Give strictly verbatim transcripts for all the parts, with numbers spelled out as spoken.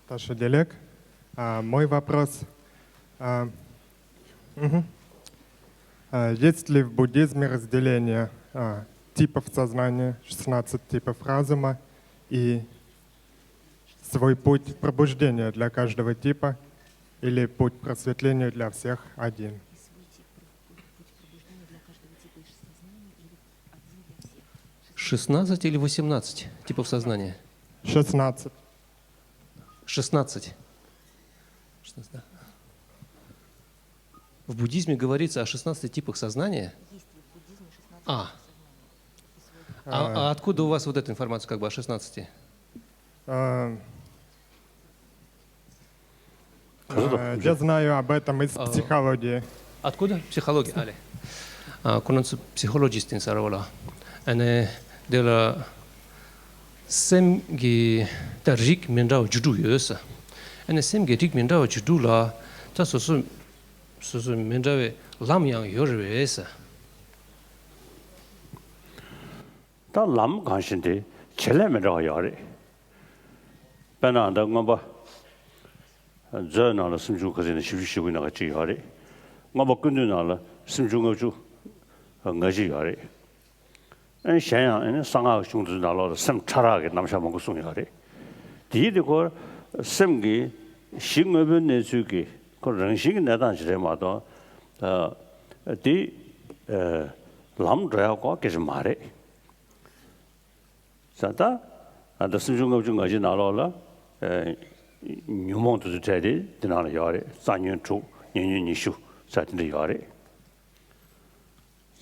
Таша Делек. А, мой вопрос. А, мгм. А, есть ли в буддизме разделение, а, типов сознания, шестнадцать типов разума и свой путь пробуждения для каждого типа или путь просветления для всех один? Шестнадцать или восемнадцать типов сознания? Шестнадцать. Шестнадцать. Шестнадцать, да. В буддизме говорится о шестнадцати типах сознания. А. А, а откуда у вас вот эта информация как бы о шестнадцати? А, Хорошо, а, уже. Я знаю об этом из А, психологии. Откуда? Психология, ཨ་ལེ། ཨ། ཁོ་རང་ཚོ་ཕི་སི་ཨོ་ལོ་ཇི་སི་ཊི་ཡིན་ཟེར་བ་ལ། ཨ་ནི་དེ་ལ་སེམས་ཀྱི་ད་རིགས་མི་འདྲ་བ་བཅུ་དྲུག་ཡོད་ཟེར། ཨ་ནི་སེམས་ཀྱི་རིགས་མི་འདྲ་བ་བཅུ་དྲུག་ལ་ད་སོ་སོ་སོ་སོ་མི་འདྲ་བའི་ལམ་ཡང་ཡོད་རེད་ཟེར། ད་ལམ་གང་ཞིག་དེ་བྱེད་ལས་མི་འདྲ་བ་ཡོད་རེད། དཔེར་ན་ད་མངོན་པ་མཛོད་ནང་ལ་སུམ་ཅུ་ག་ཚོད་ནས་བཞི་བཅུ་ཞེ་དགུའི་ནང་ག་གཅིག་ཡོད་རེད། མངོན་པ་ཀུན་བཏུས་ནང་ལ་སུམ་ཅུ་ལྔ་བཅུ་ང་གཅིག་ཡོད་རེད། ཨ་ནི་གཞན་ཡང་ཨ་ནི་གསང་སྔགས་གཞུང་དེ་ཚོའི་ནང་ལོགས་ལ་སེམས་ཕྲ་རགས་ཀྱི་རྣམ་གཞག་མང་པོ་གསུངས་ཡོད་རེད། དེའི་དེ་ཁོ་སེམས་ཀྱི་གཞི་དངོས་པོའི་གནས་ཚུལ་གྱི་ཁོ་རང་བཞིན་གྱི་གནས་སྟངས་ཅིག་རེད་མ་གཏོགས། ཨ། དེ་ཨ། ལམ་འགྲོ་ཡག་གོ་སྐད་ཆ་མ་རེད། ས་ད་ཨ་ད་སུམ་ཅུ་ལྔ་བཅུ་ང་གཅིག་ནང་ལོགས་ལ་ཨ། ཉོན་མོངས་དེ་ཚོ་བྲལ་ཏེ་དེ་ནང་ལ་ཡོད་རེད། རྩ་ཉོན་དྲུག་ཉེ་ཉོན་ཉི་ཤུ་ས་དེ་འདྲ་ཡོད་རེད།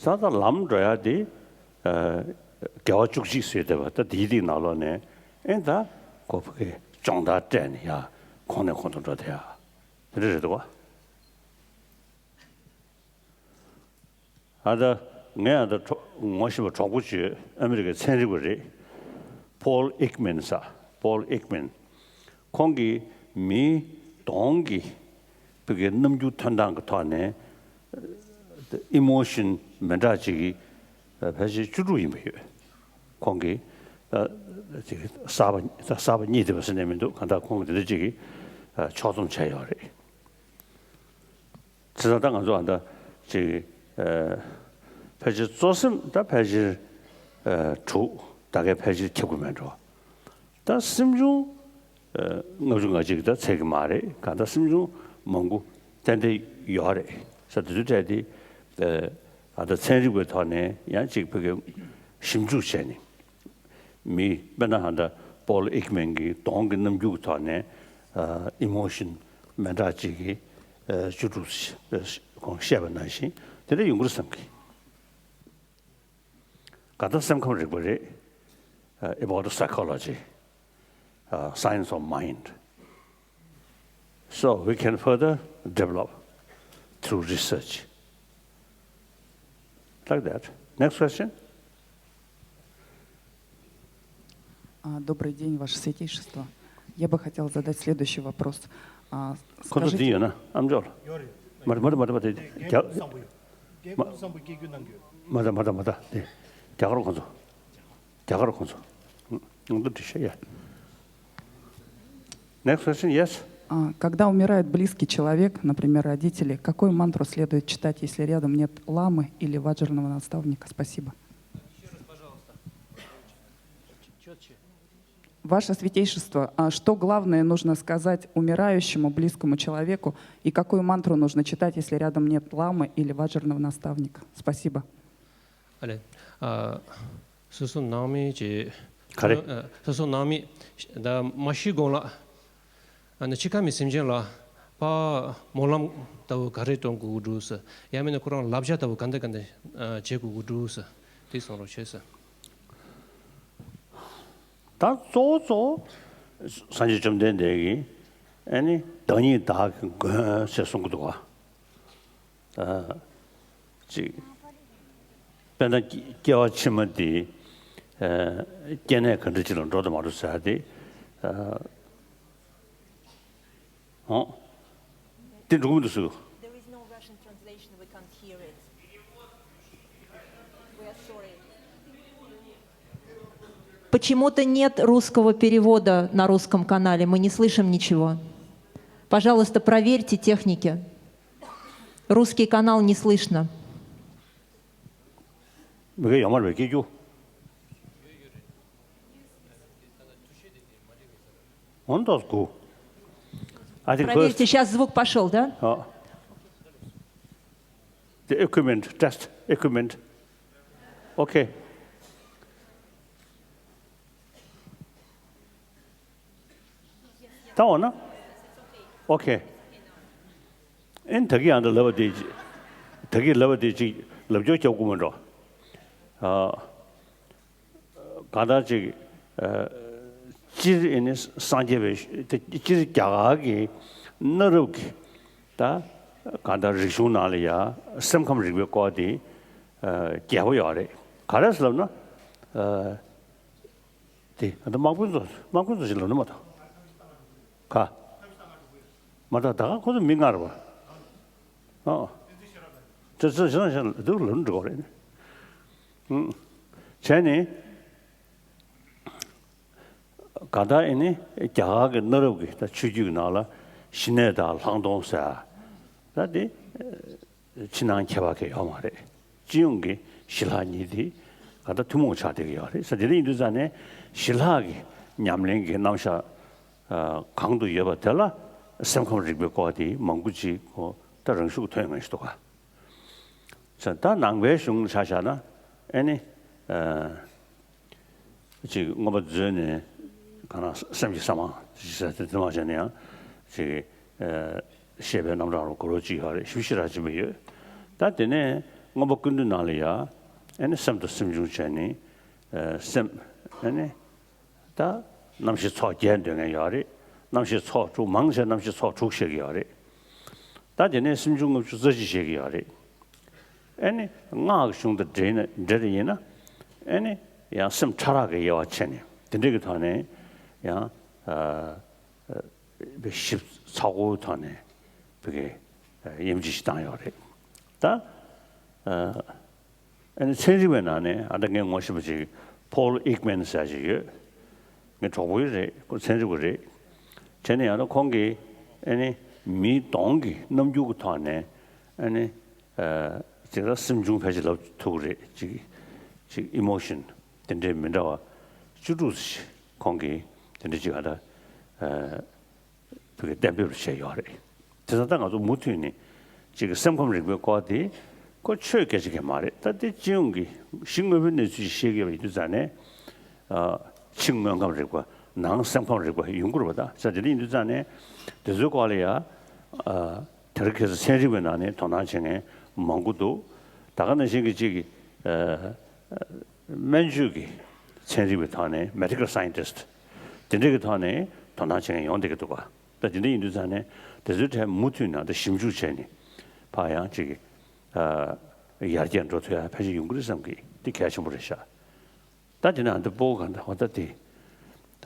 ས་ད་ལམ་འགྲོ་ཡག་དེ་ཨ། དགེ་བ་བཅུ་གཅིག་ཟེར་བསྡད་པ་ད་དེའི་སྟེང་ནང་ལོགས་ནས་ཨེ་ད་ཁོ་ཕ་གི་སྦྱོང་བརྡར་སྤྲད་ནས་ཡ་གོང་ནས་གོང་དུ་འགྲོ་བསྡད་ཡ་དེ་འདྲ་རེད་འདུག་བ། ཨ་ད་ངས་ཨ་ད་གྲོགས་ངོ་ཤེས་པ་གྲོགས་པོ་ཅིག་ཡོད། ཨ་མི་རི་ཀའི་ཚན་རིག་པ་རེད། Paul Ekman ཟེར། Paul Ekman། ཁོང་གིས་མིའི་གདོང་གི་ཕ་གི་རྣམ་འགྱུར་ཐོན་སྟངས་ཀྱི་ཐོག་ནས་ཨེ་མོ་ཤན་མི་འདྲ་ཅིག་གི་ཕལ་ཆེར་བཅུ་དྲུག་ཡིན་པ་ཡོད། ཁོང་གིས་ཨ་ཅིག་གསར་པ་གསར་པ་རྙེད་བསྡད་པ་ཟེར་ནས་མི་འདུག་གང་ལྟར་ཁོང་གིས་དེ་འདྲ་ཅིག་གི་ཨ་ཕྱོགས་བསྡོམས་བྱས་ཡོད་རེད། བྱས་ཙང་ད་ང་ཚོ་ཨ་ད་ཅིག་ཨ་ཕལ་ཆེར་གཙོ་སེམས་ད་ཕལ་ཆེར་ཨ་དྲུག་ད་གའི་ཕལ་ཆེར་ཁྱབ་ཀྱི་མེད་འགྲོ། ད་སེམས་བྱུང་ཨ་ལྔ་བཅུ་ང་གཅིག་ད་ཚད་ཀྱི་མ་རེད། གང་ལྟར་སེམས་བྱུང་མང་པོ་ཏན་ཏན་ཡོད་རེད་ས། དེ་ཚོའི་གྲས་དེ་ཨ་ད་ཚན་རིག་པའི་ཐོག་ནས་ཡང་ཅིག་ཕ་གི་ཞིབ་འཇུག་བྱས་ནས། མི་དཔེར་ན་ཧ་ད་Paul Ekman གྱི་གདོང་གི་རྣམ་འགྱུར་གྱི་ཐོག་ནས་ཨ་ཨི་མོ་ཤན་མི་འདྲ་ཅིག་གི་ཨ་བཅུ་དྲུག་ཨ་ཁོང་བཤད་པ་ནང་བཞིན་དེ་འདྲ་ཡོང་གི་རེད་བསམ་གི། གང་ལྟར་སེམས་ཁམས་རིག་པ་རེད། ཨ་about psychology, uh, science of mind. So we can further develop through research. Like that. Next question. А, Добрый день, Ваше Святейшество. Я бы хотела задать следующий вопрос. А, ཁོ་ཚོ་འདི་скажите, ཡོད་ན་ཨམ་ཅོག་ལ། ཡོད་རེད། མ་རེད་མ་རེད་མ་རེད་མ་རེད། རྒྱ་རྒྱ་གར་བཟང་པོ་ཡོད། རྒྱ་གར་བཟང་པོ་སྐད་སྒྱུར་གནང་གི་ཡོད། མ་རེད་མ་རེད་མ་རེད་དེ། རྒྱ་གར་ཁོ་ཚོ། རྒྱ་གར་ཁོ་ཚོ། ང་ཚོ་འདི་བཤད་ཡ། Next question, yes. А, когда умирает близкий человек, например, родители, какую мантру следует читать, если рядом нет ламы или ваджарного наставника? Спасибо. Ваше Святейшество, а что главное нужно сказать умирающему близкому человеку и какую мантру нужно читать, если рядом нет ламы или ваджарного наставника? Спасибо. ཨ་ལེ། ཨ། སོ་སོ་ནང་མི་ཅིག་ག་རེ། ཨ། སོ་སོ་ནང་མི་ད་མ་ཤི་གོང་ལ་ཨ་ནི་འཆི་ཁ་མེད་སེམས་ཅན་ལ་ཕར་སྨོན་ལམ་ལྟ་བུ་ག་རེ་གཏོང་དགོས་འདུག་ཟེར། ཡང་མིན་ན་ཁོ་རང་བསླབ་བྱ་ལྟ་བུ་ག་འདྲ་ག་འདྲ་ཨ་བྱེད་དགོས་ཀྱི་འདུག་ཟེར། དེ་གསུང་རོགས་བྱས་ཟེར། ད་གཙོ་བོ་གཙོ་བོ་སངས་རྒྱས་བཅོམ་ལྡན་འདས་ཀྱིས་ཨ་ནི་བདག་ཉིད་བདག་གི་མགོན་ཞེས་གསུང་གི་འདུག་ག་ཨ། ཅིག་དཔེར་ན་སྐྱེ་བ་ཕྱི་མ་འདི་ཨ་སྐྱེ་གནས་ག་འདྲ་ཅིག་ལ་འགྲོ་དང་མ་འགྲོ་ཟེར་ཡ་དེ། ཨ། ཨོ། དེ་འགྲོ་གི་མི་འདུག་ཟེར། There is no Russian translation. We can't hear it. We are sorry. Почему-то нет русского перевода на русском канале, мы не слышим ничего. Пожалуйста, проверьте техники. Русский канал не слышно. མི་ག་ཡོད་མ་རེད་པས་སྐད་རྒྱུ། On does go. I think first. Проверьте, сейчас звук пошел, да? Oh. The equipment, test equipment. Okay. ད་འོ་ན། Okay. ཨེན་ད་གི་ཡང་ད་ལབ་པ་དེ་ཅི། ད་གི་ལབ་པ་དེ་ཅི་ལབ་སྐྱོར་རྒྱབ་དགོས་མི་འགྲོ། ཨ། གང་ལྟར་ཅིག་ཨ། སྤྱིར་ཨེ་ནི་སངས་རྒྱས་པའི་དེ་སྤྱིར་རྒྱ་གར་གྱི་གནའ་རབས་ཀྱི་ད་གང་ལྟར་རིག་གཞུང་ནང་ལ་ཡ་སེམས་ཁམས་རིག་པའི་སྐོར་དེ་ཨ། རྒྱས་པོ་ཡོད་རེད། ག་རེ་ཟེར་ལབ་ན་ཨ། དེ་ཨ་ད་དམག་དཔོན་ཚོ་དམག་དཔོན་ཚོ་ཞིག་ལབ་ན་མ་གཏོགས། ག་མ་གཏོགས་ད་ག་ཁོ་ཚོ་མི་ངར་བ། ཨོ། དེ་ཚོ་ཞིག་ན་ཞིག་ན་དུ་ལབ་འགྲོ་བ་རེད། ཨུ། བྱས་ནས་ག་ད་ཨེ་ནི་རྒྱ་གར་གྱི་གནའ་རབས་ཀྱི་ད་ཆོས་བརྒྱུད་ཀྱི་ནང་ལ་ཞི་གནས་དང་ལྷག་མཐོང་ཟེར་ད་དེ། ཕྱི་ནང་ཁྱད་པར་གང་ཡོད་མ་རེད། སྤྱི་ཡོངས་ཀྱི་ཞི་ལྷག་གཉིས་དེ་ག་ད་ཐུན་མོང་ཆགས་བསྡད་ཀྱི་ཡོད་རེད་ཟེར། དེ་འདྲ་ཡིན་དུས་ཙང་ནས་ཞི་ལྷག་གི་ཉམས་ལེན་གྱི་རྣམ་གཞག་གང་དུ་ཡོད་པ་དེ་ལ་སེམས་ཁམས་རིག་པའི་སྐོར་དེ་མང་པོ་ཅིག་ད་རང་ཤུགས་ཐོན་ངེས་ཤིག་འདུག་ག་ཟེར། ད་ནང་པའི་གཞུང་ཆ་བཞག་ན་ཨེ་ནི། ཅིག་མངོན་པ་མཛོད་ནས་གང་ལ་སེམས་ཀྱི་ས་མ་ཞིག་ཟེར་ཏེ་དེ་མ་བྱས་ན་ཡང་ཅིག་ཨ་བཤད་པའི་རྣམ་གྲངས་རུ་གོ་རོ་ཅིག་ཡོད་རེད། ཞིབ་ཞིབ་ར་ཅིག་མི་ཡོད། ད་དེ་ནས་མངོན་པ་ཀུན་བཏུས་ནང་ལ་ཡ་ཨེ་ནི་སེམས་དང་སེམས་བྱུང་བྱས་ནས་ཨ་སེམས་ཨེ་ནི་ད་རྣམ་ཤེས་ཚོགས་བརྒྱད་འདོད་མཁན་ཡོད་རེད། རྣམ་ཤེས་ཚོགས་དྲུག་མང་ཆེ་རྣམ་ཤེས་ཚོགས་དྲུག་བཤད་ཀྱི་ཡོད་རེད། ད་དེ་ནས་སེམས་བྱུང་ལྔ་བཅུ་རྩ་གཅིག་བཤད་ཀྱི་ཡོད་རེད། ཨེ་ནི་སྔགས་ཀྱི་གཞུང་དང་འབྲེལ་ནས་འབྲེལ་ཡིན་ན་ཨེ་ནི་ཡང་སེམས་ཕྲ་རགས་ཀྱི་དབྱེ་བ་ཕྱེ་ནས་དེ་འདྲ་གི་ཐོག་ནས་ཡང་ཨ་ཞིབ་ཚགས་པོའི་ཐོག་ནས་བི་གའི་དབྱེ་འབྱེད་ཞིག་བཏང་ཡོད་རེད། ད་ཨ་ནི་ཚན་རིག་པའི་ནང་ནས་ཨ་ད་ངས་ངོ་ཤེས་པ་ཅིག་Paul Ekman ཟེར་ཅིག་ཡོད། ངའི་གྲོགས་པོ་རེད། ཁོ་ཚན་རིག་པ་རེད། བྱས་ནས་ཡང་ན་ཁོང་གིས་ཨ་ནི་མིའི་གདོང་གི་རྣམ་འགྱུར་གྱི་ཐོག་ནས་ཨ་ནི་ཨ་ཅིག་ལ་སེམས་བྱུང་ཕལ་ཆེར་ལབ་ཐུབ་ཀྱི་རེད། ཅིག་ཅིག་emotion དེ་འདྲའི་མི་འདྲ་བ་བཅུ་དྲུག་ཙམ་ཞིག་ཁོང་གིས་དེ་འདྲ་ཅིག་ཨ་ད་ཨ་བོད་སྐད་གཏན་འབེབས་བྱས་ཡོད་རེད། དེ་ཙང་ད་ང་ཚོ་མུ་མཐུད་ནས་ཅིག་གི་སེམས་ཁམས་རིག་པའི་སྐོར་དེ་ཁོ་ཆོས་སྐད་ཆ་གང་མ་རེད། ད་དེ་སྤྱི་ཡོངས་ཀྱི་གཞི་དངོས་པོའི་གནས་ཚུལ་ཞིག་བཤད་ཀྱི་ཡོད་པ་ཡིན་དུས་ཙང་ནས་ཨ་ཕྱི་དངོས་ཁམས་རིག་པ་ནང་སེམས་ཁམས་རིག་པ་ཡོང་གི་རེད་པ། ད་ཙང་དེ་འདྲ་ཡིན་དུས་ཙང་ནས་དེ་ཚོའི་སྐོར་ལ་ཡ་ཨ་དེ་རིང་ཁ་སང་ཚན་རིག་པའི་ནང་ནས་དོ་སྣང་བྱེད་མཁན་མང་པོ་འདུག་ད་ག་ནང་བཞིན་གྱི་ཅིག་གི་ཨ། སྨན་བཅོས་ཀྱི་ཚན་རིག་པའི་ཐོག་ནས་medical scientist དེ་འདྲ་གི་ཐོག་ནས་དོ་སྣང་བྱེད་མཁན་ཡོང་བསྡད་ཀྱི་འདུག་ག་ད་དེ་འདྲ་ཡིན་དུས་ཙང་ནས་དེ་ཚོའི་གྲས་མུ་མཐུད་ནས་ད་ཞིབ་འཇུག་བྱས་ནས་ཕར་ཡང་ཅིག་ཨ་ཡར་རྒྱས་འགྲོ་ཐུབ་ཡ་ཕལ་ཆེར་ཡོང་གི་རེད་བསམ་གི། འདི་གལ་ཆེན་པོ་རེད་ཤག་ད་དེ་ནས་ཨ་འདི་པོ་ག་འདྲ་བ་ད་དེ་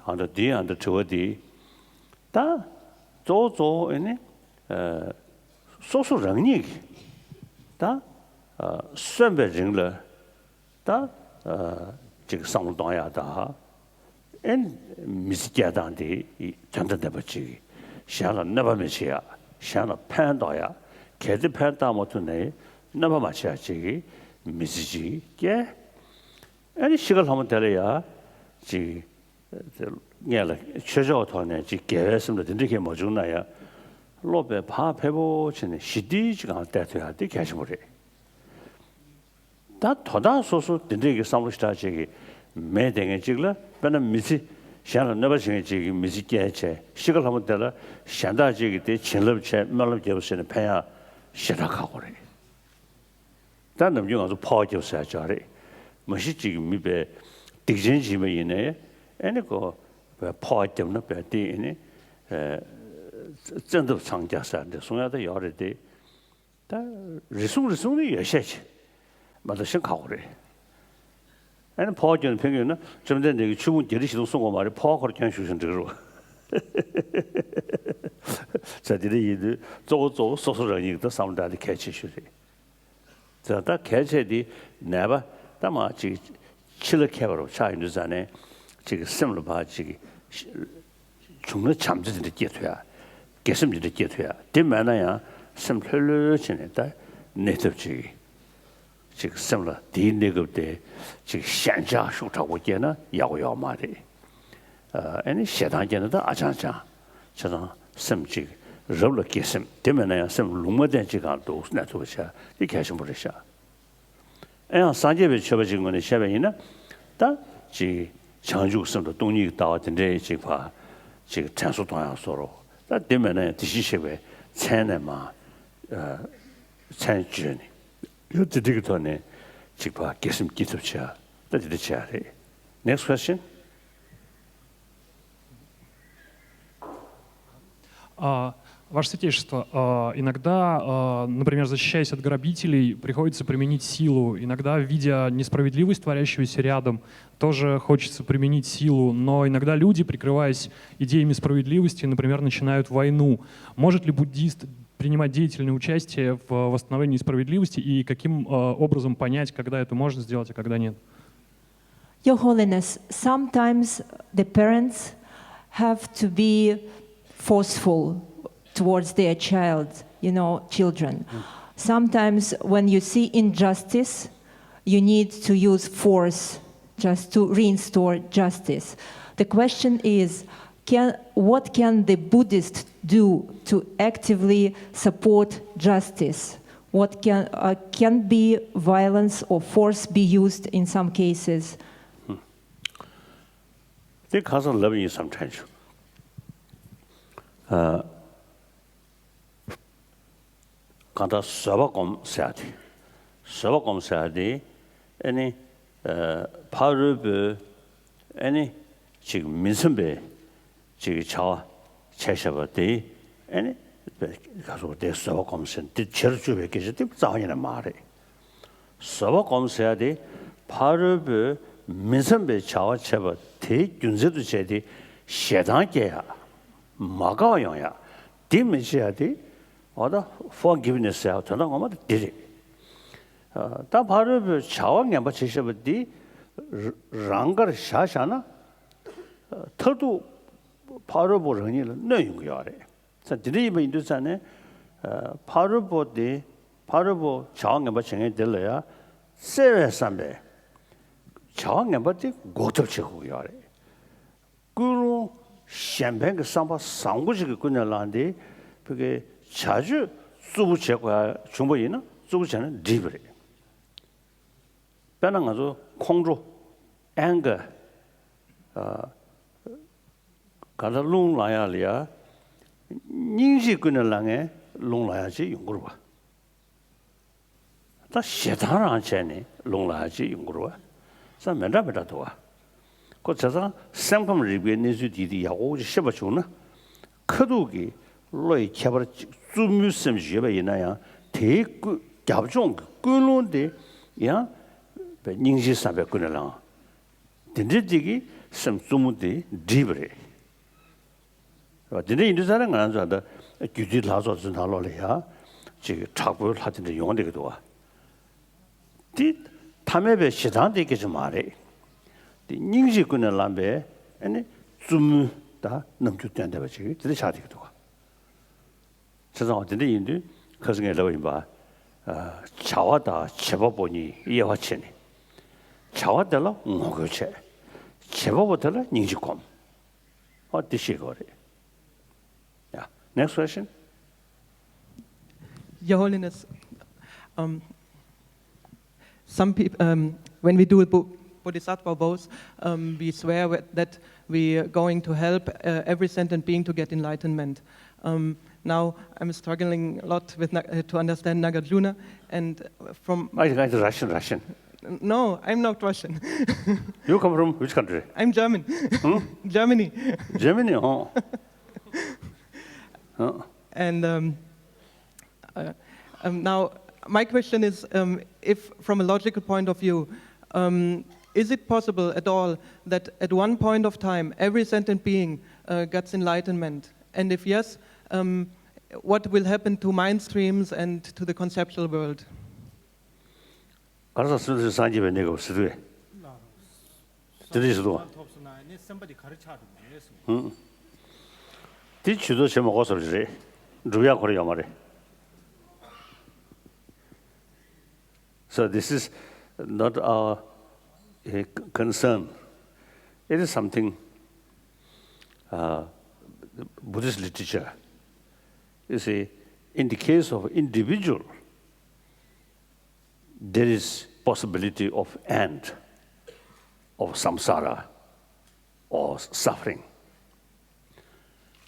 ཨ་འདྲ་འདི་ཨ་འདྲ་དྲི་བ་འདི་ད་གཙོ་བོ་གཙོ་བོ་ཨེ་ནི་ཨ་སོ་སོ་རང་ཉིད་ཀྱི་ད་ཨ་གསོན་པའི་རིང་ལ། ད་ཨ་ཅིག་བསམ་བློ་གཏོང་ཡག་དང་། ཨེ་མི་ཚེ་སྐྱེལ་སྟངས་དེ་དོན་དང་ལྡན་པ་ཅིག་གཞན་ལ་གནོད་པ་མི་བྱེད་ཡག་གཞན་ལ་ཕན་ཐོགས་ཡག་གལ་ཏེ་ཕན་བཏགས་མ་ཐུབ་ན་གནོད་པ་མ་བྱེད་ཡག་ཅིག་གི་མི་ཚེ་ཅིག་སྐྱེལ། ཨེ་ནི་ཤི་ཁ་ལྷ་མོ་དེ་ལ་ཡ་ཅིག་སྔོན་ལ་ཆོས་ཕྱོགས་ཐོག་ནས་ཅིག་དགེ་བའི་སེམས་ལ་དེ་འདྲ་གང་མ་བྱུང་ན་ཡ། སློབ་པའི་བག་ཕེབས་པོ་བྱས་ནས་ཞི་བདེ་ཅིག་གང་སྟེར་ཐུབ་ཡག་དེ་གལ་ཆེན་པོ་རེད། ད་དོ་བདག་སོ་སོ་དེ་འདྲས་ཀྱི་བསམ་བློ་ཞེ་དྲག་ཅིག་གི་མེད་བསྡད་མཁན་ཅིག་ལ་དཔེར་ན་མི་ཚེ་གཞན་ལ་གནོད་པ་བྱེད་མཁན་ཅིག་གི་མི་ཚེ་སྐྱེལ་བྱས་ཤི་ཁ་ལྷ་མོ་དེ་ལ་གཞན་དག་ཅིག་གིས་དེ་བྱིན་རླབས་བྱས་སྨོན་ལམ་རྒྱབ་བྱས་ནས་ཕན་ཡག་ཞེ་དྲག་ཁག་པོ་རེད། ད་ནམ་རྒྱུན་ང་ཚོ་ཕོགས་རྒྱབ་ཟེར་ཡག་ཅིག་ཡོད་རེད། མ་གཞི་ཅིག་གི་མི་དཔེ་སྡིག་ཅན་ཅིག་ཡིན་པ་ཡིན་ནའི་ཨེ་ནི་ཁོ་དཔེ་ཕོགས་རྒྱབ་ན་དཔེ་དེ་ཨེ་ནི་ཨེ་བཙན་ཐབས་འཚང་རྒྱ་ཟེར་འདྲ་གསུང་ཡག་ད་ཡོད་རེད་དེ། ད་རེ་ཟུང་རེ་ཟུང་ནི་ཡོད་ཤས་ཆེ། མ་གཏོགས་ཤིན་ཁག་པོ་རེད། ཨ་ནི་ཕོགས་སྐྱོན་ཕན་གྱི་ཡོད་ན་བཅོམ་ལྡན་འདས་ཀྱིས་ཆུ་བོ་བརྒྱད་ཁྲི་བཞི་སྟོང་གསུང་དགོས་མ་རེད། ཕོགས་ཁོར་སྐྱོན་ཞུ་ཞིང་འགྲིག་རུ། ཟེར་དེ་འདྲ་ཡིན་དུས་གཙོ་བོ་གཙོ་བོ་སོ་སོ་རང་ཉིད་ཀྱི་ད་བསམ་བློ་དེ་གལ་ཆེ་ཤོས་རེད། ཟེར་ད་གལ་ཆེ་དེ་ནད་པ་ད་མ་ཅིག་འཆི་ལ་ཁད་པ་རུ་ཆགས་ཡོང་དུས་ཙང་ནས་ ཅིག་སེམས་ལ་ཕར་ཅིག་བྱུང་ན་བྱམས་བརྩེ་དེ་འདྲ་སྐྱེ་ཐུབ་ཡ། དགེ་སེམས་དེ་འདྲ་སྐྱེ་ཐུབ་ཡ། དེ་མེད་ན་ཡང་སེམས་ལྷོད་ལྷོད་བྱས་ནས་ད་གནས་ཐབས་ཅིག་ཅིག་སེམས་ལ་དེའི་གནས་སྐབས་དེ་ཅིག་ཞེན་ཆགས་ཤུགས་དྲག་པོ་སྐྱེས་ན་ཡག་པོ་ཡོད་མ་རེད། ཨ་ནི་ཞེ་སྡང་སྐྱེས་ན་ད་ཨ་ཅང་ཅང་། བྱས་ཙང་སེམས་ཅིག་རབ་ལ་དགེ་སེམས། དེ་མེད་ན་ཡང་སེམས་ལུང་མ་བསྟན་ཅིག་གང་འདུག་གནས་ཐུབ་པ་བྱ་དེ་གལ་ཆེན་པོ་རེད་ཤག་ཨེ་ཡང་སངས་རྒྱས་པའི་ཆོས་པ་ཅིག་ངོས་ནས་བཤད་པ་ཡིན་ན། ད་ཅིག་བྱང་ཆུབ་སེམས་དང་སྟོང་ཉིད་ཀྱི་ལྟ་བ་དེ་འདྲའི་ཅིག་ཕར་ཅིག་དྲན་གསོ་གཏོང་ཡག་བཟོ་འདྲ། ད་དེ་མེད་ན་ཡང་དེ་བཞིན་གཤེགས་པའི་མཚན་ནས་མར་མཚན་བརྗོད་ནས་ཡང་དེ་འདྲའི་གི་ཐོག་ནས་ཅིག་ཕར་དགེ་སེམས་སྐྱེ་ཐབས་བྱ། ད་དེ་འདྲ་བྱ་རེད། Next question. А, Ваше Святейшество, а, иногда, а, например, защищаясь от грабителей, приходится применить силу. Иногда, видя несправедливость, творящуюся рядом, тоже хочется применить силу. Но иногда люди, прикрываясь идеями справедливости, например, начинают войну. Может ли буддист принимать деятельное участие в восстановлении справедливости и каким, а, образом понять, когда это можно сделать, а когда нет? Your Holiness, sometimes the parents have to be forceful towards their child, you know, children. Sometimes when you see injustice, you need to use force just to reinstore justice. The question is, can, what can the Buddhist do to actively support justice? What can, uh, can be violence or force be used in some cases? དེ་ཁ་སང་ལབ་ཡིན་བསམ་དྲན་བྱུང་། ཨ། གང་ལྟར་བཟོད་པ་སྒོམ་ཟེར་ཡ་དེ། བཟོད་པ་སྒོམ་ཟེར་ཡ་དེ་ཨེ་ནི་ཨ་ཕ་རོལ་པོས་ཨེ་ནི་ཅིག་མི་འཚམ་པའི་ཅིག་བྱ་བ་བྱས་བཞག་པ་དེ་ཨེ་ནི་ག་སོགས་དེ་བཟོད་པ་སྒོམ་ཟེར་འདི་བྱེད་རུ་བཅུག་པའི་སྐད་ཆ་དེ་རྩ་བ་ཉིད་ནས་མ་རེད། བཟོད་པ་སྒོམ་ཟེར་ཡ་དེ་ཕ་རོལ་པོས་མི་འཚམ་པའི་བྱ་བ་བྱས་པ་དེའི་རྒྱུ་མཚན་དུ་བྱས་ཏེ་ཞེ་སྡང་སྐྱེ་ཡ། མ་དགའ་བ་ཡོང་ཡ། དེ་མི་བྱེད་ཡ་དེ་འོ་ད་forgiveness ཟེར་ཡ་དོན་དག་ངོ་མ་དེ་འདི་རེད། ད་ཕ་རོལ་པོས་བྱ་བ་ངན་པ་བྱེད་བཞག་པ་འདི་རང་དགར་བཞག་བཞག་ན། མཐར་ཐུག་ཕ་རོལ་པོ་རང་ཉིད་ལ་གནོད་ཡོང་གི་ཡོད་རེད། ཙང་དེ་འདྲ་ཡིན་པ་ཡིན་དུས་ཙང་ནས་ཕ་རོལ་པོ་དེ་ཕ་རོལ་པོ་བྱ་བ་ངན་པ་བྱེད་མཁན་དེ་ལ་ཡང་བརྩེ་བས་བསམ་པའི་བྱ་བ་ངན་པ་དེ་འགོག་ཐབས་བྱེད་དགོས་ཀྱི་ཡོད་རེད། ཀུན་སློང་གཞན་ཕན་གྱི་བསམ་པ་བཟང་པོ་ཞིག་གི་ཀུན་ནས་བསླངས་ཏེ་ཕ་གིའི་བྱ་སྤྱོད་རྩུབ་པོ་བྱེད་དགོས་ཡ་བྱུང་པ་ཡིན་ན་རྩུབ་པོ་བྱས་ན་འགྲིག་པ་རེད། དཔེར་ན་ང་ཚོ་ཁོང་ཁྲོ། anger། གང་ལྟར་རླུང་ལངས་ཡག་ལ་ཡ། སྙིང་རྗེ་ཀུན་ནས་བསླངས་ངས་རླུང་ལངས་ཡག་ཅིག་ཡོང་གི་རེད་པ། ད་ཞེ་སྡང་རང་བྱས་ནས་རླུང་ལངས་ཡག་ཅིག་ཡོང་གི་རེད་པ། ས་མི་འདྲ་མི་འདྲ་འདུག་པ། ཁོ་བྱས་ཙང་སེམས་ཁམས་རིག་པའི་གནས་ཚུལ་དེ་དེ་ཡག་པོ་ཅིག་ཤེས་པ་བྱུང་ན། ཁ་ཐུག་གི་བློ་ཡི་ཁྱད་པར་ཅིག་རྩུབ་མོའི་སེམས་ཤིག་ཡོད་པ་ཡིན་ན་ཡང་དེའི་ཀུན་རྒྱབ་ལྗོངས་ཀྱི་ཀུན་སློང་དེ་ཡང་སྙིང་རྗེ་བསམ་པའི་ཀུན་ནས་བསླངས། དེ་འདྲའི་དེ་གིས་སེམས་རྩུབ་མོ་དེ་འགྲིག་པ་རེད། དེ་འདྲ་ཡིན་དུས་ཙང་ནས་ང་རང་ཚོ་ད་རྒྱུད་སྡེའི་ལྷ་ཚོགས་ཚོའི་ནང་ལོགས་ལ་ཡ་ཅིག་དྲག་པོའི་ལྷ་དེ་འདྲ་ཡོང་བསྡད་ཀྱི་འདུག་པ། དེ་ཐ་མལ་པའི་ཞེ་སྡང་དེ་སྐད་ཆ་མ་རེད། དེ་སྙིང་རྗེ་ཀུན་ནས་བསླངས་པའི་ཨ་ནི་རྩུབ་མོའི་ད་རྣམ་འགྱུར་སྟོན་བསྡད་པ་ཅིག་དེ་འདྲ་ཆགས་བསྡད་ཀྱི་འདུག་པ། བྱས་ཙང་དེ་འདྲ་ཡིན་དུས་ཁ་སང་ངས་ལབ་པ་ཡིན་པ། བྱ་བ་དང་བྱེད་པ་པོ་གཉིས་དབྱེ་བ་ཕྱེ་ནས། བྱ་བ་དེ་ལ་ངོ་རྒོལ་བྱས། བྱེད་པ་པོ་དེ་ལ་སྙིང་རྗེ་སྒོམ། ཨོ་དེ་ཤེས་དགོས་རེད། Yeah. Next question. Your Holiness, um, some peop- um, when we do Bu- Bodhisattva vows, um, we swear with- that we are going to help uh, every sentient being to get enlightenment. Um, now I'm struggling a lot with Na- uh, to understand Nagarjuna, and from I think it's Russian, Russian. No, I'm not Russian. You come from which country? I'm German. Germany. Germany, oh. And um, uh, um, now, my question is, um, if from a logical point of view, um, is it possible at all that at one point of time every sentient being uh, gets enlightenment? And if yes, um, what will happen to mind streams and to the conceptual world? གར་ས་སུ་སུ་སངས་རྒྱས་པའི་གནས་སྐབས་སུ་དུས། དེ་འདྲ་ཞིག་འདུག་ག་ཐོབ་སོང་ན་ནི་སེམས་པ་དེ་ག་རེ་ཆགས་འགྲོ་གི་རེད་གསུངས། ཧུམ། དེ་ཇུས་གཏོགས་བྱེད་མ་དགོས་བསམ་གྱི་རེད། སྒྲུབ་ཡག་ཁོ་རང་ཡོད་མ་རེད། So this is not our uh, concern. It is something uh, Buddhist literature. You see, in the case of individual, there is possibility of end of samsara or suffering.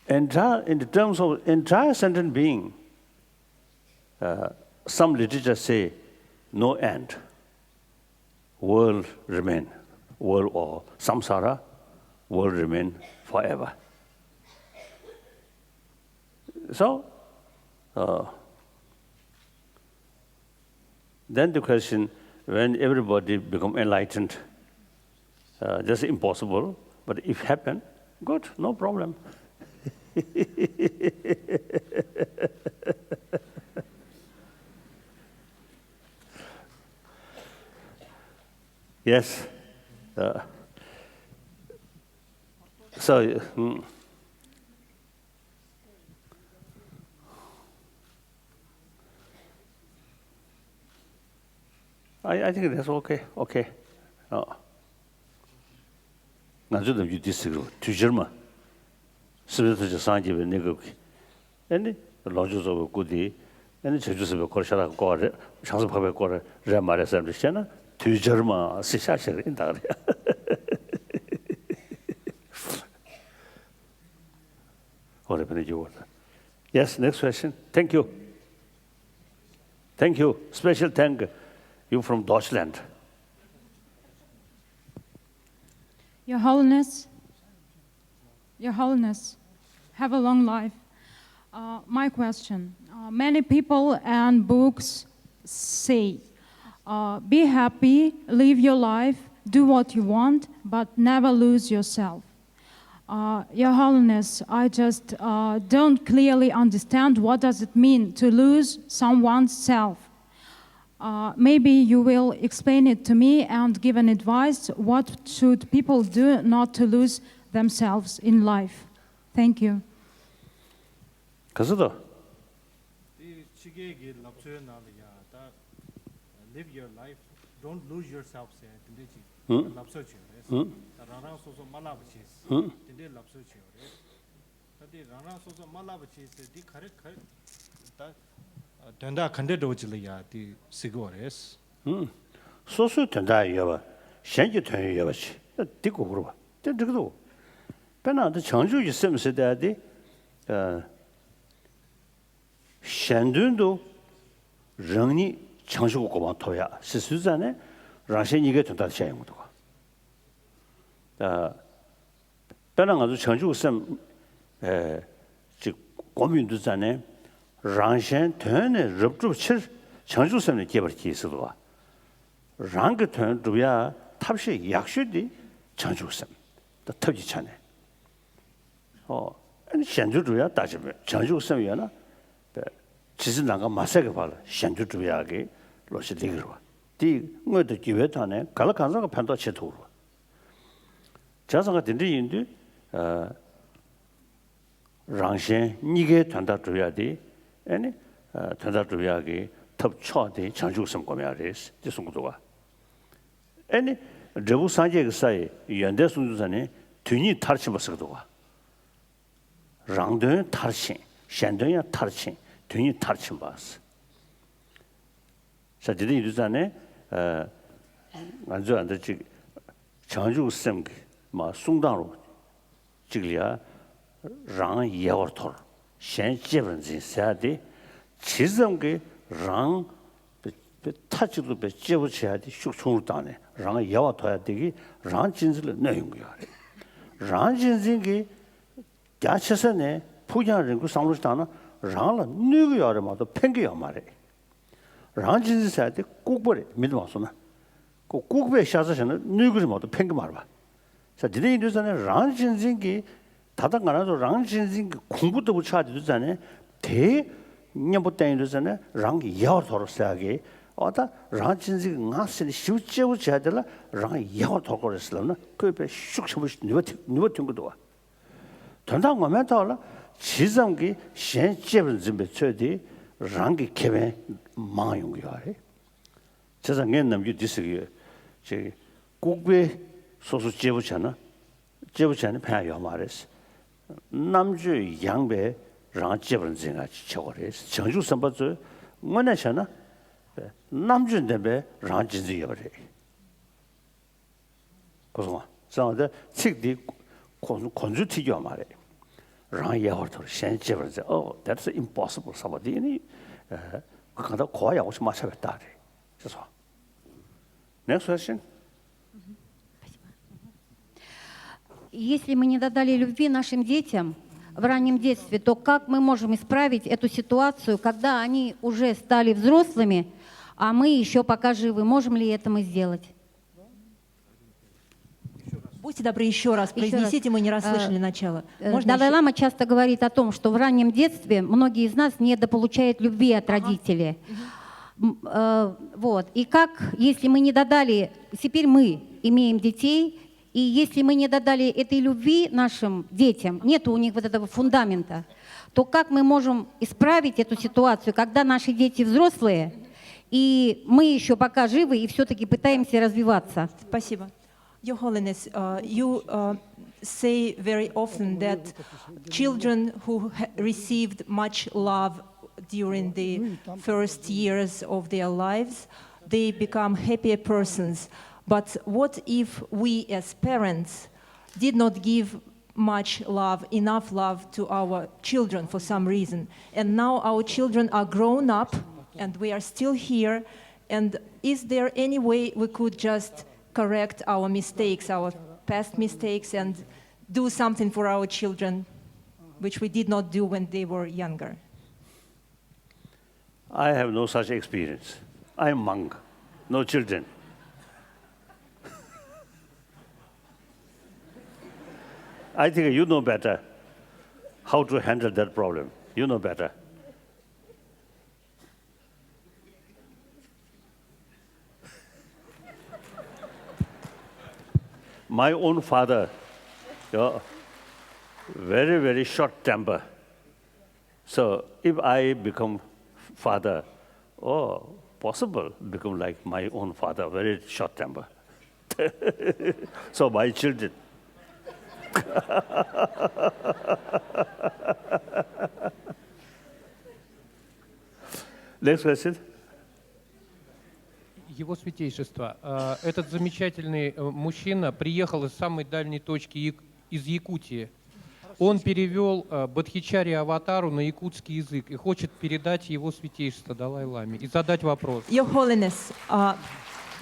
Entire, in the terms of entire sentient being, uh, some literature say no end. World remain, world or samsara will remain forever. So, uh, then the question, when everybody become enlightened, uh, that's impossible. But if happen, good, no problem. Yes. Uh, so, mm, I, I think that's okay. Okay. Uh, ང་ཚོས་ནམ་རྒྱུན་འདི་ཟེར་གི་རེད། དུས་སྦྱར་མ། སེམས་དཔའི་ཐུགས་རྗེ་སངས་རྒྱས་པའི་གནས་སྐབས་ཀྱི། ཨེ་ནི། ལོངས་སྤྱོད་རྫོགས་པའི་སྐུ་དེ། ཨེ་ནི། བྱང་ཆུབ་སེམས་དཔའི་འཁོར་ཤ་སྟག་བསྐོར་བ་རེད། བྱང་སེམས་འཕགས་པའི་འཁོར་རེད་མ་རེད་བསམ་དུས་བཤད་ན། དུས་སྦྱར་མ་ཟེར་ཤག་ཤག་རེད་ད་རེད། ཨོ་རེད། ཕན་ནི་རྒྱུ་བོ། Yes, next question. Thank you. Thank you. Special thank you from Deutschland. Your Holiness, Your Holiness, have a long life. Uh, my question. Uh, many people and books say, uh, be happy, live your life, do what you want, but never lose yourself. Uh, Your Holiness, I just uh, don't clearly understand what does it mean to lose someone's self. Uh, maybe you will explain it to me and give an advice. What should people do not to lose themselves in life? Thank you. ག་ཚོད་དོ། དེ་ཕྱི་རྒྱལ་གྱི་ལབ་སྲོལ་ནང་ལ་ཡང་ད། Live your life, don't lose yourself ཟེར་དེ་འདྲས་ཅིག་ཧུམ། ལབ་སྲོལ་ཅིག་ཡོད་རེད། ཧུམ། ད་རང་རང་སོ་སོ་མ་བརླག་པ་བྱེད། ཧུམ། དེ་འདྲས་ལབ་སྲོལ་ཅིག་ཡོད་རེད། ད་དེ་རང་རང་སོ་སོ་མ་བརླག་པ་བྱེད་ཟེར་འདི་ག་རེ་ག་རེ། ད་དོན་དག་ག་འདྲས་འདྲ་བོ་ཅིག་ལ་ཡ་དེ་ཟེར་གི་ཡོད་རེད། ཧུམ། སོ་སོའི་དོན་དག་ཡོད་པ། གཞན་གྱི་དོན་ཡོད་པ་ཅིག་འདི་གོ་དགོས་རེད་པ། དེ་འགྲིག་གི་འདུག་དཔེར་ན་འདི་བྱང་ཆུབ་ཀྱི་སེམས་ཟེར་དེ་དེ། གཞན་དོན་དུ་རང་ཉིད་བྱང་ཆུབ་ཀྱི་གོ་འཕང་ཐོབ་ཡག་ཟེར་ཟེར་ཙང་ནས་རང་གཞན་གཉིས་ཀའི་དོན་དག་བཤད་ཡོང་གི་འདུག་ག་དཔེར་ན་ང་ཚོ་བྱང་ཆུབ་སེམས་ཅིག་སྒོམ་ཡོང་དུས་ཙང་ནས་རང་གཞན་དོན་ནི་རབ་བསྒྲུབ་ཕྱིར་བྱང་ཆུབ་སེམས་ནི་བསྐྱེད་པར་བགྱི་ཟེར་འདུག་ག་རང་གི་དོན་སྒྲུབ་ཡག་ཐབས་ཤེས་ཡག་ཤོས་དེ་བྱང་ཆུབ་སེམས་ད་ཐབས་ཀྱི་ཆ་ནས། ཨོ། ཨ་ནི་གཞན་དོན་སྒྲུབ་ཡག་ལྟ་ཅི་སྨོས། བྱང་ཆུབ་སེམས་ཡོད་ན། ཇི་སྲིད་ནམ་མཁའ་མ་ཟད་ཀྱི་བར་ལ་གཞན་དོན་སྒྲུབ་ཡག་གི་བློ་ཞིག་སླེབས་ཀྱི་རེད་པ། དེ་དངོས་དང་བརྒྱུད་པའི་ཐོག་ནས་གང་ལ་གང་འཚམ་གྱི་ཕན་ཐོགས་བྱེད་ཐུབ་རེད་པ། བྱས་ཙང་ག་དེ་འདྲ་ཡིན་དུས། རང་གཞན་གཉིས་ཀའི་དོན་དག་སྒྲུབ་ཡག་དེ། ཨ་ནི། དོན་དག་སྒྲུབ་ཡག་གི་ཐབས་མཆོག་དེ་བྱང་ཆུབ་སེམས་སྒོམ་ཡག་རེད་དེ་གསུང་གི་འདུག་ག་ཨེ་ནི། འབྲས་བུ་སངས་རྒྱས་ཀྱི་ས་ཡི་ཡོན་ཏན་གསུང་དུས་ཙ་ནས་དོན་གཉིས་མཐར་ཕྱིན་པ་ཟེར་གྱི་འདུག་ག་རང་དོན་མཐར་ཕྱིན། གཞན་དོན་ཡང་མཐར་ཕྱིན། དོན་གཉིས་མཐར་ཕྱིན་པ་ཟེར། དེ་འདྲ་ཡིན་དུས་ཙ་ནས། ང་ཚོས་ཨ་འདྲ་ཅིག་བྱང་ཆུབ་སེམས་ཀྱི་མ་གསུང་སྟངས་རུ། གཅིག་ལ་ཡ། རང་ཡལ་བར་དོར། གཞན་གཅེས་པར་འཛིན་ཟེར་ཡ་དེ། ཇི་ཙམ་གྱིས་རང་། པའི་པའི་མཐའ་གཅིག་ཏུ་པའི་གཅེས་པོ་བྱེད་ཡ་དེ་ཤུགས་ཆུང་རུ་བཏང་ནས་རང་ཡལ་བར་དོར་ཡ་དེ་གིས་རང་གཅེས་འཛིན་ལ་གནོད་ཡོང་གི་ཡོད་རེད། རང་གཅེས་འཛིན་གྱིས་རྒྱ་ཆེ་ས་ནས་ཕུགས་རྒྱང་རིང་པོའི་བསམ་བློ་ཞིག་བཏང་ན་རང་ལ་གནོད་ཀྱི་ཡོད་རེད་མ་གཏོགས་ཕན་གྱི་ཡོད་མ་རེད། རང་གཅེས་འཛིན་ཟེར་ཡ་དེ་ལྐུགས་པ་རེད། མི་དེ་མ་སོང་ན། ཁོ་ལྐུགས་པའི་ཤ་ཚ་བྱས་ན་གནོད་ཀྱི་རེད་མ་གཏོགས་ཕན་གྱི་མ་རེད་པ། ས་དེ་འདྲ་ཡིན་དུས་ཙ་ནས་རང་གཅེས་འཛིན་གྱི། ད་ལྟ་ང་རང་ཚོ་རང་གཅེས་འཛིན་གྱི་གོང་བུ་ལྟ་བུ་ཆགས་བསྡད་དུས་ཙ་ནས་དེའི་གཉེན་པོ་བསྟེན་ཡོང་དུས་ཙ་ནས་རང་གི་ཡལ་བར་དོར་ཟེར་ཡག་གི་ ཨོ་ད་རང་གཅེས་འཛིན་གྱི་ངང་ཟེར་ནས་ཞིབ་དཔྱད་པོ་བྱས་དེ་ལ་རང་ཡག་པོ་དོར་དགོས་རེད་ཟེར་ལབ་ན་ཁོས་དཔེ་ཤུགས་ཆེན་པོ་ཞིག་ནུས་པ་ཐེབས་ནུས་པ་ཐོན་གྱི་འདུག་བ། དོན་དག་ངོ་མའི་ཐོག་ལ་ཇི་ཙམ་གྱིས་གཞན་གཅེས་པར་འཛིན་པའི་ཚོད་དེ་རང་གི་ཁེ་ཕན་མང་ཡོང་གི་ཡོད་རེད། བྱས་ཙང་ངས་ནམ་རྒྱུན་འདི་ཟེར་གྱི་ཡོད། ཅིག་ལྐུགས་པས་སོ་སོ་གཅེས་པོ་བྱས་ན་གཅེས་པོ་བྱས་ན་ཕན་ཡོད་མ་རེད། རྣམ་དཔྱོད་ཡངས་པས་རང་གཅེས་པར་འཛིན་ཡག་ཅིག་བྱེད་དགོས་རེད། བྱང་ཆུབ་སེམས་དཔའ་ཚོས་དངོས་གནས་བྱས་ན་རྣམ་དཔྱོད་ལྡན་པས་རང་གཅེས་འཛིན་ཡོད་པ་རེད། གོ་སོང་ང་། བྱས་ཙང་དེ་ཚིག་འདི་གོ་གོ་མཚོན་ཐིག་ཡོད་མ་རེད། རང་ཡལ་བར་དོར་གཞན་གཅེས་པར་འཛིན། Oh, that's impossible. བསམ་པ་འདི་ནི་ཨ་གང་ལྟར་གོ་བ་ཡག་པོ་ཞིག་མ་ཆགས་པའི་རྟགས་རེད། ཅེས་སོ། Next question. Если мы не додали любви нашим детям в раннем детстве, то как мы можем исправить эту ситуацию, когда они уже стали взрослыми, а мы еще пока живы? Можем ли это мы сделать? Будьте добры, еще раз произнесите, мы не расслышали начало. Э, Далай-лама часто говорит о том, что в раннем детстве многие из нас недополучают любви от родителей. М, э, Вот. И как, если мы не додали, теперь мы имеем детей, и если мы не додали этой любви нашим детям, нет у них вот этого фундамента, то как мы можем исправить эту ситуацию, когда наши дети взрослые, и мы еще пока живы, и все-таки пытаемся развиваться? Спасибо. Your Holiness, uh, you uh, say very often that children who ha- received much love during the first years of their lives, they become happier persons. But what if we as parents did not give much love, enough love to our children for some reason? And now our children are grown up and we are still here. And is there any way we could just correct our mistakes, our past mistakes, and do something for our children, which we did not do when they were younger? I have no such experience. I am monk, no children. I think you know better how to handle that problem. You know better. My own father, yeah, very, very short temper. So if I become father, oh, possible become like my own father, very short temper. So my children. Next question. Его святейшество, э, этот замечательный э, мужчина приехал из самой дальней точки Як- из Якутии. Он перевел э, Бодхичарья Аватару на якутский язык и хочет передать его святейшество Далай Ламе и задать вопрос. Your Holiness, uh,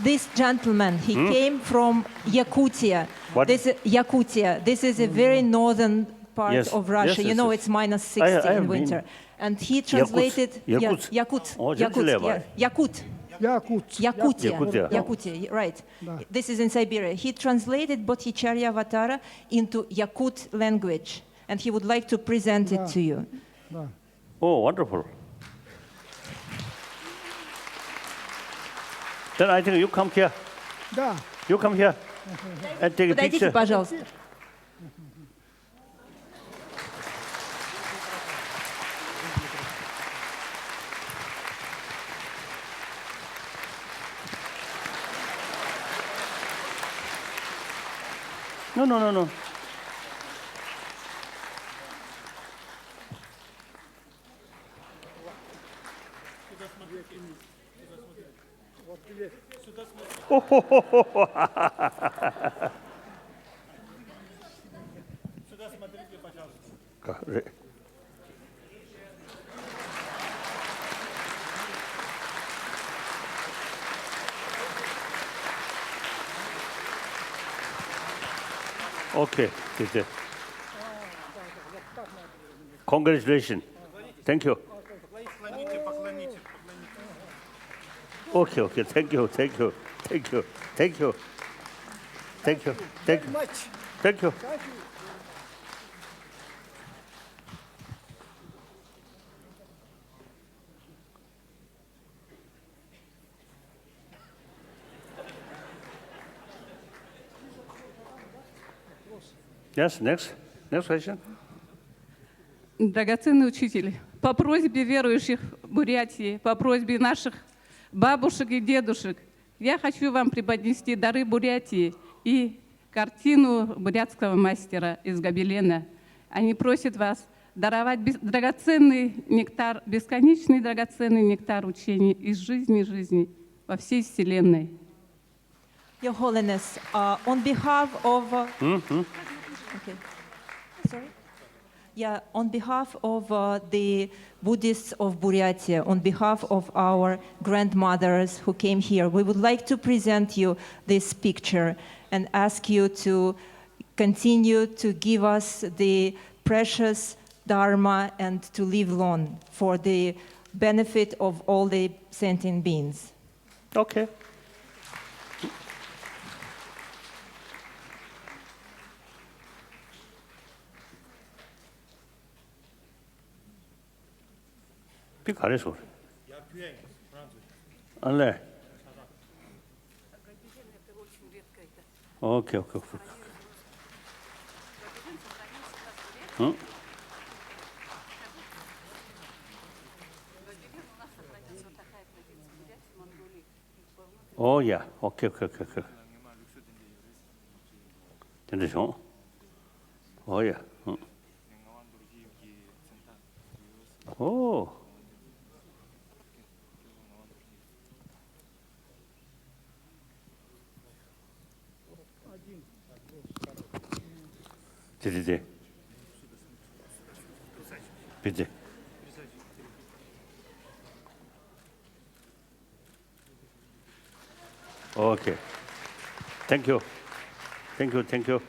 this gentleman, he came from Yakutia. What? This is Yakutia. This is a very northern part Yes, of Russia. yes, You yes, know, yes. it's minus I- I sixty have in been. Winter. And he translated Yakut. Yeah, Yakut. Oh, Yakut. Yakut. Yeah. Yakut. Якут. Yakutia. Yakutia. Yakutia, right. This is in Siberia. He translated Bodhicharya Avatara into Yakut language, and he would like to present it to you. Да. Oh, wonderful. Then I think you come here. Да. You come here and take a Подойдите, picture. Пожалуйста. No, no, no, no. Okay, teacher. Congratulations. Thank you. Okay, okay. Thank you, thank you, thank you, thank you, thank you, thank you, thank you, thank you. Yes, next. Next question. Драгоценный учитель, по просьбе верующих Бурятии, по просьбе наших бабушек и дедушек, я хочу вам преподнести дары Бурятии и картину бурятского мастера из гобелена. Они просят вас даровать бес- драгоценный нектар, бесконечный драгоценный нектар учений из жизни жизни во всей Вселенной. Your Holiness, uh, on behalf of. Uh, okay. Sorry? Yeah, on behalf of uh, the Buddhists of Buryatia, on behalf of our grandmothers who came here, we would like to present you this picture and ask you to continue to give us the precious Dharma and to live long for the benefit of all the sentient beings. Okay. པི་ག་རེ་སོ། ཨ་ལེ། Okay, okay, okay. Oh yeah, okay, okay, okay, okay. དེ་འདྲ་བྱུང་། Oh yeah. Oh. དེ་དེ་དེ། དེ་དེ། Okay. Thank you. Thank you, thank you.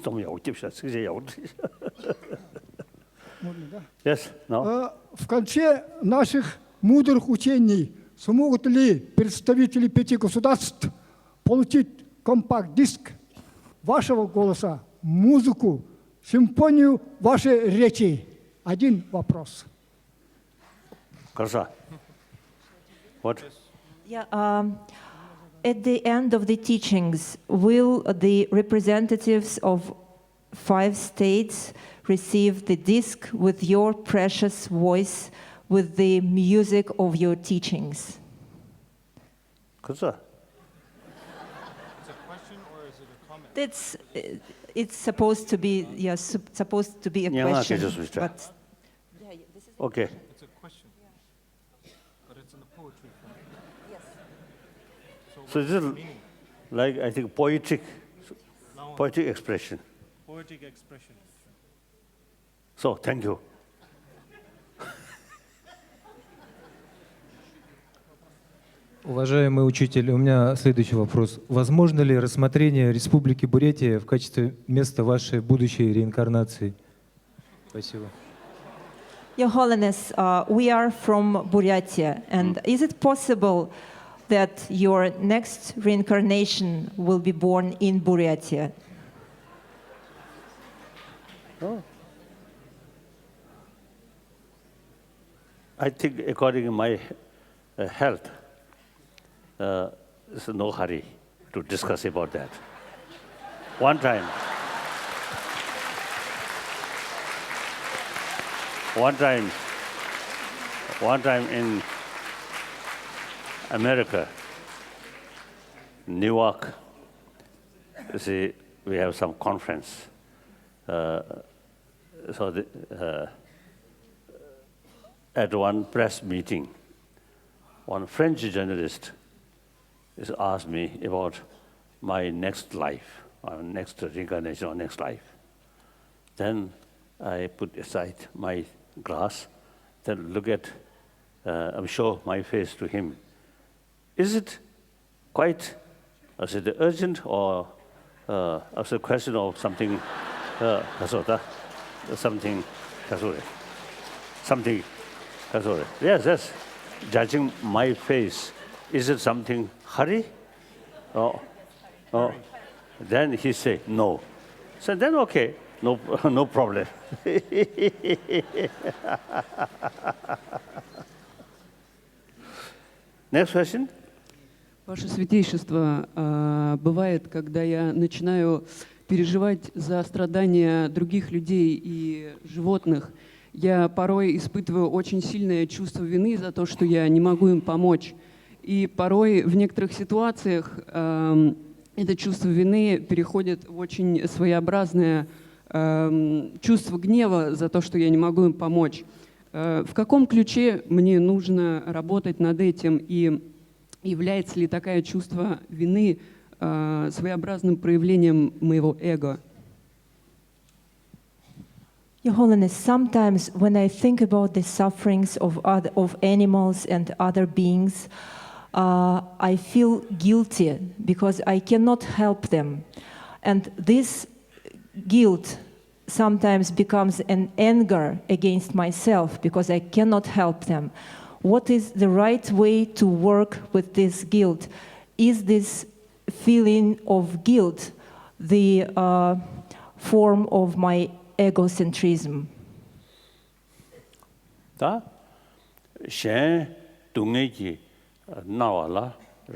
Том я утеп сейчас, где я вот. Yes, no. В конце наших мудрых учений смогут ли представители пяти государств получить компакт-диск вашего голоса, музыку, симфонию вашей речи? Один вопрос. Карса. What? Yeah, um, at the end of the teachings, will the representatives of five states receive the disc with your precious voice, with the music of your teachings? Карса. That's uh, it's supposed to be, yeah, sup- supposed to be a Yeah, question, okay, just wait. But Okay. It's a question. But it's in the poetry form. So this is like, I think, poetic, poetic expression. Poetic expression. So thank you. Уважаемый учитель, у меня следующий вопрос. Возможно ли рассмотрение Республики Бурятия в качестве места вашей будущей реинкарнации? Спасибо. Your Holiness, uh, we are from Buryatia, and is it possible that your next reincarnation will be born in Buryatia? I think according to my uh, health, uh, it's no hurry to discuss about that. One time, one time, one time in America, Newark, you see, we have some conference. Uh, so the, uh, at one press meeting, one French journalist is asked me about my next life, or next reincarnation or next life. Then I put aside my glass, then look at, uh, I show my face to him. Is it quite, I said, urgent or uh, I said, question of something, uh, that's all, that, something, that's all. Something. That's all right. Yes, yes. Judging my face, is it something hurry? Oh, oh. Then he say no. So then okay, no, no problem. Next question. Ваше Святейшество, а, бывает, когда я начинаю переживать за страдания других людей и животных, я порой испытываю очень сильное чувство вины за то, что я не могу им помочь. И порой в некоторых ситуациях, ам, это чувство вины переходит в очень своеобразное, ам, чувство гнева за то, что я не могу им помочь. Э, в каком ключе мне нужно работать над этим и является ли такое чувство вины, э, своеобразным проявлением моего эго? Your Holiness, sometimes when I think about the sufferings of, other, of animals and other beings, uh, I feel guilty because I cannot help them. And this guilt sometimes becomes an anger against myself because I cannot help them. What is the right way to work with this guilt? Is this feeling of guilt the uh, form of my egocentrism? ད། གཞན་སྡུག་བསྔལ་གྱིས་མནར་བ་ལ་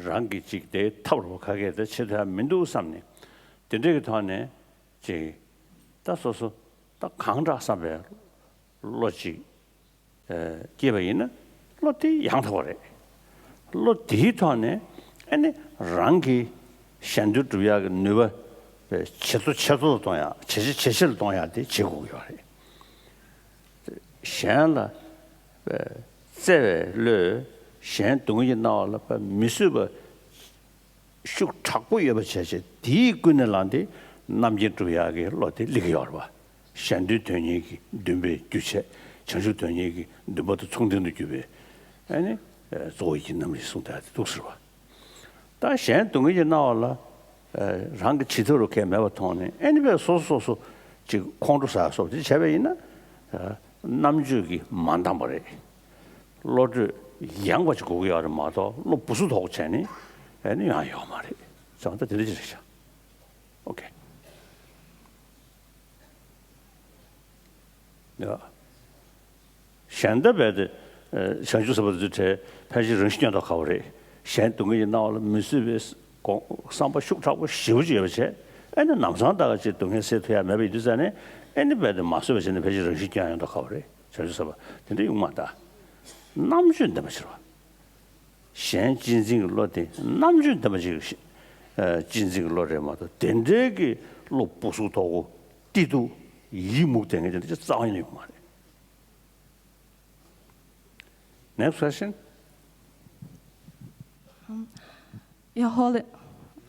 རང་གིས་ཅིག་དེའི་ཐབས་རོགས་ཁ་སྐད་དེ་བྱེད་ཐུབ་ཡ་མི་འདུག་བསམ་ནས། དེ་འདྲའི་གི་ཐོག་ནས་ཅིག་ད་སོ་སོ་ད་གང་དྲག་བསམ་པའི་བློ་ཅིག་སྐྱེས་པ་ཡིན་ན་བློ་དེ་ཡང་དག་པ་རེད། བློ་དེའི་ཐོག་ནས་ཨ་ནི་རང་གི་གཞན་དོན་སྒྲུབ་ཡག་གི་ནུས་པ་ཇེ་མཐོ་ཇེ་མཐོ་ལ་གཏོང་ཡག་ཇེ་ཆེ་ཇེ་ཆེ་ལ་གཏོང་ཡག་དེ་བྱེད་དགོས་ཀྱི་ཡོད་རེད། གཞན་ལ་བརྩེ་བའི་བློས་གཞན་སྡུག་བསྔལ་གྱིས་མནར་བ་ལ་མི་བཟོད་པ་ཤུགས་དྲག་པོ་ཡོད་པ་བྱས་བྱས་དེའི་ཀུན་ནས་བསླངས་ཏེ་རྣམ་མཁྱེན་སྒྲུབ་ཡག་གི་བློ་དེ་སླེབས་ཀྱི་ཡོད་རེད་པ། གཞན་དོན་དོན་གཉེར་གྱི་འདུན་པའི་རྒྱུ་བྱས། བྱང་ཆུབ་དོན་གཉེར་གྱི་འདུན་པ་དང་མཚུངས་ལྡན་དུ་གྱུར་པའི་ཨ་ནི་གཙོ་བོ་ཡིད་ཀྱི་རྣམ་རིག་གསུངས་བསྡད་དེ་འདུག་ཟེར་བ། ད་གཞན་སྡུག་བསྔལ་གྱིས་མནར་བ་ལ་རང་གི་བྱེད་ཐབས་རུ་གང་མེད་པ་མཐོང་ནས་ཨ་ནི་བས་སོ་སོ་སོ་སོ་ཅིག་ཁོང་ཁྲོ་ཟ་སོགས་དེ་བྱས་པ་ཡིན་ན་རྣམ་དཔྱོད་ཀྱིས་མ་འདང་པ་རེད། བློ་གྲོས་ཡངས་པ་ཅིག་དགོས་ཀྱི་ཡོད་རེད་མ་གཏོགས་བློ་སྦུ་སུབ་དོག་པོ་བྱས་ནས་ཨ་ནི་ཡང་ཡོད་མ་རེད། བྱས་ཙང་ད་དེ་འདྲ་ཅིག་རེད་ཤག་ཨོ་ཁེ། ཡ། གཞན་དག་རྦད་དེ་བྱང་ཆུབ་སེམས་དཔའ་དེ་ཚོའི་གྲས་ཕལ་ཆེར་རང་བཞིན་སྐྱོན་དང་འགལ་བ་རེད། གཞན་སྡུག་བསྔལ་གྱིས་མནར་བ་ལ་མི་བཟོད་པའི་དགོངས་བསམ་པ་ཤུགས་དྲག་པོ་ཞེ་པོ་ཅིག་ཡོད་པ་བྱས་ཨ་ནི་ལམ་སང་ད་ག་ཅིག་སྡུག་བསྔལ་སེལ་ཐུབ་ཡ་མེད་པ་ཡིན་དུས་ཙང་ནས་ཨ་ནི་རྦད་དེ་མ་བཟོད་པ་བྱས་ནས་ཕལ་ཆེར་རང་བཞིན་སྐྱོན་ཡོང་དང་འགལ་བ་རེད། བྱང་ཆུབ་སེམས་དཔའ་དེ་འདྲ་ཡོང་མ་ད། རྣམ་དཔྱོད་ལྡན་པ་ཕྱིར་བ། གཞན་གཅེས་འཛིན་གྱི་བློ་དེ་རྣམ་དཔྱོད་ལྡན་པ་ཅིག་གཅེས་འཛིན་གྱི་བློ་རེད་མ་གཏོགས་དེ་འདྲའི་གི་བློ་སྦུ་སུབ་དོག་པོ་བཀྲེས་ལྟོགས་ཡི་མུག་དེ་ངས་དེ་འདྲ་ཅིག་རྩ་བ་ཉིད་ནས་ཡོང་མ་རེད། Next question. Your Holy,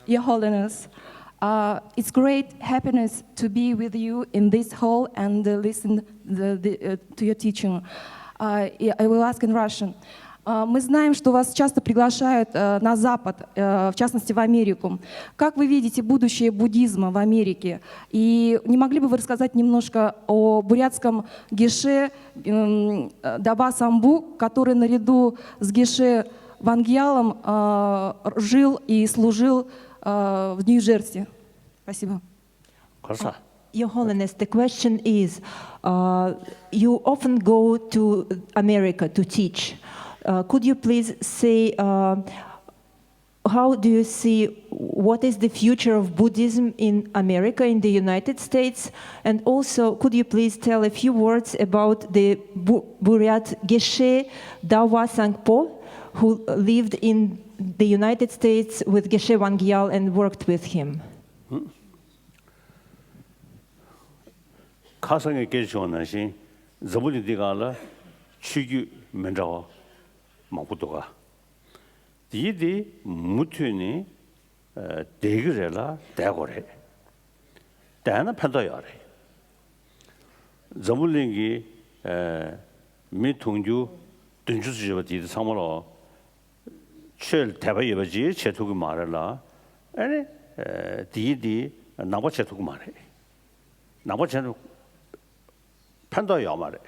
Your Holiness, uh, it's great happiness to be with you in this hall and uh, listen the, the, uh, to your teaching. Uh, I I will ask in Russian. Uh, Мы знаем, что вас часто приглашают э, на Запад, э, в частности в Америку. Как вы видите будущее буддизма в Америке? И не могли бы вы рассказать немножко о бурятском геше м, э, Дава Самбу, который наряду с геше Вангьялом э, жил и служил э, в Нью-Джерси? Спасибо. ག་རེ་ཟ། Your Holiness, the question is, uh, you often go to America to teach. Uh, could you please say uh, how do you see what is the future of Buddhism in America, in the United States? And also, could you please tell a few words about the Bu- Buryat Geshe Dawa Sangpo, who lived in the United States with Geshe Wangyal and worked with him? ཁ་སང་ངས་སྐད་ཆ་བྱུང་བ་ནང་བཞིན་འཛམ་བུ་གླིང་འདི་སྒང་ལ་ཆོས་བརྒྱུད་མི་འདྲ་བ་མང་པོ་འདུག་ག་དེའི་དེ་མུ་མཐུད་ནས་བསྡད་ཀྱི་རེད་ལ་བསྡད་དགོས་རེད། བསྡད་ན་ཕན་ཐོགས་ཡོད་རེད། འཛམ་བུ་གླིང་གི་མི་དུང་ཕྱུར་བདུན་ཅུ་ཙམ་ཡོད་པ་དེ་ཚང་མ་ལ་ཆོས་ལ་དད་པ་ཡོད་པ་ཅིག་བྱེད་ཐུབ་ཀྱི་མ་རེད་ལ། ཨ་ནི་དེའི་དེ་ནང་པ་བྱེད་ཐུབ་ཀྱི་མ་རེད། ནང་པ་བྱས་ན་ཕན་ཐོགས་ཡོད་མ་རེད།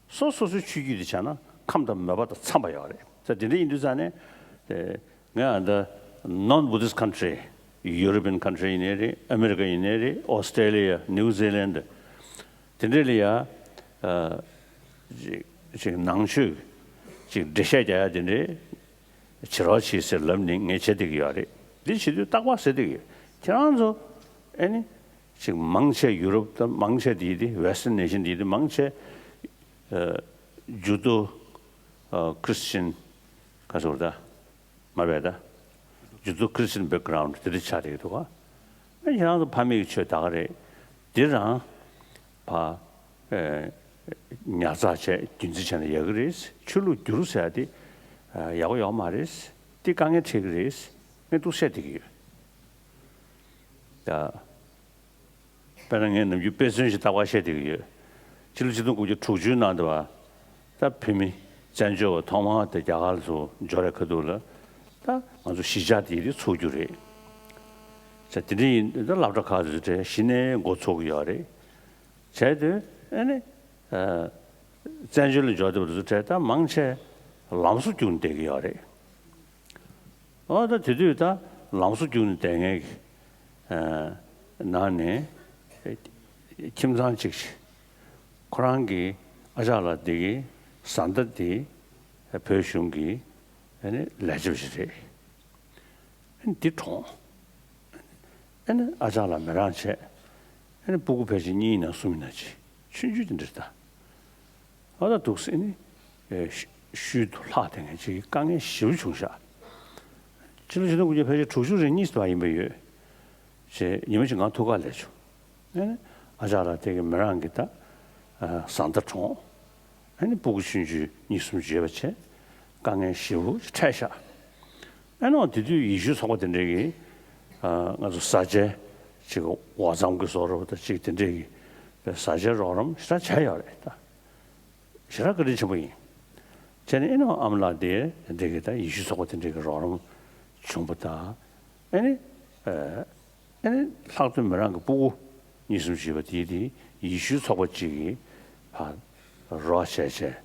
སོ་སོ་སོའི་ཆོས་བརྒྱུད་དེ་བྱས་ན་ ཁམས་དང་མོས་པ་དང་འཚམས་པ་ཡོད་རེད། ད་དེ་འདྲ་ཡིན་དུས་ཙང་ནས་ཨེ་ང་ཨ་ད་non Buddhist country, European country ཡིན་ནའི་རེད། ཨ་མེ་རི་ཀ་ཡིན་ནའི་རེད། ཨོ་སི་ཀྲེ་ལི་ཡ། ནིའུ་ཛི་ལན་དེ་འདྲ་ལ་ཡ་ཨ་ཅིག་ཅིག་ནང་ཆོས་ཅིག་འགྲེལ་བཤད་རྒྱག་ཡ་དེ་འདྲ་བྱེད་རོགས་བྱེད་ཟེར་ལབ་ནས་ངས་བྱེད་བསྡད་ཀྱི་ཡོད་རེད། འདི་བྱེད་དུས་རྟག་པར་ཟེར་བསྡད་ཀྱི་ཡོད། ཁྱེད་རང་ཚོ་ཨེ་ནི་ཅིག་མང་ཆེ་ཡུ་རོབ་དང་མང་ཆེ་དེ་དེ་Western nation དེ་དེ་མང་ཆེ་ཨ་ཇུ་དོ་ཨ་Christian ག་ཟེར་ད། མ་བས་ད། ཇུ་དོ་Christian background དེ་འདྲ་ཆགས་བསྡད་ཀྱི་འདུག་ག་ཨ་ཁྱེད་རང་ཚོ་ཕ་མེས་ཀྱི་ཆོས་ད་ག་རེད། འདི་རང་ཕ་ཨེ་ཉར་ཚགས་བྱས་རྒྱུན་འཛིན་བྱས་ན་ཡག་གི་རེད། ཆོས་ལུགས་བསྒྱུར་ཟེར་ཡ་དེ་ཨ་ཡག་པོ་ཡོད་མ་རེད། དེ་དཀའ་ངལ་འཕྲད་ཀྱི་རེད། ངས་འདུག་བཤད་བསྡད་ཀྱི་ཡོད། ད། དཔེར་ན་ངས་ནམ་རྒྱུན་དཔེ་མཚོན་ཞིག་རྟག་པར་བཤད་བསྡད་ཀྱི་ཡོད། ཕྱི་ལོ་ཆིག་སྟོང་དགུ་བརྒྱ་དྲུག་ཅུའི་ནང་དུ་བ། ད་བོད་མི་བཙན་བྱོལ་བ་ཐོག་མར་དེ་རྒྱ་གར་ལ་སོགས་འབྱོར་བའི་ཁ་ཐུག་ལ། ད་ང་ཚོ་གཞིས་ཆགས་དེ་རིགས་ཚུགས་རྒྱུ་རེད། ཟེར་དེ་འདྲ་ཡིན་ད་སློབ་གྲྭ་ཁག་དེ་ཚོ་གཞི་ནས་འགོ་ཚུགས་ཀྱི་ཡོད་རེད། བྱས་དུས་ཨ་ནི། བཙན་བྱོལ་ལ་འབྱོར་བསྡད་པ་དེ་ཚོ་གྲས་ད་མང་ཆེ་ལམ་བཟོ་བརྒྱུད་ནས་བསྡད་ཀྱི་ཡོད་རེད། ཨོ་ད་དེ་དུས་ད་ལམ་བཟོ་བརྒྱུད་ནས་བསྡད་མཁན་གྱི་ཨ་ནང་ནས་ཁྱིམ་ཚང་གཅིག་ཅིག་ཁོ་རང་གི་ཨ་ཅག་ལགས་འདི་གི་བཟའ་ཟླ་འདི་བོད་གཞུང་གི་ཨ་ནི་ལས་བྱེད་པ་ཞིག་རེད། ཨ་ནི་འདི་གྲོངས། ཨ་ནི་ཨ་ཅག་ལགས་མི་རང་བྱས། ཨ་ནི་སྤུ་གུ་ཕལ་ཆེར་གཉིས་ཡིན་ན་གསུམ་ཡིན་ན་ཅིག་ཆུང་ཆུང་དེ་འདྲ་རེད་ད། ཨ་ད་འདུག་སེ་ནི། ཨེ་ཤུལ་དུ་ལྷག་བསྡད་མཁན་ཅིག་དཀའ་ངལ་ཞེ་པོ་བྱུང་ཤག་ཕྱི་ལོ་ཆིག་སྟོང་དགུ་བརྒྱ་ཕལ་ཆེར་དྲུག་ཅུ་རེ་གཉིས་ཙམ་ཡིན་པ་ཡོད། ཅེས་ཉི་མ་ཅིག་ང་ཐུག་ཁ་ལས་བྱུང་། ཨ་ནི་ཨ་ཅག་ལགས་དེ་གི་མི་རང་གི་ད་བཟའ་ཟླ་གྲོངས། ཨ་ནི་སྤུ་གུ་ཆུང་ཆུང་གཉིས་གསུམ་ཅིག་ཡོད་པ་བྱས། དཀའ་ངལ་ཞེ་པོ་འཕྲད་ཤག་ཨ་ནི་དེ་དུས་ཡེ་ཤུའི་ཚོགས་པ་དེ་འདྲས་ཀྱིས་ང་ཚོ་བཟའ་བཅའ་ཅིག་ཝ་ཙམ་གྱི་བཟོ་འདྲ་པོ་དང་ཅིག་དེ་འདྲས་ཀྱི་བཟའ་བཅའ་རོགས་རམ་ཞེ་དྲག་བྱས་ཡོད་རེད་ད། ཞེ་དྲག་བཀའ་དྲིན་ཆེན་པོ་ཡིན། བྱས་ནས་ཨེ་ནོ་ཨ་མ་ལགས་དེ་འདྲ་གི་ད་ཡེ་ཤུ་ཚོགས་པ་དེ་འདྲ་གི་རོགས་རམ་བྱུང་པ་དང་། ཨེ་ནི། ཨེ་ནི་ལྷག་དོན་མི་རང་གི་སྤུ་གུ་གཉིས་གསུམ་བྱས་པ་དེ་དེ་ཡེ་ཤུ་ཚོགས་པ་གཅིག་གིས་ཕར་རོགས་བྱས་བྱས་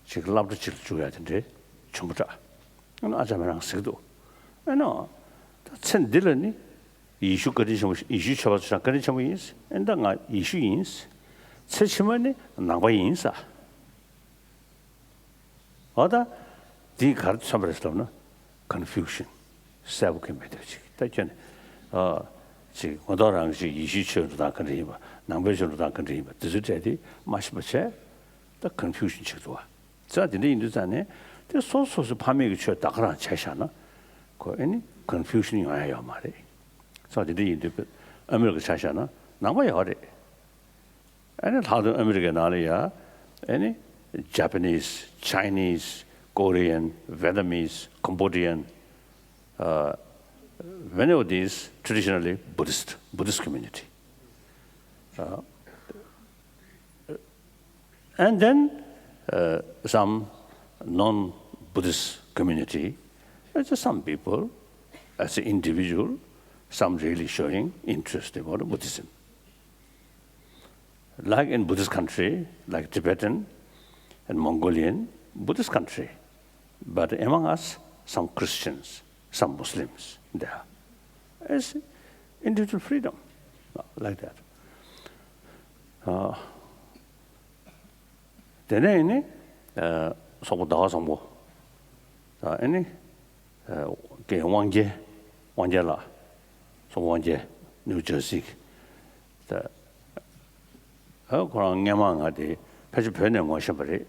ཅིག་སློབ་གྲྭ་གཅིག་ལ་བཅུག་ཡ་དེ་འདྲ་བྱུང་པ་འདྲ། ཨེ་ནོ་ཨ་ཅག་མི་རང་ཟེར་གི་འདུག་ཨེ་ནོ། ད་ཚེ་འདི་ལ་ནི། ཡེ་ཤུ་བཀའ་དྲིན་ཆེན་པོ་ཡེ་ཤུའི་ཆོས་པ་ཚོ་བཀའ་དྲིན་ཆེན་པོ་ཡིན། ཨེ་ད་ང་ཡེ་ཤུ་ཡིན། ཚེ་ཕྱི་མ་ནི་ནང་པ་ཡིན་ས། འོ་ད། འདིས་ག་རེ་མཚོན་པ་རེད་ཟེར་ན། confusion གསལ་པོ་གང་མེད་པ་ཅིག་ད་ཁྱོད་ནི། ཨ། ཅིག་ངོ་ཐོག་རང་གི་ཅིག་ཡེ་ཤུའི་ཆོས་འགྲོ་སྟངས་ག་འདྲ་ཡིན་པ། ནང་པའི་ཆོས་འགྲོ་སྟངས་ག་འདྲ་ཡིན་པ་དེ་ཚོའི་གྲས་དེ་མ་ཤེས་པ་བྱས། ད་confusion ཆགས་འདུག་བ། ཙང་དེ་འདྲ་ཡིན་དུས་ཙང་ནས་དེ་སོ་སོ་སོའི་ཕ་མེས་ཀྱི་ཆོས་ད་ག་རང་བྱས་བཞག་ན། ཁོ་ཨེ་ནི་confusion ཡོང་ཡ་ཡོད་མ་རེད། ཙང་དེ་འདྲ་ཡིན་དུས་ཨ་མེ་རི་ཀ་ཆ་བཞག་ན་ནང་པ་ཡོད་རེད། ཨེ་ནི་ལྷག་དོན་ཨ་མེ་རི་ཀའི་ནང་ལ་ཡ་ཨེ་ནི་Japanese, Chinese, Korean, Vietnamese, Cambodian, uh, many of these traditionally Buddhist, Buddhist community. Uh, And then uh, some non-Buddhist community, uh, just some people, as an individual, some really showing interest about Buddhism. Like in Buddhist country, like Tibetan and Mongolian Buddhist country, but among us, some Christians, some Muslims there. It's individual freedom, like that. Uh, དེ་ནས་ནི། སོག་པོ་ཟླ་བ་བཟང་པོ། ཨ་ནི། རྒན་དབང་རྒྱལ། དབང་རྒྱལ་ལགས། སོག་པོ་དབང་རྒྱལ། ནིའུ་ཇར་སི་གི། ད། ཨ་ཁོ་རང་སྔན་མ་ང་དེ་ཕལ་ཆེར་བོད་ནས་ངོ་ཤེས་པ་རེད།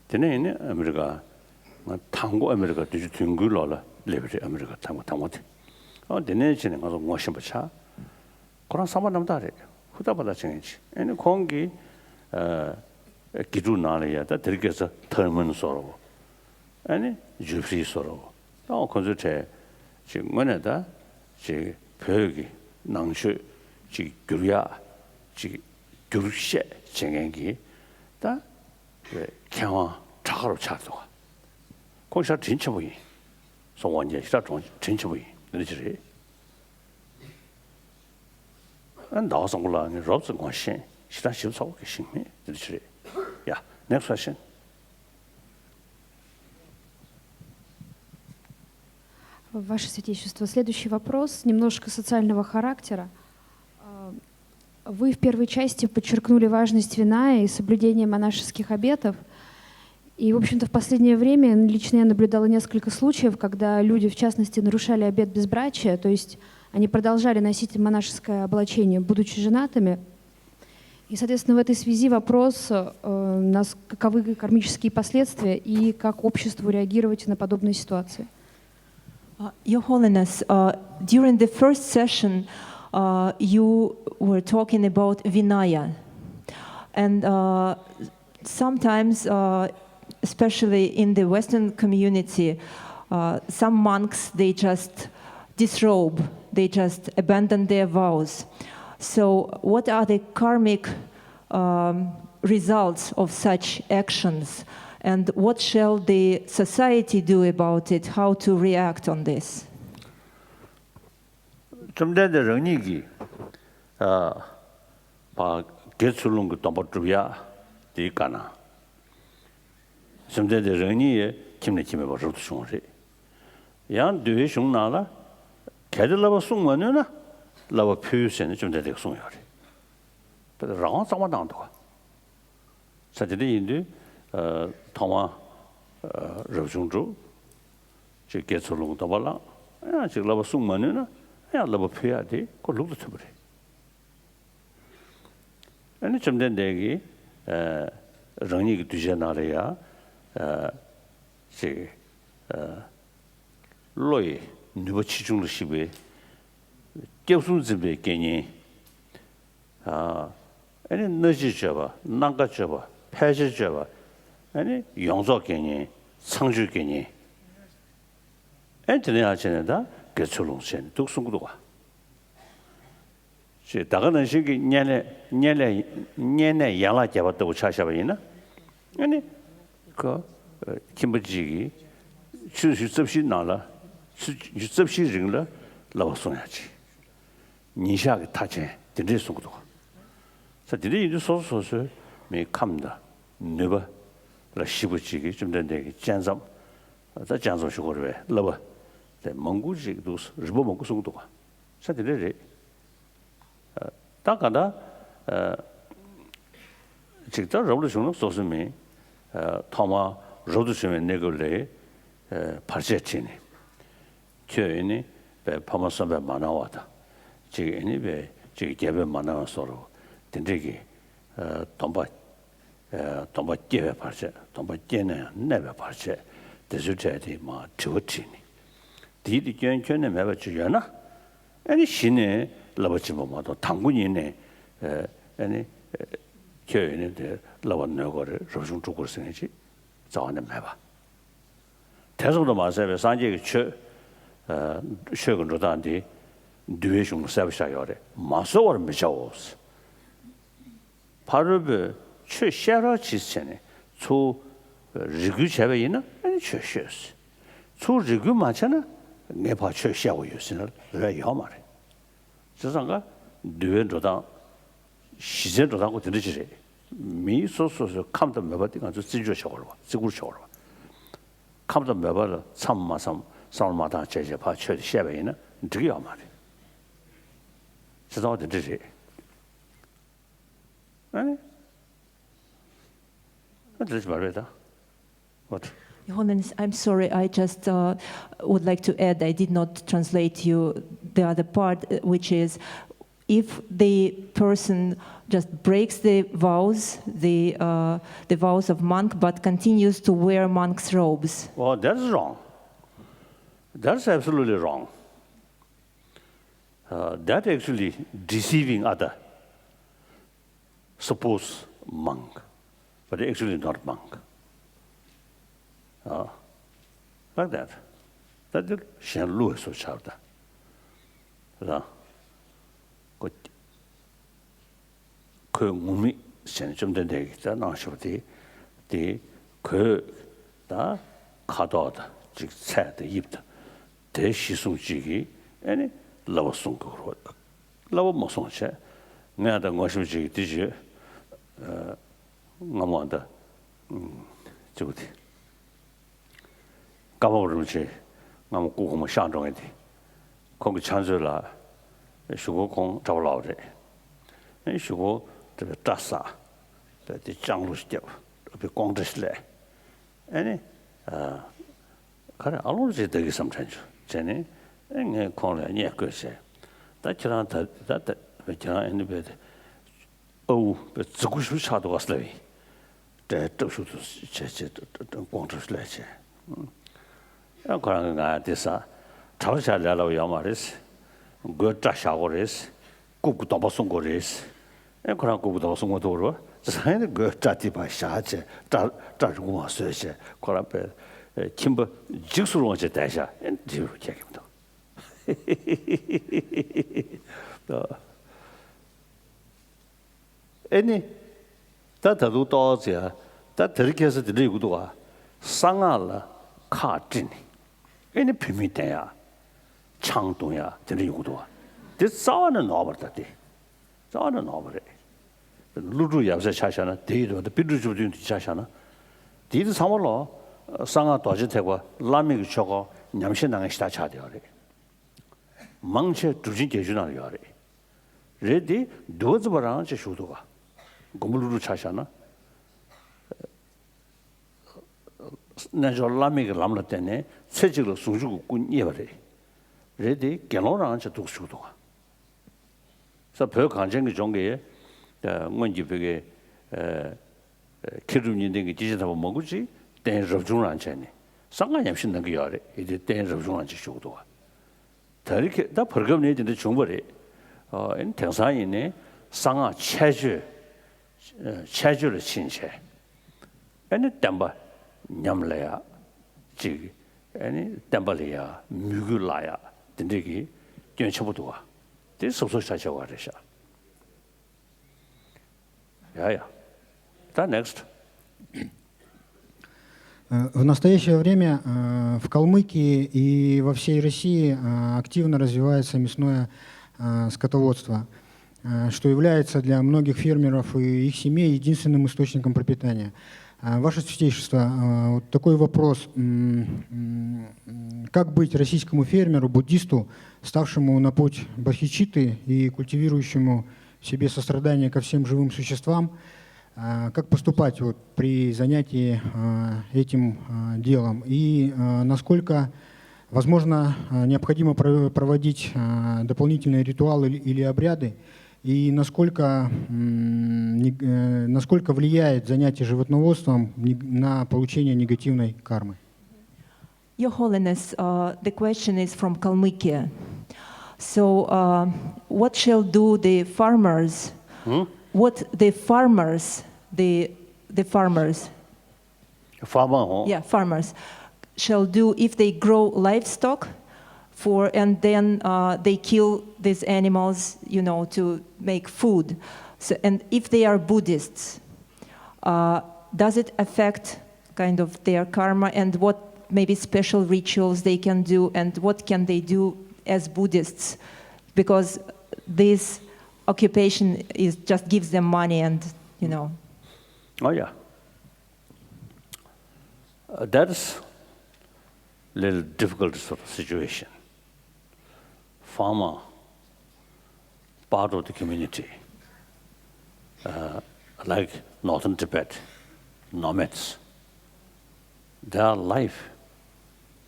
དེ་ནས་ནི་ཨ་མི་རི་ཀ། ང་དང་པོ་ཨ་མི་རི་ཀ་བདུན་ཅུ་དོན་དགུའི་ལོ་ལ་སླེབས་པ་རེད། ཨ་མི་རི་ཀ་དང་པོ་དང་པོ་དེ། ཨ་དེ་ནས་ཕྱིན་ནས་ང་ཚོ་ངོ་ཤེས་པ་ཆགས། ཁོ་རང་བསམ་པ་རྣམ་དག་རེད། ཧུར་ཐག་པ་ཐག་བྱེད་མཁན་ཅིག་ཨ་ནི་ཁོང་གིས་ཨ་དགེ་ཕྲུག་ནང་ལ་ཡ་ད་དེ་རིང་ཁ་སང་ཐེར་མིན་བཟོ་འདྲ་པོ། ཨ་ནི་ཇུ་ཕི་རི་བཟོ་འདྲ་པོ། ད་ཁོ་ཚོའི་གྲས་ཅིག་དངོས་གནས་ད་ཅིག་བོད་ཀྱི་ནང་ཆོས་ཅིག་བསྒྱུར་ཡག་ཅིག་བསྒྱུར་བཤད་བྱེད་མཁན་གྱི་ད་མཁས་དབང་གྲགས་ཁ་རུ་ཆགས་འདུག་ཁོང་ཞེ་དྲག་དྲིན་ཆེན་པོ་ཡིན། སོག་པོ་དབང་རྒྱལ་ཞེ་དྲག་དྲིན་ཆེན་པོ་ཡིན། འདི་འདྲ་ཅིག་རེད། ཨ་ཟླ་བ་བཟང་པོ་ལགས་ངས་རོབ་ཙམ་ངོ་ཤེས། ཞེ་དྲག་ཞིབ་ཚགས་པོ་གི་ཤེས་མེད། འདི་འདྲ་ཅིག་རེད། ཡ། Next question. Ваше Святейшество, следующий вопрос немножко социального характера. А, Вы в первой части подчеркнули важность виная и соблюдения монашеских обетов. И, в общем-то, в последнее время лично я наблюдала несколько случаев, когда люди, в частности, нарушали обет безбрачия, то есть они продолжали носить монашеское облачение, будучи женатыми. И, соответственно, в этой связи вопрос, э, нас, каковы кармические последствия и как обществу реагировать на подобные ситуации? Uh, Your Holiness, uh, during the first session, uh, you were talking about Vinaya. And uh, sometimes, uh, especially in the Western community, uh, some monks, they just disrobe, they just abandon their vows. So, what are the karmic um, results of such actions? And what shall the society do about it? How to react on this? བཅོམ་ལྡན་འདས་རང་ཉིད་ཀྱིས་ཨ་ཕ་དགེ་ཚུལ་སློང་གི་སྡོམ་པ་སྒྲུབ་ཡ་དེའི་བཀའ་གནང་། བཅོམ་ལྡན་འདས་རང་ཉིད་ཡང་ཁྱིམ་ནས་ཁྱིམ་མེད་པར་རབ་ཏུ་བྱུང་བ་རེད། ཡང་འདུལ་བའི་གཞུང་ནང་ལ་གལ་ཏེ་བསླབ་པ་བསྲུང་མ་ནུས་ན་བསླབ་པ་ཕུལ་ཟེར་ནས་བཅོམ་ལྡན་འདས་ཀྱིས་གསུངས་ཡོད་རེད། དེ་རང་དབང་གཙང་མ་གནང་འདུག་ག་ས་དེ་འདྲ་ཡིན་དུས་ཐོག་མར་རབ་བྱུང་སྒྲུབ། ཅིག་དགེ་ཚུལ་སློང་སྡོམ་པ་བླངས། ཡང་ཅིག་བསླབ་པ་བསྲུང་མ་ནུས་ན་ཡང་བསླབ་པ་ཕུལ་ཡག་དེ་ཁོ་ལུགས་དང་མཐུན་པ་རེད། ཨ་ནི་བཅོམ་ལྡན་འདས་ཀྱིས་རང་ཉིད་ཀྱི་གདུལ་བྱའི་ནང་ལ་ཡང་ཅིག་བློ་ཡི་ནུས་པ་ཆེ་ཆུང་ལ་གཞིགས་པའི་སྐྱབས་གསུམ་འཛིན་པའི་དགེ་བསྙེན། ཨ་ནི་སྣ་གཅིག་སྤྱོད་པ། སྣ་འགའ་སྤྱོད་པ། ཕལ་ཆེར་སྤྱོད་པ། ཨ་ནི་ཡོངས་རྫོགས་དགེ་བསྙེན། ཚངས་སྤྱོད་དགེ་བསྙེན། ཨ་ནི་དེ་ནས་ཡང་བྱས་ནས་ད་དགེ་ཚུལ་སློང་བྱས་ནས་འདུག་གསུང་གི་འདུག་ག་ཅེས་ད་ག་ནང་བཞིན་གྱི་བསྙེན་གནས་བསྙེན་གནས་བསྙེན་གནས་ཡན་ལག་བརྒྱད་པ་ལྟ་བུ་ཆ་བཞག་པ་ཡིན་ན། ཨ་ནི་ཁོ་ཁྱིམ་པ་གཅིག་གིས་ཆུ་ཚོད་ཉི་ཤུ་རྩ་བཞིའི་ནང་ལ་ཆུ་ཚོད་ཉི་ཤུ་རྩ་བཞིའི་རིང་ལ་བསླབ་པ་བསྲུང་ཡག་ཅིག་ཉིན་ཞག་གི་མཐའ་ཅན་དེ་འདྲས་གསུང་གི་འདུག་ས་དེ་འདྲ་ཡིན་དུས་སོ་སོ་སོ་སོའི་མིའི་ཁམས་དང་ནུས་པ་ལ་གཞིགས་པ་ཅིག་གིས་བཅོམ་ལྡན་འདས་ཀྱིས་བཅད་མཚམས། ད་བཅད་མཚམས་ཞུ་དགོས་རེད་པས། བསླབ་པ་དེ་མང་པོ་ཅིག་འདུག་རིམ་པ་མང་པོ་གསུང་གི་འདུག་ག་ས་དེ་འདྲ་རེད། ད་ག་ད་ཅིག་ད་རབ་ཏུ་བྱུང་ན་སོ་སོའི་མིའི་ཐོག་མར་རབ་ཏུ་བྱུང་བའི་གནས་སྐབས་ལ་བར་ཆད་ཁྲིད་ནས། ཁྱོད་ཨེ་ནི་བའི་ཕ་མ་བསམ་པས་མ་གནང་བ་དང་། གཅིག་ཨེ་ནི་བའི་གཅིག་རྒྱལ་པོས་མ་གནང་བ་སོགས་རུ་དེ་འདྲས་ཀྱི་སྡོམ་པ། སྡོམ་པ་སྐྱེ་བའི་བར་ཆད། སྡོམ་པ་སྐྱེས་ནས་ཡང་གནས་པའི་བར་ཆད་དེ་ཚོའི་གྲས་དེ་མར་དྲི་བ་དྲིས་ནས། དེའི་དེ་སྐྱོན་ཁྱོན་ནས་མེད་པ་ཅིག་ཡོད་ན། ཨེ་ནི་གཞི་ནས་བསླབ་པ་སྦྱིན་པ་མ་གཏོགས་དང་པོ་ཉིད་ནས་ཨེ་ནི་ཁྱོད་ཨེ་ནི་དེ་བསླབ་པ་ནོར་དགོས་རེད། རབ་བྱུང་སྒྲུབ་དགོས་ཟེར་མཁན་ཅིག་རྩ་བ་ནས་མེད་པ། དེ་ཙམ་དུ་མ་ཟད་པའི་སངས་རྒྱས་ཀྱི་ཆོས། ཆོས་ཀྱི་འགྲོ་སྟངས་འདི་འདུལ་བའི་གཞུང་ལ་གསལ་པོ་བཞག་ཡོད་རེད། མ་གསོལ་བར་མི་བྱའོ། ཕ་རོལ་པོས་ཆོས་བཤད་རོགས་གྱིས་ཟེར་ནས་ཚུར་རེ་སྐུལ་བྱས་པ་ཡིན་ན་ཨ་ནི་ཆོས་ཤོད། ཚུར་རེ་སྐུལ་མ་བྱས་ན་ངས་ཕར་ཆོས་བཤད་དགོས་ཡོད་ཟེར་ན་རེ་བ་ཡོད་མ་རེད། བྱས་ཙང་ཀ་འདུལ་བའི་འགྲོ་སྟངས། གཞི་རྩའི་འགྲོ་སྟངས་ཁོ་དེ་འདྲ་ཅིག་རེད། མིའི་སོ་སོ་སོའི་ཁམས་དང་མོས་པ་དེ་ང་ཚོས་བརྩི་འཇོག་བྱེད་དགོས་རེད་བ། བརྩི་བཀུར་བྱེད་དགོས་རེད་བ། ཁམས་དང་མོས་པ་ལ་མཚམས་མ་མཚམས་བསམ་བློ་མ་བཏང་བྱས་བྱས་ཕར་ཆོས་དེ་བཤད་པ་ཡིན་ན་འགྲིག་གི་ཡོད་མ་རེད། བྱས་ཙང་དེ་འདྲ་རེད། ཨ་ནི། ཨ་དེ་འདྲ་ཅིག་མ་རེད་ད། What? Your Holiness, I'm sorry, I just uh, would like to add, I did not translate you the other part, uh, which is if the person just breaks the vows, the, uh, the vows of monk, but continues to wear monk's robes. Well, that's wrong. That's absolutely wrong. Uh, that actually deceiving other supposed monk, but actually not monk. Uh, like that. ད་འདིར་གཞན་བསླུ་བའི་བཟོ་ཆགས་པ་དང་། ད་ཁོ་ཁོའི་ངུར་སྨྲིག་ཟེར་ནས་བཅོམ་ལྡན་འདས་ཀྱིས་ད་གནང་བཞག་པ་དེ། དེ་ཁོས་ད་ཁ་དོག་དང་ཅིག་ཚད་དང་དབྱིབས་དང་དེ་གཞི་བཟུང་ཅིག་གིས་ཨེ་ནི་བསླབ་པ་བསྲུང་དགོས་རེད། བསླབ་པ་མ་བསྲུངས་བྱས། ངས་ད་ངོ་ཤེས་པ་ཅིག་གིས་འདི་བརྗོད། ཨ་སྔ་མོ་ད་ཨ་གཅིག་པུ་དེ། ཀརྨ་པ་རིན་པོ་ཆེ་ སྔ་མོ་སྐུ་གོང་མ་གཤེགས་འགྲོ་མཁན་དེ། ཁོང་གི་ཕྱག་མཛོད་ལ་གཞུག་གུ་ཁོང་གྲྭ་པ་ལབ་པ་རེད། ཨེ་གཞུག་གུ་དེ་སྐྲ་བསགས། དེ་ལྕང་ལོ་ཞིག་བརྒྱབ། དེ་ཀོང་སྤྲ་ཞིག་ལས། ཨེ་ནི། ཨ། ག་རེ་ཨ་ལོང་ཅིག་བདག་གིས་བསམ་དྲན་བྱུང་བྱས་ནས། ཨེ་ངས་ཁོང་ལ་བརྙས་བཀོད་བྱས། ད་ཁྱེད་རང་ད་ད་ད་ཁྱེད་རང་ཨེ་ནི་བས། ཨའུ་བས་རྫི་གུ་ཞིག་ཆགས་འདུག་ག་ཟེར་བས། སྐྲའི་སྐྲ་ཤུགས་དུ་བྱས་བྱས་ཀོང་སྤྲ་ཞིག་ལས་བྱས། ཨ་ཁོ་རང་གིས་ང་དེ་ས་གྲྭ་པ་ཆགས་ལས་སླ་པོ་ཡོད་མ་རེད། མགོའི་སྐྲ་བཞར་དགོས་རེད། རྐུབ་ཀྱི་སྡོམ་པ་སྲུང་དགོས་རེད། ཨེ་ཁོ་རང་རྐུབ་ཀྱི་སྡོམ་པ་སྲུང་མ་ཐུབ་རོ། ཙང་ནས་མགོའི་སྐྲ་དེ་ཕར་བཞར་བྱས། སྐྲ་སྐྲ་རིང་པོ་མ་བཟོས་བྱས། ཁོ་རང་པས་ཁྱིམ་པ་འཇིགས་སུ་རུང་བ་བྱས་བསྡད་བཞག་ཨེ་འདྲི་བ་ཁྱད་ཀྱི་མི་འདུག་ཨེ་ནི། ད་ད་དུང་ཏོག་ཙེ་ཡ། ད་དེ་རིང་ཁ་སང་དེ་འདྲ་ཡོང་གི་འདུག་ག་གསང་སྔགས་ལ་ཁག་དཀྲི་ནས། ཨེ་ནི་བུད་མེད་བསྟེན་ཡ། ཆང་འཐུང་ཡ་དེ་འདྲ་ཡོང་གི་འདུག་ག་དེ་རྩ་བ་ནས་ནོར་བ་རེད། ད་དེ་རྩ་བ་ནས་ནོར་བ་རེད། ཀླུ་སྒྲུབ་ཡབ་སྲས་ཆ་བཞག་ན་དེ་ཡོད་དུས། ད་པཎ་གྲུབ་བཅུ་བདུན་དེ་ཆ་བཞག་ན། དེ་དེ་ཚང་མ་ལོ། གསང་སྔགས་རྡོ་རྗེ་ཐེག་པ་བླ་མེད་ཀྱི་ཆོས་སྐོར་ཉམས་བཞེས་གནང་མཁན་ཞེ་དྲག་ཆགས་བསྡད་ཡོད་རེད། མང་ཆེ་གྲུབ་ཆེན་བརྒྱད་ཅུ་ནང་ལ་ཡོད་རེད། རེད་དེ། འདུལ་བ་རྩེ་བ་རང་ཅིག་བཞུགས་འདུག་ག་མགོན་པོ་ཀླུ་སྒྲུབ་ཆ་བཞག་ན། རྣལ་འབྱོར་བླ་མེད་ཀྱི་ལམ་ལ་བརྟེན་ནས་ཚེ་གཅིག་ལ་ཟུང་འཇུག་གི་སྐུ་བརྙེས་པ་རེད། རེད་དེ། དགེ་སློང་རང་ཅིག་འདུག་བཞུགས་འདུག་ག་ས་བོད་གངས་ཅན་གྱི་ལྗོངས་ཀྱི། ཨ། སྔོན་གྱི་བོད་ཀྱི། ཨ། མཁས་གྲུབ་གཉིས་ལྡན་གྱི་སྐྱེས་ཆེན་དམ་པ་མང་པོ་ཅིག་རྟེན་རབ་བྱུང་རང་བྱས་ནས་གསང་སྔགས་ཉམས་བཞེས་གནང་གི་ཡོད་རེད། ཡིན་དེ་རྟེན་རབ་བྱུང་རང་ཅིག་བཞུགས་འདུག་ག་ད་རེས་ཁ་ད་བར་སྐབས་ནས་དེ་འདྲ་བྱུང་བ་རེད། ཨ། ཨེ་ནི་དེང་སང་ཡིན་ནའི་གསང་སྔགས་འཆལ་སྤྱོད། ཨ། འཆལ་སྤྱོད་ལ་ཕྱིན་བྱས། ཨེ་ནི་བསྟན་པ་ཉམས་ལ་ཡ། ཅིག་ཨེ་ནི་བསྟན་པ་ལ་ཡ་མོས་གུས་བརླག་ཡ་དེ་འདྲས་ཀྱི་སྐྱོན་ཆེན་པོ་འདུག་ག་དེ་གཟབ་གཟབ་ཞེ་དྲག་བྱེད་དགོས་རེད་ཤག་ཡ་ཡ། ད་next. Э, В настоящее время э, в Калмыкии и во всей России э, активно развивается мясное э, скотоводство, э, что является для многих фермеров и их семей единственным источником пропитания. Э, Ваше Святейшество, э, вот такой вопрос. М, м, м, Как быть российскому фермеру, буддисту, ставшему на путь бодхичитты и культивирующему в себе сострадание ко всем живым существам, а, как поступать вот при занятии а, этим а, делом? И а, насколько, возможно, а, необходимо про- проводить а, дополнительные ритуалы или- или обряды? И насколько, м, не- э, насколько влияет занятие животноводством не- на получение негативной кармы? Your Holiness, uh, the question is from Kalmykia. So, uh, what shall do the farmers? What the farmers, the the farmers, Farmer, huh? Yeah, farmers shall do if they grow livestock for and then uh, they kill these animals, you know, to make food. So, and if they are Buddhists, uh, does it affect kind of their karma and what maybe special rituals they can do and what can they do as Buddhists? Because this occupation is just gives them money and, you know. Oh yeah. Uh, that's a little difficult sort of situation. Farmer, part of the community, uh, like northern Tibet, nomads, their life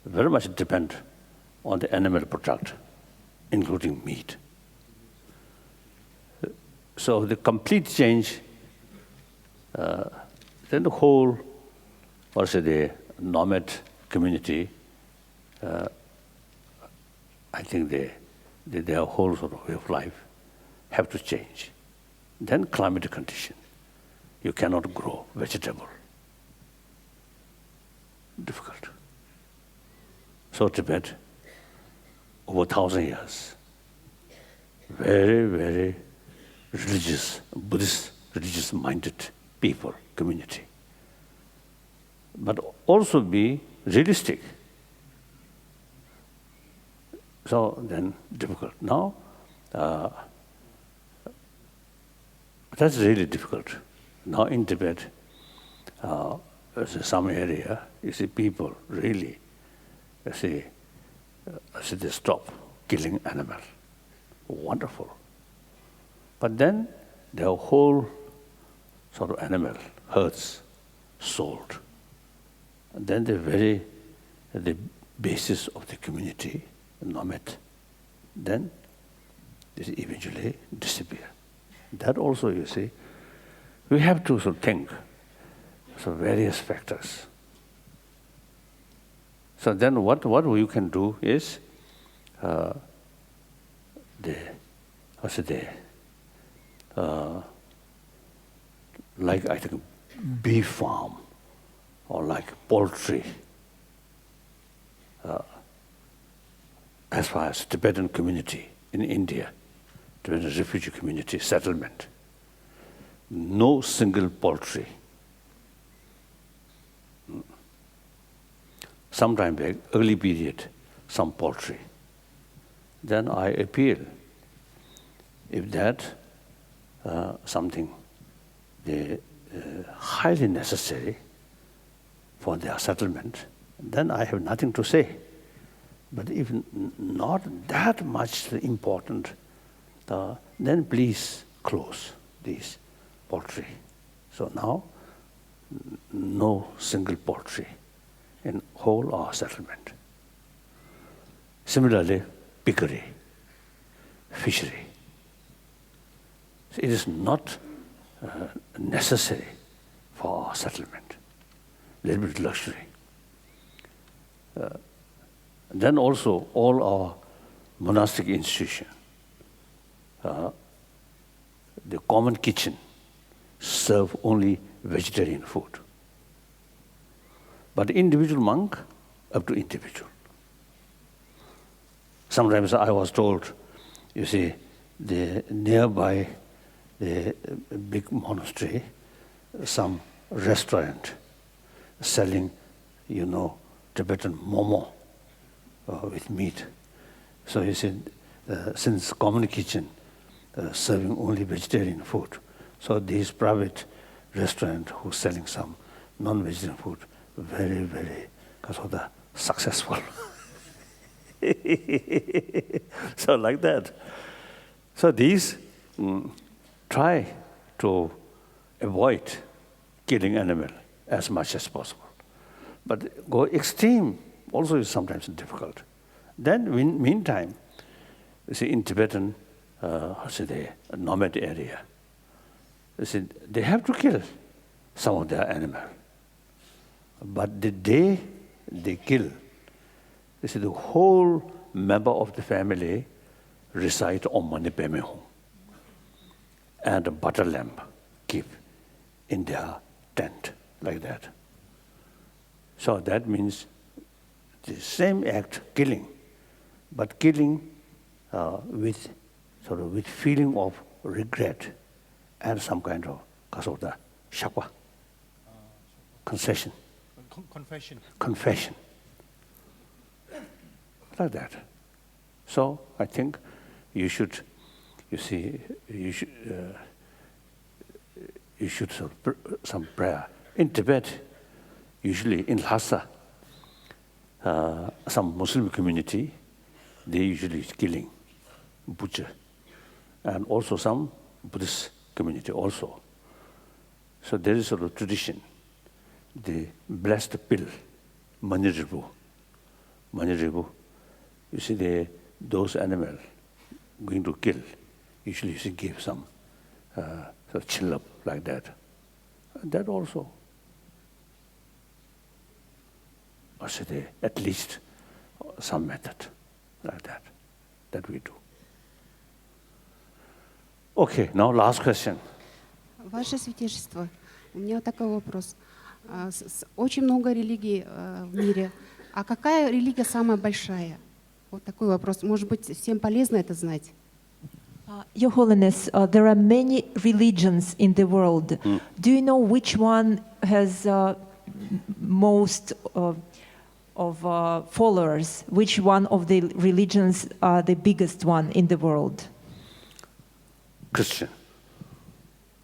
very much depend on the animal product, including meat. So the complete change, uh, then the whole, what say, the nomad community, uh, I think they, they, their whole sort of way of life have to change. Then climate condition, you cannot grow vegetable. Difficult. So Tibet, over thousand years, very, very religious, Buddhist, religious-minded people, community. But also be realistic. So then, difficult. Now, uh, that's really difficult. Now in Tibet, uh, there's some area, you see people really, you see, I said, they stop killing animal. Wonderful. But then the whole sort of animal herds sold. Then the very the basis of the community, nomad, then this eventually disappear. That also, you see, we have to sort of think. So various factors. So then what, what you can do is, uh, the, what's it there? Uh, like, I think, bee farm or like poultry. Uh, as far as Tibetan community in India, Tibetan refugee community settlement, no single poultry. Sometime back, early period, some poultry. Then I appeal, if that, uh, something, the, uh, highly necessary for their settlement, then I have nothing to say. But if n-, not that much important, uh, then please close these poultry. So now, n-, no single poultry in whole our settlement. Similarly, piggery, fishery. It is not, uh, necessary for our settlement. Little bit luxury. Uh, then also all our monastic institution, uh, the common kitchen serve only vegetarian food. But individual monk, up to individual. Sometimes I was told, you see, the nearby the big monastery, some restaurant selling, you know, Tibetan momo, uh, with meat. So he said, uh, since common kitchen, uh, serving only vegetarian food, so these private restaurant who selling some non-vegetarian food, very, very, ka so da, successful. So like that. So these, mm, try to avoid killing animal as much as possible. But go extreme also is sometimes difficult. Then in meantime, you see, in Tibetan, uh, how should they, nomad area, you see, they have to kill some of their animal. But the day they kill, you see, the whole member of the family recite Om Mani Padme Hum and a butter lamb keep in their tent like that. So that means the same act, killing, but killing, uh, with sort of with feeling of regret and some kind of ka so da, shakwa, concession, Con- confession. Confession. Like that. So I think you should, you see, you should, uh, you should some, pr- some prayer. In Tibet, usually in Lhasa, uh, some Muslim community, they usually killing, butcher, and also some Buddhist community also. So there is a tradition, the blessed pill, Mani Ribu. Mani Ribu, you see, the, those animal going to kill, usually you see give some, uh, sort of chin lap like that. That also, I say, the, at least some method like that, that we do. Okay, now last question. Ваше Святейшество, у меня такой вопрос. А, с- с- очень много религий, э, в мире. А какая религия самая большая? Вот такой вопрос. Может быть, всем полезно это знать? Uh, Your Holiness, uh, there are many religions in the world. Do you know which one has uh, most uh, of uh, followers? Which one of the religions are the biggest one in the world? Christian.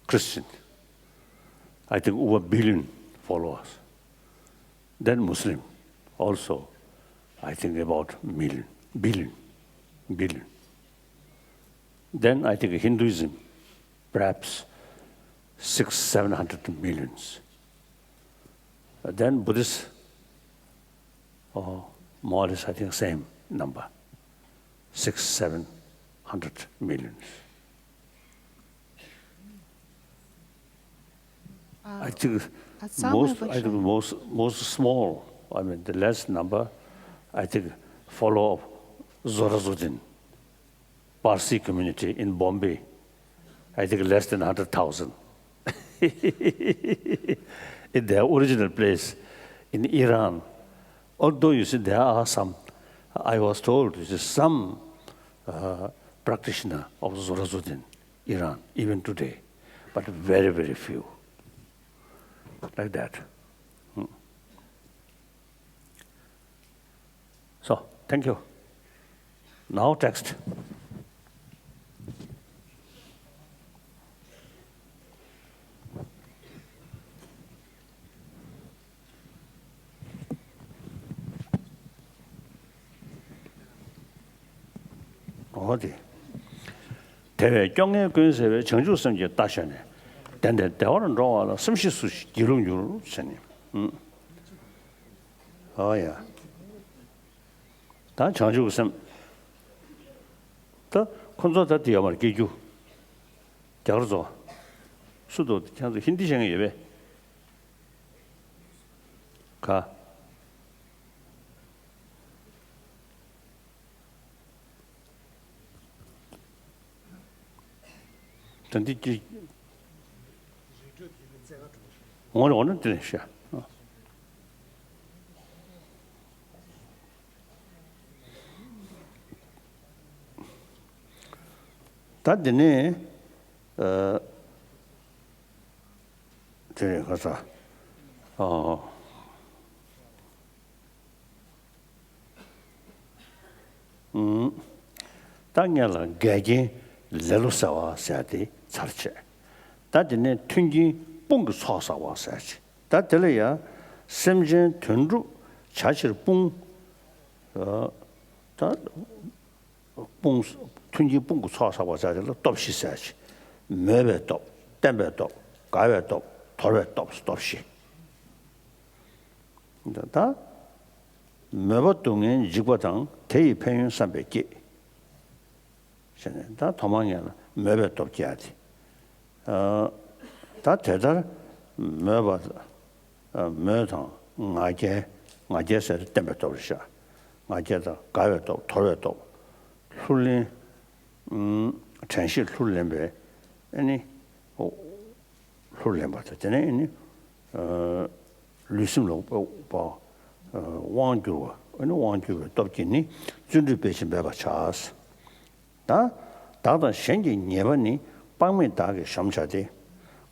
Christian. I think over billion followers. Then Muslim also, I think about million. billion, billion. Then I think Hinduism, perhaps six, seven hundred millions. Then Buddhist, oh, more or less, I think, same number, six, seven hundred millions. I think most, I think most, most small, I mean, the less number, I think, follow of Zorazuddin, Parsi community in Bombay, I think less than hundred thousand. In their original place in Iran, although, you see, there are some, I was told, you see, some uh, practitioner of Zorazuddin, Iran, even today, but very, very few. Like that. Hmm. So, thank you. Now, text. འོ་དེ། དེ་བས་སྐྱོ་ངལ་ཀུན་སེལ་བའི་བྱང་ཆུབ་སེམས་ཀྱིས་བརྟག་བྱས་ནས། བདེ་ནས་བདེ་བར་འགྲོ་བ་ལ་སེམས་ཤེས་སུ་ཞིག་སྒྱིད་ལུག་འགྱུར་ཟེར་ནས། ཨུ། ཨོ་ཡ། ད་བྱང་ཆུབ་སེམས། ད་ཁོ་ཚོ་ད་དེ་ཡོད་མ་རེད། སྐད་སྒྱུར། རྒྱ་གར་ཚོ། སུ་འདུག་ཁྱེད་ཚོ་ཧིན་དི་ཤེས་མཁན་ཡོད་པས། ག་ད་འདི་ཅི། འོང་རེ་འོང་ན་དེ་ནས་བཤད། ད་འདི་ནས། ཨ། དེ་རེད་ཁ་ས། ཨ། ཨུམ། ད་སྔོན་ལ་འགལ་རྐྱེན་ལེ་ལོ་ཟ་བ་ཟེར་དེ་ཚར་བཅད། ད་དེ་ནས་མཐུན་རྐྱེན་དཔུང་གི་ཚོགས་བསགས་པ་ཟེར་ཅིག་ད་དེ་ལ་ཡང་སེམས་ཅན་དོན་གྲུབ་བྱ་ཕྱིར་དཔུང་། ཨ། ད་དཔུང་། མཐུན་རྐྱེན་དཔུང་གི་ཚོགས་བསགས་པ་ཟེར་དེ་ལ་སྟོབས་བཞི་ཟེར་ཅིག་མོས་པའི་སྟོབས། བརྟན་པའི་སྟོབས། དགའ་བའི་སྟོབས། དོར་བའི་སྟོབས། སྟོབས་བཞི། ད། མོས་པ་སྡུག་བསྔལ་འཇིགས་པ་དང་། དེ་ཡི་ཕན་ཡོན་བསམ་པས་བསྐྱེད། ཟེར་ནས་ད་ཐོག་མར་ངེད་ལ་མོས་པའི་སྟོབས་སྐྱེ་ཡ་དེ། ཨ། ད་དེ་ལྟར་མོས་པ། ཨ། མོས་དང་ང་རྒྱལ། ང་རྒྱལ་ཟེར་དེ་བརྟན་པའི་སྟོབས་རེད་ཤག་ང་རྒྱལ་དང་དགའ་བའི་སྟོབས། དོར་བའི་སྟོབས། ལྷུར་ལེན། ཨུམ། དྲན་ཤེས་ལྷུར་ལེན་པའི། ཨ་ནི། ལྷུར་ལེན་པ་དང་། དེ་ནས་ཨ་ནི། ཨ། ལུས་སེམས་ལ་དབང་བསྒྱུར་བ། ཨ་ནི་དབང་བསྒྱུར་བའི་སྟོབས་ཀྱིས་ནི་བརྩོན་འགྲུས་སྤེལ་ཞིང་འབད་པར་བྱ། ད་བདག་དང་གཞན་གྱི་ཉེས་པ་ནི། དཔག་མེད་བདག་གིས་གཞོམ་བྱ་སྟེ།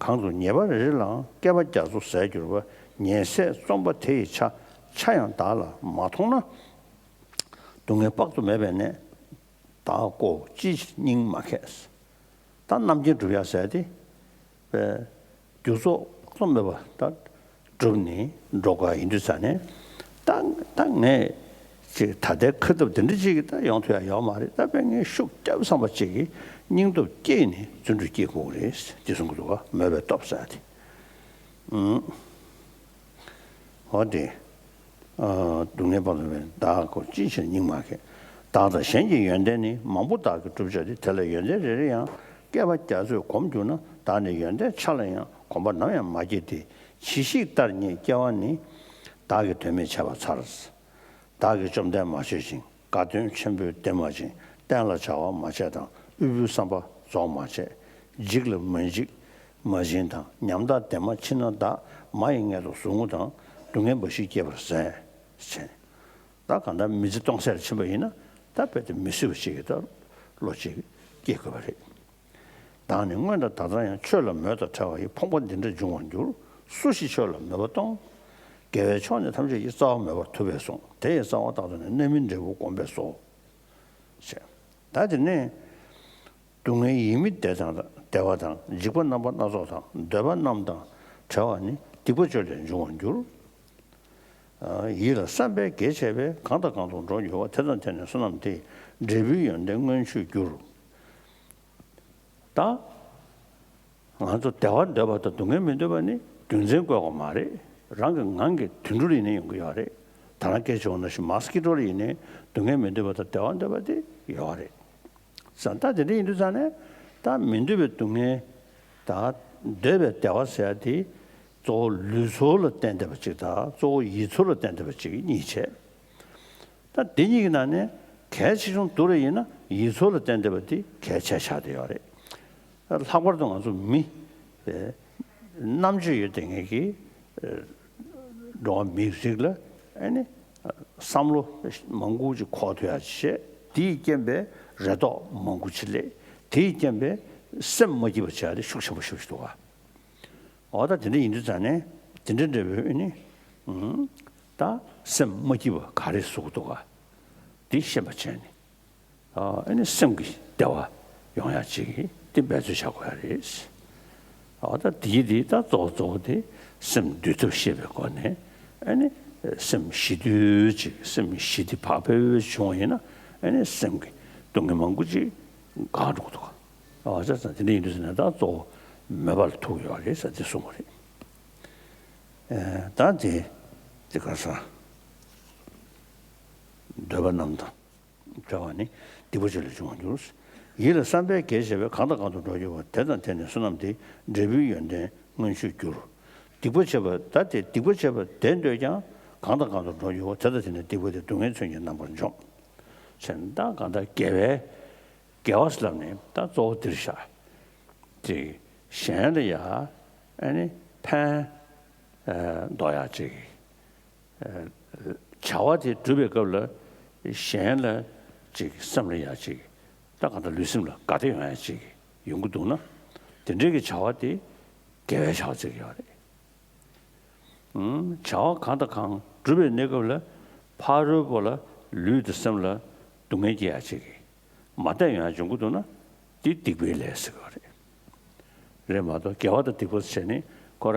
གང་དུ་ཉེས་པ་རེ་རེ་ལའང་། བསྐལ་པ་རྒྱ་མཚོ་ཟད་འགྱུར་བ། ཉེས་ཟད་རྩོམ་པ་དེ་ཡི་ཆ། ཆ་ཡང་བདག་ལ་མ་མཐོང་ན། སྡུག་བསྔལ་དཔག་ཏུ་མེད་པའི་གནས། བདག་ཀོ་ཅིའི་ཕྱིར་སྙིང་མ་ཁད། ད་རྣམ་མཁྱེན་སྒྲུབ་ཡ་ཟེར་དེ། པའི་རྒྱུ་ཚོགས་དཔག་ཏུ་མེད་པ་ད་བསྒྲུབས་ནས་འགྲོ་དགོས་ཡིན་དུས་ཙང་ནས། ད་ད་ངས་ཅིག་ད་ལྟའི་ཁ་ཐུབ་དེ་འདྲ་ཅིག་གིས་ད་ཡོང་ཐུབ་ཡ་ཡོད་མ་རེད། ད་དཔེ་ངས་ཤུགས་རྒྱབ་བསམ་པ་ཅིག་གིས་སྙིང་སྟོབས་བསྐྱེད་ནས་བརྩོན་འགྲུས་བསྐྱེད་དགོས་རེད་ཅེས་གསུང་གི་འདུག་བ། མོས་པའི་སྟོབས་ཟེར་དེ། ཨུམ། འོ་དེ། ཨ། སྡུག་བསྔལ་དཔག་ཏུ་མེད་བདག་ཀོ་ཅིའི་ཕྱིར་སྙིང་མ་ཁད། བདག་དང་གཞན་གྱི་ཡོན་ཏན་ནི། མང་པོ་བདག་གིས་བསྒྲུབ་བྱ་སྟེ། དེ་ལ་ཡོན་ཏན་རེ་རེ་ཡང་། བསྐལ་པ་རྒྱ་མཚོས་གོམས་གྱུར་ན། བདག་ནི་ཡོན་ཏན་ཆ་ལ་ཡང་། གོམས་པ་ནམ་ཡང་མ་སྐྱེ་སྟེ། ཇི་ཞིག་ལྟར་ཉིད་སྐྱེ་བ་ནི། བདག་གིས་དོན་མེད་བྱས་པ་མཚར། བདག་གིས་བཅོམ་ལྡན་མ་མཆོད་ཅིང་། དགའ་སྟོན་ཆེན་པོས་བདེ་མ་བྱིན། བསྟན་ལ་བྱ་བ་མ་བྱས་དང་། དབུལ་པོའི་བསམ་པ་རྫོགས་མ་བྱས། འཇིགས་ལ་མ་འཇིགས། མ་བྱིན་དང་། ཉམ་ཐག་བདེ་མ་མཆིས་ན་བདག། མ་ཡི་མངལ་དུ་ཟུག་རྔུ་དང་། སྡུག་བསྔལ་འབའ་ཞིག་སྐྱེད་པར་ཟད། ཟེར། ད་གང་ལྟར་མི་ཚེ་སྟོང་ཟད་ཕྱིན་པ་ཡིན་ན། ད་རྦད་དེ་མི་སྲིད་པ་ཅིག་གི་ད་བློ་ཅིག་སྐྱེ་དགོས་པ་རེད། བདག་ནི་སྔོན་དང་ད་ལྟར་ཡང་། ཆོས་ལ་མོས་དང་བྲལ་བ་ཡི། ཕོངས་པ་འདི་འདྲ་འབྱུང་བར་འགྱུར། སུ་ཞིག་ཆོས་ལ་མོས་པ་གཏོང་། དགེ་བའི་ཕྱོགས་ནི་ཐམས་ཅད་ཀྱི། རྩ་བ་མོས་པར་ཐུབ་པས་གསུངས། དེ་ཡི་རྩ་བ་རྟག་ཏུ་ནི། རྣམ་སྨིན་འབྲས་བུ་བསྒོམས་པས་སོ། ཞེས། ད་དེ་ནས། སྡུག་བསྔལ་ཡིད་མི་བདེ་དང་བདེ་བ་དང་། འཇིགས་པ་རྣམ་པ་སྣ་ཚོགས་དང་། འདོད་པ་རྣམས་དང་བྲལ་བ་ནི། སྡིག་པ་བཅོས་ལས་འབྱུང་བར་འགྱུར། ཡིད་ལ་བསམ་པས་དགེ་བྱས་པས། གང་དང་གང་དུ་འགྲོ་འགྱུར་བ། དེ་དང་དེ་ནི་བསོད་ནམས་དེ། འབྲས་བུའི་ཡོན་ཏན་མངོན་སྤྱོད་འགྱུར། ད། ང་ཚོ་བདེ་བ་འདོད་པ་དང་སྡུག་བསྔལ་མི་འདོད་པ་ནི་རྒྱུ་མཚན་བཀོད་དགོས་མ་རེད། རང་གི་ངང་གིས་དུད་འགྲོ་ལ་ཡིན་ན་ཡོང་གི་ཡོད་རེད། ད་ལྟ་སྐད་ཆ་བྱུང་ན་ཞིག་མ་སྐྱིད་འགྲོ་ལ་ཡིན་ནའི་སྡུག་བསྔལ་མི་འདོད་པ་དང་བདེ་བ་འདོད་པ་དེ་ཡོད་རེད། ཙང་ད་དེ་འདྲ་ཡིན་དུས་ཙང་ནས་ད་མི་འདོད་པའི་སྡུག་བསྔལ་དང་འདོད་པའི་བདེ་བ་ཟེར་ཡ་དེ་གཙོ་བོ་ལུས་ཚོར་ལ་བརྟེན་བསྡད་པ་ཅིག་དང་གཙོ་བོ་ཡིད་ཚོར་ལ་བརྟེན་བསྡད་པ་ཅིག་གཉིས་བྱས། ད་འདི་གཉིས་ཀྱི་ནང་ནས་གལ་ཆེ་ཆུང་བསྡུར་བ་ཡིན་ན་ཡིད་ཚོར་ལ་བརྟེན་བསྡད་པ་དེ་གལ་ཆེ་ཆགས་བསྡད་ཡོད་རེད། ལྷག་པར་དུ་ང་ཚོ་མི་རྣམ་དཔྱོད་ཡོད་བསྡད་མཁན་གྱི་འགྲོ་བ་མིའི་རིགས་ལ་ཨ་ནི་བསམ་བློ་མང་པོ་ཅིག་འཁོར་ཐུབ་ཡ་བྱས། དེའི་རྐྱེན་པས་རེ་དོགས་མང་པོ་ཅིག་སླེབས། དེའི་རྐྱེན་པས་སེམས་མ་སྐྱིད་པ་བྱས་ཏེ་ཤུགས་ཆེན་པོ་ཞེ་པོ་ཅིག་འདུག་ག་འོ་ད་དེ་འདྲ་ཡིན་དུས་ཙང་ནས་དེ་འདྲ་འདྲ་བོའི་ཨ་ནི་ད་སེམས་མ་སྐྱིད་པ་ག་རེ་བཟོ་གི་འདུག་ག་འདི་ཤེས་པ་བྱས་ནས། ཨ་ནི་སེམས་ཀྱི་བདེ་བ་ཡོང་ཡ་ཅིག་དེ་འབད་རྩོལ་བྱ་དགོས་ཡ་རེད། ཨ་ད་དེའི་དེ་ད་གཙོ་བོ་གཙོ་བོ་དེ་སེམས་འདུལ་ཐབས་ཤེས་པའི་སྒོ་ནས་ཨ་ནི་སེམས་ཞི་དུལ་ཅིག་སེམས་ཞི་བདེ་བག་ཕེབས་བྱུང་བ་ཡིན་ན་ཨ་ནི་སེམས་ཀྱི་སྡུག་བསྔལ་མང་པོ་ཅིག་འགག་འགྲོ་གི་འདུག་ཨ་ད་ད་དེ་འདྲ་ཡིན་དུས་ཟེར་ན་ད་གཙོ་བོ་མོས་པ་ལ་ཐུག་ཡོད་རེད་ཟེར་དེ་གསུངས་པ་རེད། ཨ་ད་དེ་དེ་ག་ས་འདོད་པ་རྣམས་དང་། བྲལ་བ་ནི་སྡིག་པ་ཅན་ལས་བྱུང་བར་འགྱུར། ཡིད་ལ་བསམ་པས་དགེ་བྱས་པས། གང་དང་གང་དུ་འགྲོ་འགྱུར་བ། དེ་དང་དེ་ནི་བསོད་ནམས་དེ། འབྲས་བུའི་ཡོན་ཏན་མངོན་སྤྱོད་འགྱུར། སྡིག་པ་བྱས་པ་ད་དེ་སྡིག་པ་བྱས་པ་དེ་འདོད་ཀྱང་གང་དང་གང་དུ་འགྲོ་འགྱུར་བ། དེ་དང་དེ་ནི་སྡིག་པ་དེ་སྡུག་བསྔལ་མཚོན་གྱི་རྣམ་པར་འཇོམས། བྱས་ན་ད་གང་ལྟར་དགེ་བའི་དགེ་བ་ཟེར་ལབ་ནས་ད་གཙོ་བོ་འདིར་བཞག་ཅིག་གཞན་ལ་ཡ་ཨ་ནི་ཕན་འདོགས་ཡ་ཅིག་བྱ་བ་དེ་སྒྲུབ་པའི་སྐབས་ལ་གཞན་ལ་ཅིག་སེམས་ལ་ཡ་ཅིག་ད་གང་ལྟར་ལུས་སེམས་ལ་དགའ་བདེ་ཡོང་ཡ་ཅིག་ཡོང་གི་འདུག་ན། དེ་འདྲའི་གི་བྱ་བ་དེ་དགེ་བའི་བྱ་བ་ཟེར་གྱི་ཡོད་རེད། བྱ་བ་གང་དང་གང་སྒྲུབ་པའི་གནས་སྐབས་ལ་ཕ་རོལ་པོ་ལ་ལུས་དང་སེམས་ལ་སྡུག་བསྔལ་སྐྱེ་ཡ་ཅིག་མ་བསྡད་ཡོང་ཡ་འབྱུང་གི་འདུག་ན་དེ་སྡིག་པའི་ལས་ཟེར་གྱི་ཡོད་རེད། རེད་མ་གཏོགས་དགེ་བ་དང་སྡིག་པ་བྱས་ནས་ཁོ་ར་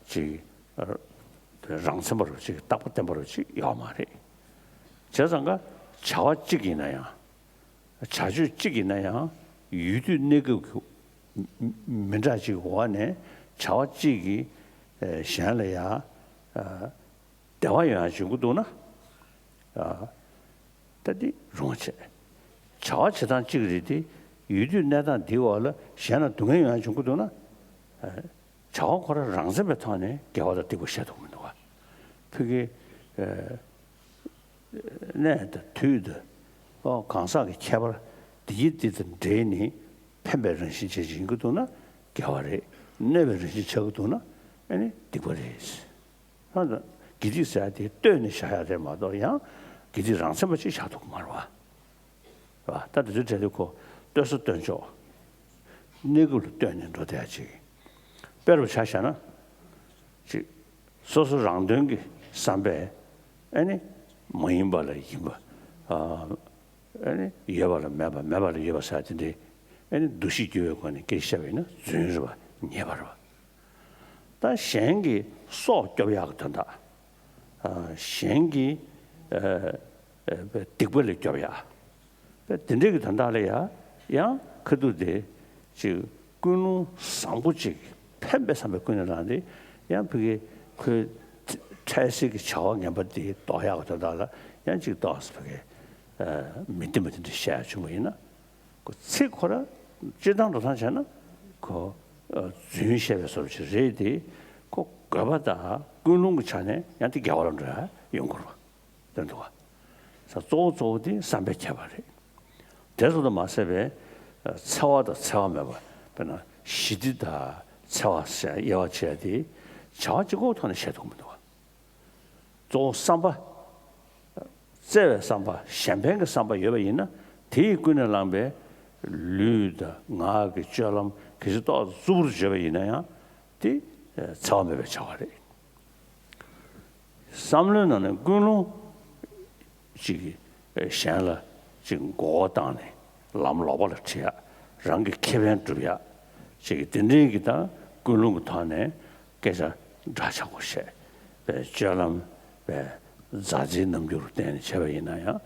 ཅིག་རང་མཚན་པ་རུ་ཅིག་རྟག་པ་བརྟན་པ་རུ་ཅིག་ཡོད་མ་རེད། བྱས་ཙང་ཀ་བྱ་བ་གཅིག་ཡིན་ན་ཡང་བྱ་སྤྱོད་གཅིག་ཡིན་ན་ཡང་ཡུལ་དུས་གནས་སྐབས་ཀྱི་མི་འདྲ་ཅིག་འོག་ནས་བྱ་བ་གཅིག་གིས་གཞན་ལ་ཡང་བདེ་བ་ཡོང་ཡ་འབྱུང་གི་འདུག་ན། ད་འདི་རུང་བ་བྱས། བྱ་བ་བྱེད་སྟངས་གཅིག་རེད་དེ་ཡུལ་དུས་གནས་སྟངས་འདིའི་འོག་ལ་གཞན་ལ་སྡུག་བསྔལ་ཡོང་ཡ་འབྱུང་གི་འདུག་ན། བྱ་བ་ཁོ་རང་རང་མཚན་པའི་ཐོག་ནས་དགེ་བ་དང་སྡིག་པ་བཤད་ཐུབ་མི་འདུག་བ། ཕ་གི་གནས་དང་དུས་དང་ཨོ་གང་ཟག་གི་ཁྱད་པར་འདི་ཡིས་འདི་དང་འབྲེལ་ནས་ཕན་པའི་རང་བཞིན་ཅན་ཅིག་ཡིན་གྱི་འདུག་ན་དགེ་བ་རེད། གནོད་པའི་རང་བཞིན་ཆགས་ཀྱི་འདུག་ན་ཨ་ནི་སྡིག་པ་རེད། ད་དགེ་སྡིག་ཟེར་ཡ་དེ་ལྟོས་ནས་བཞག་ཡ་རེད་མ་གཏོགས་ཡང་དགེ་སྡིག་རང་མཚན་པ་ཅིག་བཞག་ཐུབ་ཀྱི་མ་རེད་བ། རེད་བ། ད་དེ་ཚོའི་གྲས་དེ་ཁོ་ལྟོས་ས་ལྟོས་འཇོག་གནས་སྐབས་ལ་ལྟོས་ནས་འགྲོ་བསྡད་ཡ་ཅིག་དཔེ་རུ་ཆ་བཞག་ན། ཅིག་སོ་སོ་རང་དོན་གྱི་བསམ་པས་ཨ་ནི་མ་ཡིན་པ་ལ་ཡིན་པ། ཨ་ནི་ཡོད་པ་ལ་མེད་པ་མེད་པ་ལ་ཡོད་པ་ཟེར་དེ་འདྲའི་ཨ་ནི་འདུ་ཤེས་བསྒྱུར་བའི་སྒོ་ནས་སྐད་ཆ་བཤད་པ་ཡིན་ན་རྫུན་རེད་པ་ཉེས་པ་རེད་པ། ད་གཞན་གྱི་སྲོག་སྐྱོབ་ཡག་གི་དོན་དག་གཞན་གྱི་སྡིག་པ་ལས་སྐྱོབ་ཡག་དེ་འདྲའི་གི་དོན་དག་ལ་ཡང་ཡང་ཁ་ཐུག་དེ་ཅིག་ཀུན་སློང་བཟང་པོ་ཅིག་ཕན་པའི་བསམ་པའི་ཀུན་ནས་བསླངས་ཏེ་ཡང་ཕ་གི་ཁོའི་འཕྲལ་སེལ་གྱི་བྱ་བ་ངན་པ་དེ་ཟློག་ཡག་གི་དོན་དག་ལ་ཡང་ཅིག་ཏོག་ཙམ་ཕ་གི་མི་བདེན་པ་དེ་འདྲ་བཤད་ཡག་བྱུང་བ་ཡིན་ན། ཁོ་ཚིག་ཁོ་ར་སྤྱིར་བཏང་འགྲོ་སྟངས་བྱས་ན་ཁོ་རྫུན་བཤད་པའི་བཟོ་འདྲ་ཅིག་རེད་དེ། ཁོ་དགོས་པ་དང་ཀུན་སློང་གི་ཆ་ནས་ཡང་དེ་དགེ་བ་ལ་འགྲོ་ཡ་ཡོང་དགོས་རེད་པ། དོན་དུ་བ། ས་གཙོ་བོ་གཙོ་བོ་དེ་བསམ་པའི་ཁྱད་པར་རེད། དེ་ཙམ་དུ་མ་ཟད་པའི་འཚེ་བ་དང་འཚེ་བ་མེད་པ། དཔེར་ན་ཞི་བདེ་དང་འཚེ་བ་ཟེར་དབྱེ་བ་ཕྱེ་ཡ་དེ་བྱ་བ་གཅིག་པོའི་ཐོག་ནས་བཤད་ཐུབ་ཀྱི་མི་འདུག་བ། གཙོ་བོ་བསམ་པ། བརྩེ་བའི་བསམ་པ་གཞན་ཕན་གྱི་བསམ་པ་ཡོད་པ་ཡིན་ན་དེ་ཡིས་ཀུན་ནས་བསླངས་པའི་ལུས་དང་ངག་གི་སྤྱོད་ལམ་གལ་སྲིད་ཏོག་ཙམ་རྩུབ་པོར་བརྗོད་པ་ཡིན་ན་ཡང་དེ་འཚེ་བ་མེད་པའི་བྱ་བ་རེད། བསམ་བློའི་ནང་ནས་ཀུན་སློང་ཅིག་གཞན་ལ་ཅིག་མགོ་སྐོར་བཏང་ནས་ལམ་ལོག་པ་ལ་ཁྲིད་ཡག་རང་གི་ཁེ་ཕན་སྒྲུབ་ཡག་ཅིག་དེ་འདྲའི་གི་དང་ཀུན་སློང་གི་ཐོག་ནས་སྐད་ཆ་འདྲ་ཆགས་པོ་བཤད་པའི་སྤྱོད་ལམ་པའི་ མཛའ་བརྩེའི་རྣམ་འགྱུར་བསྟན་ནས་བྱས་པ་ཡིན་ན་ཡང་།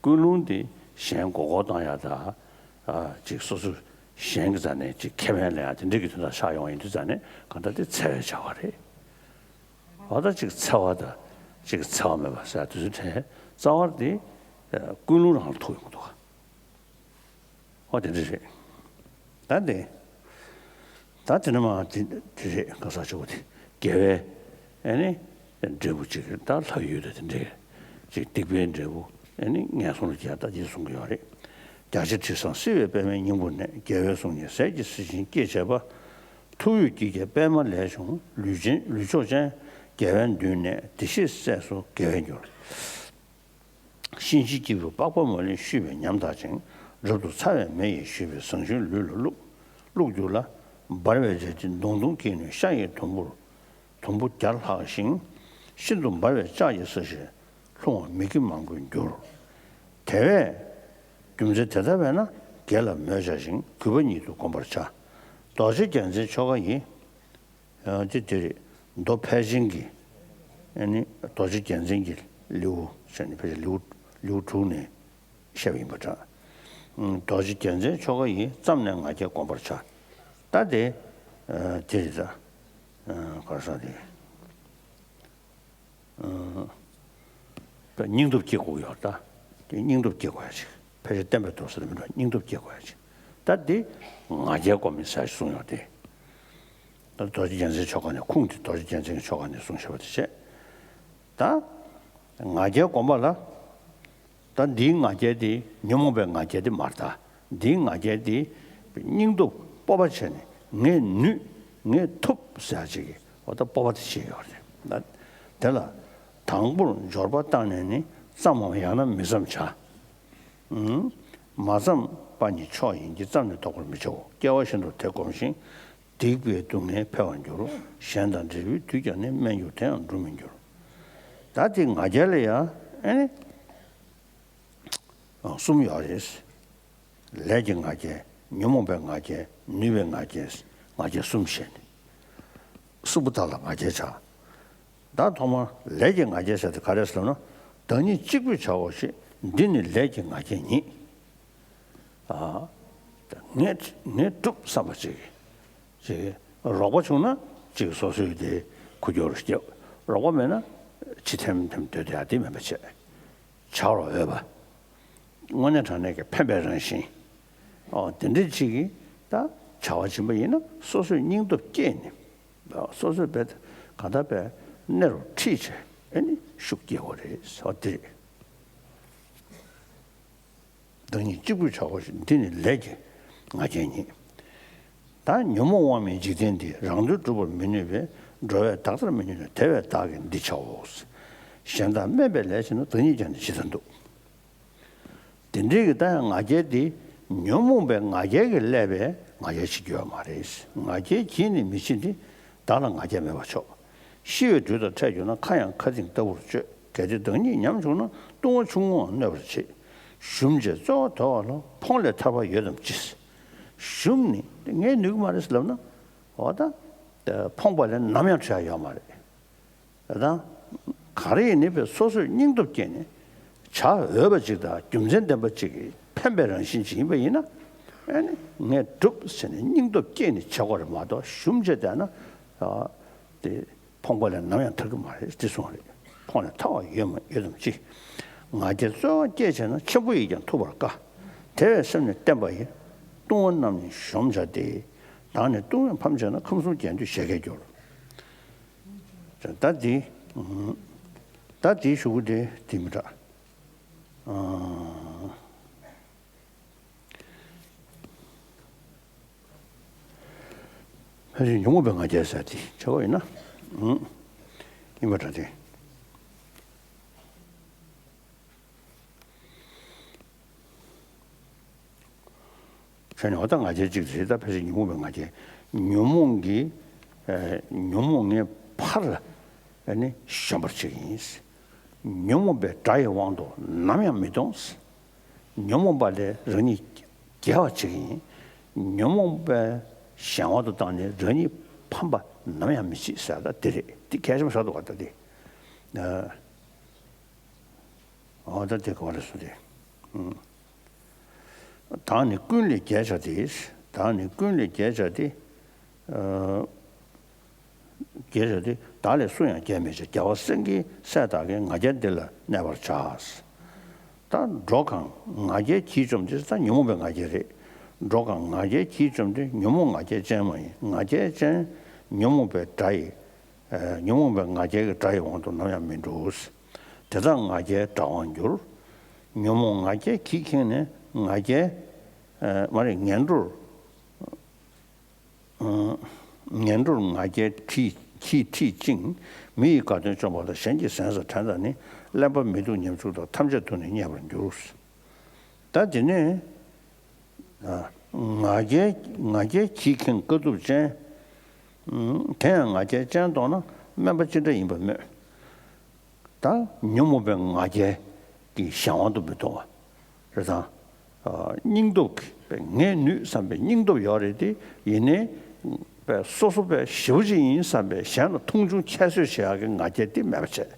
ཀུན་སློང་དེ་གཞན་མགོ་སྐོར་བཏང་ཡག་དང་། ཨ། ཅིག་སོ་སོ་གཞན་གྱི་རྩ་ནས་ཅིག་ཁེ་ཕན་ལེན་ཡག་དེ་འདྲ་གི་དོན་དག་ཆགས་ཡོང་བ་ཡིན་དུས་རྩ་ནས་གང་ལྟར་དེ་འཚེ་བའི་བྱ་བ་རེད། འོ་ད་ཅིག་འཚེ་བ་དང་ཅིག་འཚེ་བ་མེད་པ་ཟེར་དུས་ཚོད་ཕྲན་རྩ་བ་དེ་ཀུན་སློང་རང་ལ་ཐུག་ཡོང་གི་འདུག་ག། ཨོ་དེ་འདྲ་རེད། ད་དེ། ད་དེ་ནི་མ་དེ་དེ་རེད། ག་ས་ཆོག་གི་དེ། དགེ་བའི་ཨེ་ནི་འབྲས་བུ་ཅིག་རེད། ད་ལྷ་ཡུལ་དུ་དེ་འདྲའི་ཅིག་སྡིག་པའི་འབྲས་བུ་ཨེ་ནི་ངན་སོང་ལ་སྐྱེ་ད་ཅེས་གསུང་གི་ཡོད་རེད། རྒྱ་ཆེ་དྲི་བཟང་བསིལ་བའི་པདྨའི་སྙིང་པོ་ནས། རྒྱལ་བའི་གསུང་སྙན་ཟས་ཀྱི་གཟི་བྱིན་སྐྱེད་བྱེད་པ། ཐུགས་ཡོད་ཀྱི་རྒྱལ་པདྨ་ལས་བྱུང་། ལུས་ཅན་ལུས་མཆོག་ཅན་རྒྱལ་བའི་མདུན་ནས། བདེ་གཤེགས་སྲས་སུ་དགེ་བས་འགྱུར། གཤིན་རྗེའི་སྐྱེས་བུ་པགས་པ་མ་ལུས་བཤུས་པའི་ཉམས་དག་ཅིང་། རབ་ཏུ་ཚ་བའི་མེ་ཡིས་བཞུས་པའི་ཟངས་ཞུན་ལུས་ལ་བླུགས། བླུགས་གྱུར་ལ། འབར་བའི་རལ་གྲི་མདུང་ཐུང་དཀྱིལ་ནས་ཤ་ཡི་དུམ་བུར། དུམ་བུ་བརྒྱ་ལྷག་ཞིང་། ཤིན་ཏུ་འབར་བའི་ལྕགས་ཀྱི་ས་གཞིར། ལྷུང་བ་མི་དགེ་མང་པོར་འགྱུར། དེ་བས། རྒྱུ་མཚན་དེ་ལྟ་བས་ན། དགེ་ལ་མོས་བྱ་ཞིང་། གུས་པ་ཉིད་དུ་བསྒོམ་པར་བྱ། རྡོ་རྗེ་རྒྱལ་མཚན་ཆོ་ག་ཡིས། ཡང་ཅི་དེ་རེད། མདོ་ཕལ་ཆེན་གྱི་ཨ་ནི་རྡོ་རྗེ་རྒྱལ་མཚན་གྱི་ལེའུ་ཟེར་ནས། ཕལ་ཆེར་ལེའུ་ལེའུ་དྲུག་ནས་བཤད་པ་ཡིན་པ་འདྲ། ཨུམ། རྡོ་རྗེ་རྒྱལ་མཚན་ཆོ་ག་ཡིས། བརྩམས་ནས་ང་རྒྱལ་བསྒོམ་པར་བྱ། ད་དེ་ཨ་དེ་རེད་ད། ཨ་ག་རེ་ཟེར་དེ། ཨ། ད་སྙིང་སྟོབས་སྐྱེ་དགོས་ཡོད་ད། དེ་སྙིང་སྟོབས་སྐྱེ་དགོས་ཡ་ཅིག། ཕལ་ཆེར་བསྟན་པའི་རྡོ་ཟེར་མི་འགྲོ། སྙིང་སྟོབས་སྐྱེ་དགོས་ཡ་ཅིག། ད་འདི་ང་རྒྱལ་སྒོམ་མིན་ཟེར་གསུངས་ཡོད་དེ། ད་རྡོ་རྗེ་རྒྱལ་མཚན་ཆོ་ག་ནས། ཁུངས་དེ་རྡོ་རྗེ་རྒྱལ་མཚན་གྱི་ཆོ་ག་ནས་གསུངས་བཞག་པ་དེ་བྱས། ད་ང་རྒྱལ་སྒོམ་པ་ལ། ད་འདིའི་ང་རྒྱལ་དེ་ཉོན་མོངས་པའི་ང་རྒྱལ་དེ་མ་རེད་ད། འདིའི་ང་རྒྱལ་དེ་སྙིང་སྟོབས་སྤོབས་པ་བྱས་ནས། ངས་ནུས། ངས་ཐུབ་ཟེར་ཡ་ཅིག་གི། འོ་ད་སྤོབས་པ་དེ་བྱས་ཡོད་རེད་ད། དེ་ལ་དང་པོར་འབྱོར་པ་བཏང་ནས་ནི། བརྩམ་མམ་ཡང་ན་མི་བརྩམ་བྱ། ཨུམ། མ་བརྩམས་པ་ཉིད་མཆོག་ཡིན་གྱི། བརྩམས་ནས་བཟློག་པར་མི་བྱའོ། སྐལ་བ་བཞིན་དུ་དེ་བསྒོམ་ཞིང་། སྡིག་པའི་སྡུག་བསྔལ་འཕེལ་བར་འགྱུར། གཞན་དང་འབྲལ་བའི་དུས་ཀྱང་ནི། སྨན་གྱུར་དེ་ཡང་འགྲུབ་མི་འགྱུར། ད་དེ་ང་རྒྱལ་ལ་ཡང་ཨེ་ནི་གསུམ་ཡོད་རེད། ལས་ཀྱི་ང་རྒྱལ། ཉོན་མོངས་པའི་ང་རྒྱལ། ནུས་པའི་ང་རྒྱལ། ང་རྒྱལ་གསུམ་བཤད་ནས། གསུམ་པོ་དག་ལ་ང་རྒྱལ་བྱ། ད་ཐོག་མར་ལས་ཀྱི་ང་རྒྱལ་ཟེར་དེ་ག་རེ་ཟེར་ན། བདག་ཉིད་གཅིག་པུས་བྱའོ་ཞེས། འདི་ནི་ལས་ཀྱི་ང་རྒྱལ་ཉིད། ཨ། ངས་ངས་སྒྲུབ་བསམ་པ་ཅིག་ཅིག། རོགས་པ་བྱུང་ན་ཅིག་སོ་སོའི་དེ་ཁུར་གྱི་རུ་སྐྱེལ། རོགས་པ་མེད་ན་ཕྱི་ཐེམ་ཐེམ་སྡོད་བསྡད་ཡ་དེ་མེད་པ་བྱས། བྱ་བར་འོས་པ། དངོས་གནས་དྲང་གནས་ཀྱི་ཕན་པའི་རང་བཞིན། ཨོ་དེ་འདྲ་ཅིག་གིས་ད་བྱ་བ་བྱིན་པ་ཡིན་ན། སོ་སོས་སྙིང་སྟོབས་བསྐྱེད་ནས། སོ་སོས་བས་གང་ལྟར་བས་གནས་རུ་ཁྲིད་བྱས། ཨེ་ནི་ཤུགས་སྐྱེ་དགོས་རེད། ཨོ་དེ་རེད། བདག་ཉིད་གཅིག་པུས་བྱའོ་ཞེས། འདི་ནི་ལས་ཀྱི་ང་རྒྱལ་ཉིད། ད་ཉོན་མོངས་དབང་མེད་འཇིག་རྟེན་འདི། རང་དོན་སྒྲུབ་པར་མི་ནུས་པས། འགྲོ་བས་བདག་ཐར་མི་ནུས་ན། དེ་བས་བདག་གིས་འདི་བྱའོ། གཞན་དག་དམན་པའི་ལས་བྱས་ན། བདག་ཉིད་ཀྱང་ནི་ཇི་ལྟར་འདུག། དེ་འདྲའི་གི་ད་ཡང་ང་རྒྱལ་དེ་ཉོན་མོངས་པའི་ང་རྒྱལ་གྱིས་བསླད་པའི་ང་རྒྱལ་བྱེད་རྒྱུ་ཡོད་མ་རེད། ང་རྒྱལ་གྱིས་ནི་མི་བྱེད་དེ། བདག་ལ་ང་རྒྱལ་མེད་པར་ཤོག། ཤི་བའི་དུས་དང་འཕྲད་གྱུར་ན། ཁ་ཡང་ཁ་ཚིག་ལྟ་བུར་སྤྱོད། གལ་ཏེ་བདག་ཉིད་ཉམས་བྱུང་ན། ལྟུང་བ་ཆུང་ངུའང་གནོད་པར་བྱེད། ཞུམ་བྱས་རྩོལ་བ་དོར་བ་ལ། ཕོངས་ལས་ཐར་པ་ཡོད་དམ་ཅི། ཞུམ་ནས་ངས་ནུས་ཀྱི་མ་རེད་ལབ་ན། འོ་ད་ཕོངས་པ་ལས་ནམ་ཡང་བྲལ་ཡ་ཡོད་མ་རེད། ད་ག་རེ་ཡིན་ནའི་བས་སོ་སོས་སྙིང་སྟོབས་བསྐྱེད་ནས་བྱ་འོས་པ་ཅིག་དང་རྒྱུ་མཚན་ལྡན་པ་ཅིག་གི་ཕན་པའི་རང་བཞིན་ཅིག་ཡིན་པ་ཡིན་ན། ཨ་ནི་ངས་སྒྲུབ་ཟེར་ནས་སྙིང་སྟོབས་བསྐྱེད་ནས་བྱེད་དགོས་རེད་མ་གཏོགས། ཞུམ་བྱས་བསྡད་ན་ཨ་དེ་ཕོངས་པ་ལས་ནམ་ཡང་ཐར་གྱི་མ་རེད། དེ་གསུངས་རེད། ཕོངས་ལས་ཐར་བ་ཡོད་མ་ཡོད་དམ་ཅི། ང་རྒྱལ་རྩོལ་བ་བསྐྱེད་བྱས་ན། ཆེན་པོ་ཡིས་ཀྱང་ཐུབ་པར་དཀའ། དེ་བས་སེམས་ནི་བརྟན་པ་ཡིས། ལྟུང་བ་རྣམས་ནི་གཞོམ་བྱ་སྟེ། བདག་ནི་ལྟུང་བས་ཕམ་བྱས་ན། ཁམས་གསུམ་རྒྱན་དུ་བཞད་གད་འགྱུར། ད་འདི། ད་འདིའི་གཞུག་གུ་དེ་འདི་མི་འདྲ། ཨ། ཕལ་ཆེར་ཉོན་མོངས་པའི་ང་རྒྱལ་ཟེར་དེ་ཆགས་པ་ཡིན་ན། ཨུམ། ཡིན་པ་འདྲ་སྟེ། བྱས་ནས་འོ་ད་ང་རྒྱལ་གཅིག་རེད། ད་ཕལ་ཆེར་ཉོན་མོངས་པའི་ང་རྒྱལ། ཉོན་མོངས་ཀྱི་ཨ་ཉོན་མོངས་ངས་ཕར་ཨ་ནི་གཞོམ་པར་བྱེད་ཀྱི་ཡིན། ཉོན་མོངས་པའི་དགྲ་ཡི་དབང་དུ་ནམ་ཡང་མི་གཏོང་། ཉོན་མོངས་པ་ལས་རང་ཉིད་རྒྱལ་བར་བྱེད་ཀྱི་ཡིན། ཉོན་མོངས་པའི་གཞན་དབང་དུ་བཏང་ནས་རང་ཉིད་ཕམ་པ་ནམ་ཡང་མི་བྱེད་ཟེར་བ་ད་འདི་རེད། འདི་གལ་ཆེན་པོ་ཞིག་འདུག་ག། ད་འདི། ཨ། འོ་ད་དེ་ག་བ་ལ་སོ་དེ། ཨུམ། བདག་ནི་ཀུན་ལས་རྒྱལ་བྱ་སྟེ། བདག་ནི་ཀུན་ལས་རྒྱལ་བྱ་སྟེ། ཨ། རྒྱལ་བྱ་སྟེ། བདག་ལས་སུ་ཡང་རྒྱལ་མི་བྱ། རྒྱལ་བ་སེང་གེའི་སྲས་དག་གི་ང་རྒྱལ་འདི་ལ་གནས་པར་བྱ། ད་འགྲོ་གང་ང་རྒྱལ་གྱིས་བཅོམ་སྟེ། ད་ཉོན་མོངས་པའི་ང་རྒྱལ་རེད། འགྲོ་གང་ང་རྒྱལ་གྱིས་བཅོམ་སྟེ། ཉོན་མོངས་ང་རྒྱལ་ཅན་མ་ཡིན། ང་རྒྱལ་ཅན་ཉོན་མོངས་པའི་དགྲ་ཡི། ཨ། ཉོན་མོངས་པའི་ང་རྒྱལ་གྱི་དགྲ་ཡི་དབང་དུ་ནམ་ཡང་མི་འགྲོ། དེ་དག་ང་རྒྱལ་དགྲ་བར་འགྱུར། ཉོན་མོངས་ང་རྒྱལ་གྱིས་ཁེངས་ནས། ང་རྒྱལ། ཨ། མ་རེད། ངན་འགྲོར། ངན་འགྲོར་ང་རྒྱལ་གྱིས་གྱིས་ཁྲིད་ཅིང་། མི་ཡི་དགའ་སྟོན་བཅོམ་པ་དང་། གཞན་གྱི་ཟན་ཟ་བྲན་དང་ནི། གླེན་པ་མི་སྡུག་ཉམ་ཆུང་དག་ཐམས་ཅད་དུ་ནི་བརྙས་པར་འགྱུར། ད་དེ་ནས། ཨ། ང་རྒྱལ་ང་རྒྱལ་གྱིས་ཁེངས་དཀའ་ཐུབ་ཅན། ཨུམ། དེ་ཡང་ང་རྒྱལ་ཅན་མཐོང་ན། དམན་པ་ཅི་འདྲ་ཡིན་པ་སྨོས། ད་ཉོན་མོངས་པའི་ང་རྒྱལ་གྱི་གཞན་དབང་དུ་མི་གཏོང་བ་རེད་དང་། ཨ། སྙིང་སྟོབས་ཀྱི་ངས་ནུས་བསམ་པའི་སྙིང་སྟོབས་ཡོད་རེད་དེ། ཡིན་ནའི་པའི་སོ་སོ་པའི་ཞེ་པོ་ཅིག་ཡིན་བསམ་པའི་གཞན་ལ་མཐོང་ཆུང་ཁྱད་གསོད་བྱེད་ཡག་གི་ང་རྒྱལ་དེ་མེད་པ་བྱས།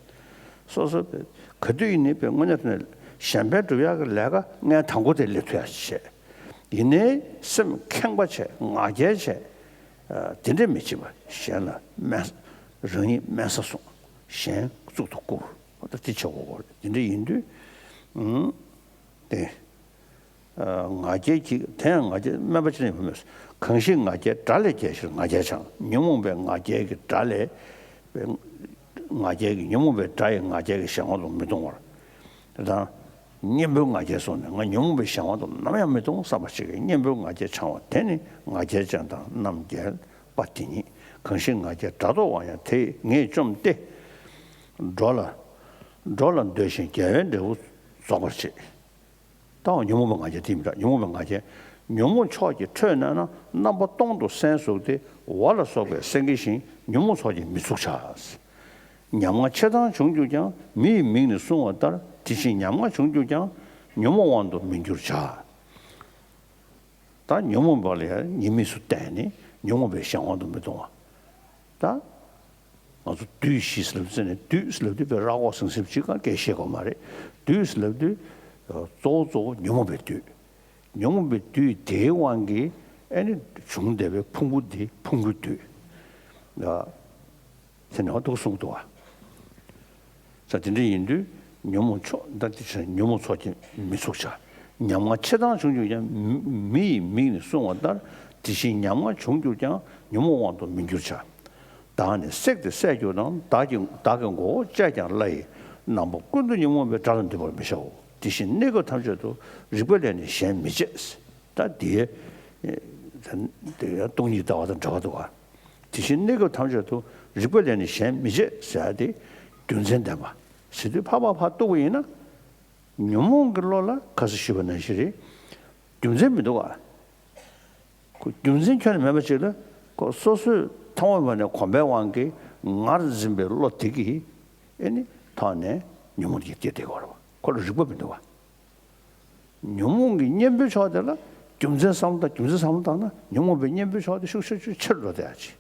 སོ་སོ་པའི་ག་དུས་ཡིན་ནའི་པའི་དངོས་གནས་དྲང་གནས་གཞན་ཕན་སྒྲུབ་ཡག་གི་ལས་ཀ་ངས་དང་པོ་དེ་སླེབས་ཐུབ་ཡག་ཅིག་བྱས། ཡིན་ནའི་སེམས་ཁེངས་པ་བྱས། ང་རྒྱལ་བྱས། ཨ། དེ་འདྲས་མི་བྱེད་པ། གཞན་ལ་དམན། རང་ཉིད་དམན་ས་སོང་། གཞན་གཙུག་ཏུ་བཀུར། ད་དེ་བྱེད་དགོས་གོ། དེ་འདྲས་ཡིན་དུས། ཨུམ། དེ། ཨ། ང་རྒྱལ་གྱིས། དེ་ཡང་ང་རྒྱལ་དམན་པ་ཅི་འདྲ་ཡིན་པ་སྨོས། གང་ཞིག་ང་རྒྱལ་དགྲ་ལས་རྒྱལ་ཕྱིར་ང་རྒྱལ་འཆང་། ཉོན་མོངས་པའི་ང་རྒྱལ་གྱི་དགྲ་ལས། ང་རྒྱལ་གྱི། ཉོན་མོངས་པའི་དགྲ་ཡི་ང་རྒྱལ་གྱི་གཞན་དབང་དུ་མི་གཏོང་བར། དེ་དང་། གཉེན་པོའི་ང་རྒྱལ་སོང་ནས། ང་ཉོན་མོངས་པའི་གཞན་དབང་དུ་ནམ་ཡང་མི་གཏོང་བསམ་པ་ཞིག་གིས། གཉེན་པོའི་ང་རྒྱལ་འཆང་བ་དེ་ནི། ང་རྒྱལ་ཅན་དང་རྣམ་རྒྱལ་པ་དེ་ཉིད། གང་ཞིག་ང་རྒྱལ་དགྲ་བཟློག་པ་ཡང་། དེ་ངས་བཅོམ་སྟེ། འགྲོ་ལ། འགྲོ་ལ་འདོད་བཞིན་རྒྱལ་བའི་འབྲས་བུ་རྫོགས་པར་བྱེད། ད་ཉོན་མོངས་པའི་ང་རྒྱལ་དེ་མི་འདྲ། ཉོན་མོངས་པའི་ང་རྒྱལ། ཉོན་མོངས་ཕྱོགས་ཀྱི་ཁྲོད་ན་ན། རྣམ་པ་སྟོང་དུ་སེམས་ཟུག་སྟེ། འོ་ལ་སོགས་པའི་སེང་གེ་བཞིན། ཉོན་མོངས་ཚོགས་ཀྱིས་མི་ཚུགས་བྱ། ཉམ་ང་ཆེ་ཐང་བྱུང་གྱུར་ཀྱང་། མི་ཡི་མིང་ནི་བསྲུང་བ་ལྟར། དེ་བཞིན་ཉམ་ང་བྱུང་གྱུར་ཀྱང་། ཉོན་མོངས་དབང་དུ་མི་འགྱུར་བྱ། ད་ཉོན་མོངས་པ་ལ་ཡང་ཉེས་དམིགས་སུ་བལྟས་ནས། ཉོན་མོངས་པའི་གཞན་དབང་དུ་མི་གཏོང་བ། ད་ང་ཚོ་བདུད་བཞི་ཟེར་ལབ་ཙེ་ནས། བདུད་ཟེར་ལབ་དུས་པའི་ར་ཁོག་ཟིང་ཟིང་གཅིག་ག་སྐད་བཤད་དགོས་མ་རེད། བདུད་ཟེར་ལབ་དུས་གཙོ་བོ་གཙོ་བོ་ཉོན་མོངས་པའི་བདུད། ཉོན་མོངས་པའི་བདུད་དེའི་དབང་གིས་ཨ་ནི་བྱུང་བསྡད་པའི་ཕུང་པོ་འདི་ཕུང་པོའི་བདུད། ཨ། དེ་ནས་འོ་འདུག་གསུངས་འདུག་བ། ས་དེ་འདྲ་ཡིན་དུས་ཉོན་མོངས་ཕྱོགས། ད་དེ་ཕྱིར་ཉོན་མོངས་ཚོགས་ཀྱིས་མི་ཚུགས་བྱ། ཉམ་ང་ཆེ་ཐང་བྱུང་གྱུར་ཀྱང་། མི་མི་ཡི་མིང་ནི་བསྲུང་བ་ལྟར། དེ་བཞིན་ཉམ་ང་བྱུང་གྱུར་ཀྱང་། ཉོན་མོངས་དབང་དུ་མི་འགྱུར་བྱ། བདག་ནི་བསྲེགས་ཏེ་བསད་གྱུར་ནའང་། བདག་གི་བདག་གི་མགོ་བོ་བཅད་ཀྱང་བླའི། རྣམ་པ་ཀུན་ཏུ་ཉོན་མོངས་པའི། དགྲ་ལ་འདུད་པར་མི་བྱའོ། དེ་བཞིན་གནས་སྐབས་ཐམས་ཅད་དུ། རིག་པ་ལས་ནི་གཞན་མི་བྱེད། ད་དེ་དེ་སྟོང་ཉིད་ལྟ་བ་དང་འདྲ་བ་འདུག་བ། དེ་བཞིན་གནས་སྐབས་ཐམས་ཅད་དུ། རིག་པ་ལས་ནི་གཞན་མི་བྱེད་ཟེར་ཏེ། རྒྱུ་མཚན་ལྡན་པ་ཟེར་དུས་ཕར་ཕར་ཕར་གཏུགས་པ་ཡིན་ན། ཉོན་མོངས་ཀྱི་བློ་ལ་ཁ་སང་ཞུས་པ་ནང་བཞིན་རེད། རྒྱུ་མཚན་མི་འདུག་བ། ཁོ་རྒྱུ་མཚན་ཁྱོན་ནས་མེད་པ་ཅིག་ལ། ཁོ་སོ་སོས་ཐོག་མ་མེད་ནས་གོམས་པའི་དབང་གིས་ངར་འཛིན་པའི་བློ་དེ་གིས་ཨེ་ནི་ཐོག་ནས་ཉོན་མོངས་ཀྱི་སྐྱེ་བསྡད་ཀྱི་ཡོད་རེད་བ། ཁོ་ལ་རིག་པ་མི་འདུག་བ། ཉོན་མོངས་ཀྱི་གཉེན་པོའི་ཕྱོགས་དེ་ལ་རྒྱུ་མཚན་བསམ་བློ་བཏང་། རྒྱུ་མཚན་བསམ་བློ་བཏང་ན། ཉོན་མོངས་པའི་གཉེན་པོའི་ཕྱོགས་དེ་ཤུགས་ཆེ་ཆེ་ཆེ་རུ་འགྲོ་བསྡད་ཡ་ཅིག་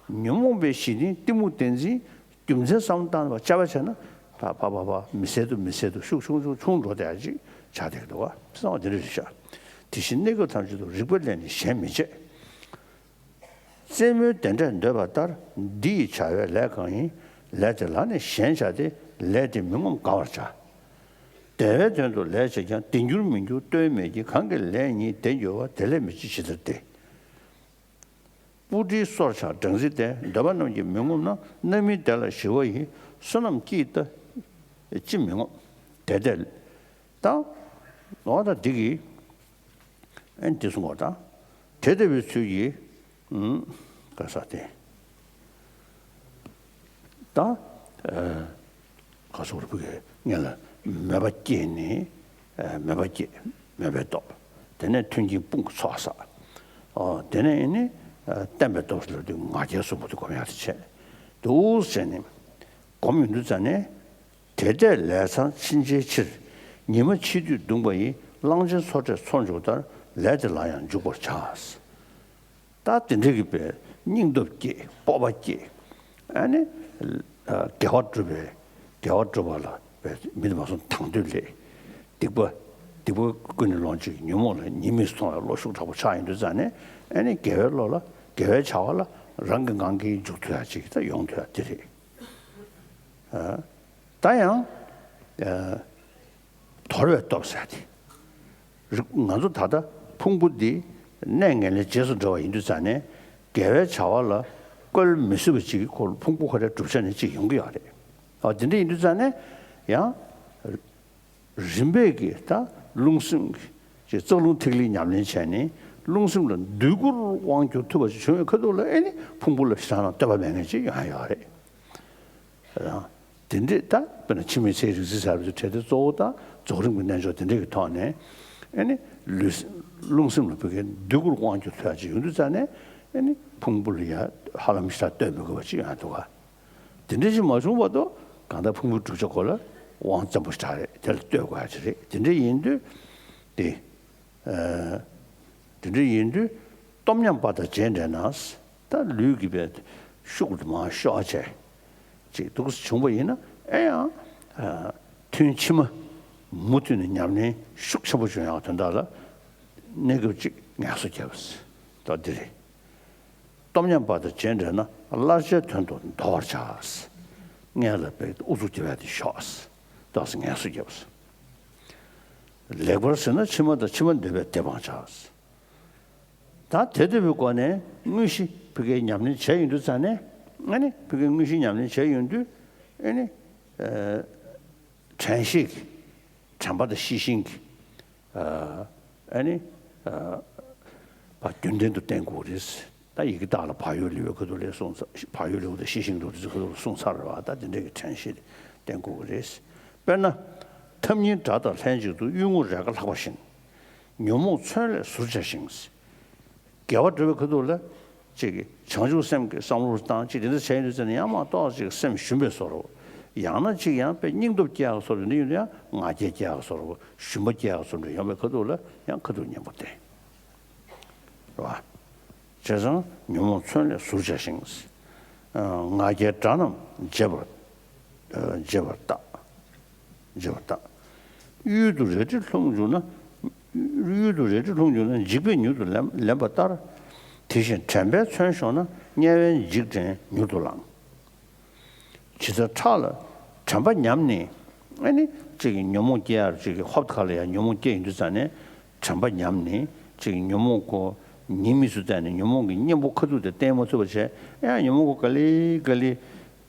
ཉོན་མོངས་པའི་གཞི་རྟེན་གཏི་མུག་བདེན་འཛིན། རྒྱུ་མཚན་བསམ་བློ་བཏང་བ་བཅའ་བ་བྱས་ན། ཕ་ཕ་ཕ་ཕ་མི་སེལ་དུ་མི་སེལ་དུ་ཤུགས་ཆུང་ཆུང་ཆུང་འགྲོ་བསྡད་ཡ་ཅིག་ཆགས་བསྡད་ཀྱི་འདུག་བ། གསང་བ་འདི་འདྲ་རེད་ཤག་དེ་བཞིན་གནས་སྐབས་ཐམས་ཅད་དུ། རིག་པ་ལས་ནི་གཞན་མི་བྱེད། རྩེད་མོའི་བདེ་འབྲས་འདོད་པ་ལྟར། འདི་ཡི་བྱ་བའི་ལས་གང་ཡིན། ལས་དེ་ལ་ནི་ཞེན་བྱ་སྟེ། ལས་དེ་མི་ངོམས་དགའ་བར་བྱ། བདེ་བའི་དོན་དུ་ལས་བྱེད་ཀྱང་། བདེ་འགྱུར་མི་འགྱུར་ལྟོས་མེད་ཀྱི། གང་གིས་ལས་ཉིད་བདེ་འགྱུར་བ། དེ་ལས་མི་བྱེད་ཇི་ལྟར་བདེ། སྤུ་གྲིའི་སོར་ཆགས་སྦྲང་རྩི་སྟེ། འདོད་པ་རྣམས་ཀྱིས་མི་ངོམས་ན། རྣམ་སྨིན་དེ་ལ་ཞི་བ་ཡི། བསོད་ནམས་ཀྱིས་ད་ཅི་མི་ངོམས། དེ་ལྟས་ད། འོ་ད་འདི་གི་ཨེ་འདི་གསུང་གོ་ད། དེ་ལྟ་བུའི་ཚུལ་གྱིས། ཨུམ། ག་ས་སྟེ། ད། ཨ། ག་སོགས་རིགས་པའི་ངན་ལ་མོས་པ་སྐྱེས་ནས། ཨ། མོས་པ་སྐྱེས། མོས་པའི་སྟོབས། དེ་ནས་མཐུན་རྐྱེན་དཔུང་གི་ཚོགས་བསགས། ཨོ། དེ་ནས་ཨེ་ནི། ཨ། བརྟན་པའི་སྟོབས་ཟེར་དུས་ང་རྒྱལ་གཟུགས་པོ་དེ་སྒོམ་ཡག་དེ་བྱས། འདུག་བྱས་ནས་སྒོམ་ཡོང་དུས་ཙ་ནས། དེ་ལྟས་ལས་ཚང་ཕྱིན་ཆད་ཕྱིར། ཉི་མ་ཕྱེད་དུས་གདུངས་པ་ཡིས། གླང་ཆེན་མཚོ་འབྲས་མཚོ་འཇུག་ལྟར། ལས་དེ་ལ་ཡང་འཇུག་པར་བྱ། ད་དེ་འདྲ་གི་པའི་སྙིང་སྟོབས་སྐྱེས། སྤོབས་པ་སྐྱེས། ཨ་ནི། ཨ། དགེ་བ་སྒྲུབ་པའི། དགེ་བ་སྒྲུབ་པ་ལ་ མི་དེ་མ་སོང་དང་དུས་ལས། སྡིག་པ། སྡིག་པ་ཀུན་ནས་སློང་བྱེད་ཀྱི་ཉོན་མོངས་ལ་ཉེས་དམིགས་སུ་མཐོང་བའི་བློ་ཤུགས་དྲག་པོ་ཆགས་ཡོང་དུས་ཙང་ནས། ཨེ་ནི་དགེ་བའི་བློ་ལ། དགེ་བའི་བྱ་བ་ལ་རང་གི་ངང་གིས་འཇུག་ཐུབ་ཡ་ཅིག་ད་ཡོང་ཐུབ་ཡ་དེ་རེད། ཨ། ད་ཡང་། ཨ། དོར་བའི་སྟོབས་ཟེར་ཏེ། རིག་ང་ཚོ་ད་ལྟ་ཕུང་པོ་འདི་གནས་ངན་ལས་རྗེས་སུ་འགྲོ་བ་ཡིན་དུས་ཙང་ནས། དགེ་བའི་བྱ་བ་ལ་བཀོལ་མི་སྲིད་པ་ཅིག་གི་ཁོ་ལ་ཕུང་པོ་ཁོ་རའི་གྲུབ་ཆ་ནས་ཅིག་ཡོང་གི་ཡོད་རེད། ཨ། དེ་འདྲ་ཡིན་དུས་ཙང་ནས་ཡང་། རིམ་པས་ཀྱིས་ད་རླུང་སེམས་ཀྱི་ཅིག་རྩ་རླུང་ཐིག་ལེ་ཉམས་ལེན་བྱས་ནས། རླུང་སེམས་ལ་འདོད་རྒུར་དབང་བསྒྱུར་ཐུབ་པ་ཞིག་བྱུང་བའི་ཁ་ཐུག་ལ། ཨེ་ནི་ཕུང་པོ་ལ་ཞེ་དྲག་ན་ལྟོས་པ་མེད་མཁན་ཅིག་ཡོང་ཡ་ཡོད་རེད། རང་། དེ་འདྲས་ད་དཔེར་ན་འཆི་མེད་ཚེའི་རིག་འཛིན་ཟེར་བ་དེ་གྲས་དེ་གཙོ་བོ་ད་རྫོགས་རིམ་གྱི་རྣལ་འབྱོར་དེ་འདྲས་ཀྱི་ཐོག་ནས། ཨེ་ནི་ལུས། རླུང་སེམས་ལ་བོད་སྐད་འདོད་རྒུར་དབང་བསྒྱུར་ཐུབ་ཡ་ཅིག་ཡོང་དུས་ཙང་ནས། ཨེ་ནི་ཕུང་པོ་ལ་ཡ་ཧ་ལམ་ཞེ་དྲག་ལྟོས་མི་དགོས་པ་ཅིག་ཡོང་ཡ་འདུག་ག། དེ་འདྲ་ཞིག་མ་བྱུང་བར་དུ་གང་ལྟར་ཕུང་པོའི་གྲུབ་ཆ་ཁོ་ལ་དབང་བཙན་པོ་ཞེ་དྲག་རེད། དེ་ལ་ལྟོས་དགོས་ཡ་ཅིག་རེད། དེ་འདྲ་ཡིན་དུས་དེ། ཨ། དེ་འདྲ་ཡིན་དུས་སྟོབས་མཉམ་པ་དང་རྗེས་འབྲེལ་ན། ད་ལུས་ཀྱི་བས་ཤུགས་དེ་མར་ཤོར་བྱས་ཅིག་འདུག་སེ་བྱུང་བ་ཡིན་ན། ཨེ་ཡང་། ཨ། ཐུན་ཕྱི་མ་མུ་མཐུད་ནས་ཉམས་ལེན་ཤུགས་ཆེན་པོ་བྱུང་ཡག་དོན་དག་ལ་གནས་སྐབས་ཅིག་ངལ་གསོ་བརྒྱབ། ད་འདི་རེད། སྟོབས་མཉམ་པ་དང་རྗེས་འབྲེལ་ན། སླར་བྱའི་དོན་དུ་འདོར་བར་བྱ། སྔོན་ལ་བས་ཨུ་ཚུགས་བྱེད་པ་དེ་ཤོག། ཏོག་ཙམ་ངལ་གསོ་བརྒྱབ། ལེགས་པར་གཟིགས་ན་ཕྱི་མ་དང་། ཕྱི་མ་འདོད་པས་བདེ་འབངས་བྱ། ད་དེ་ལྟ་བུའི་སྒོ་ནས་དངོས་གཞི་ཕ་གིའི་ཉམས་ལེན་བྱས་ཡོང་དུས་ཙང་ནས། ཨ་ནི་ཕ་གིའི་དངོས་གཞི་ཉམས་ལེན་བྱས་ཡོང་དུས། ཨ་ནི། ཨ། དྲན་ཤེས་ཀྱི། དྲན་པ་དང་ཤེས་བཞིན་གྱི། ཨ། ཨ་ནི། ཨ། བ་རྒྱུན་ལྡན་དུ་བསྟེན་དགོས་རེད། ད་ཡི་གེ་དག་ལ་བག་ཡོད་ལེའུའི་ཁ་ཐུག་ལ་གསུངས་ཚར། བག་ཡོད་ལེའུ་དང་ཤེས་བཞིན་ལེའུ་དེ་ཚོའི་ཁ་ཐུག་ལ་གསུངས་ཚར་བ། ད་དེ་འདྲའི་གི་དྲན་ཤེས་བསྟེན་དགོས་ཀྱི་རེད། དཔེར་ན། ཐབས་ཉིད་སྒྲ་དང་ལྷན་ཅིག་ཏུ། གཡུལ་ངོར་རེས་འགའ་ལྷགས་པ་བཞིན། ཉོན་མོངས་མཚོན་ལས་ཟུར་བྱ་ཞིང་། དགེ་བ་སྒྲུབ་པའི་ཁ་ཐུག་ལ་ཅིག་གི་བྱང་ཆུབ་སེམས་ཀྱི་བསམ་བློ་བཏང་། ཅིག་དེ་འདྲ་བྱས་ཡོང་དུས་ཙམ་ནས་ཡང་མ་གཏོགས་ཅིག་སེམས་ཞུམ་པའི་བཟོ་འདྲ། ཡང་ན་ཅིག་ཡང་དཔེ་སྙིང་སྟོབས་སྐྱེ་ཡག་བཟོ་འདྲ། འདི་ཡོང་དུས་ཡང་ང་རྒྱལ་སྐྱེ་ཡག་བཟོ་འདྲ། ཞུམ་པ་སྐྱེ་ཡག་བཟོ་འདྲ་ཡོང་བའི་ཁ་ཐུག་ལ་ཡང་ཁ་ཐུག་མཉམ་པོ་བསྟེན། རེད་བ། བྱས་ཙང་ཉོན་མོངས་མཚོན་ལས་ཟུར་བྱ་ཞིང་། ང་རྒྱལ་དགྲ་རྣམས་བརྗེད་པར། བརྗེད་པར་བརྟག། བརྗེད་པར་བརྟག། གཡུལ་དུ་རལ་གྲི་ལྷུང་གྱུར་ན། གཡུལ་དུ་རལ་གྲི་ལྷུང་གྱུར་ན། འཇིགས་པས་མྱུར་དུ་ལེན་ལེན་པ་ལྟར། དེ་བཞིན་དྲན་པས་མཚོན་ཤོར་ན། དམྱལ་བའི་འཇིགས་བྲལ་མྱུར་དུ་ལང་། ཇི་ལྟར་ཁྲག་ལ་དྲན་པ་ཉམས་ནས། ཨ་ནི་ཅིག་གི་ཉོན་མོངས་སྐྱེ་ཡར། ཅིག་གི་ཧོབ་ཁ་ལ་ཡང་ཉོན་མོངས་སྐྱེ་ཡིན་དུས་ཙང་ནས། དྲན་པ་ཉམས་ནས། ཅིག་གི་ཉོན་མོངས་ཁོ་ཉེས་དམིགས་སུ་བལྟས་ནས། ཉོན་མོངས་ཀྱི་གཉེན་པོ་ཁ་ཐུག་དེ་བསྟེན་མ་ཐུབ་པ་བྱས། ཡང་ཉོན་མོངས་ཁོ་ག་ལེ་ག་ལེ་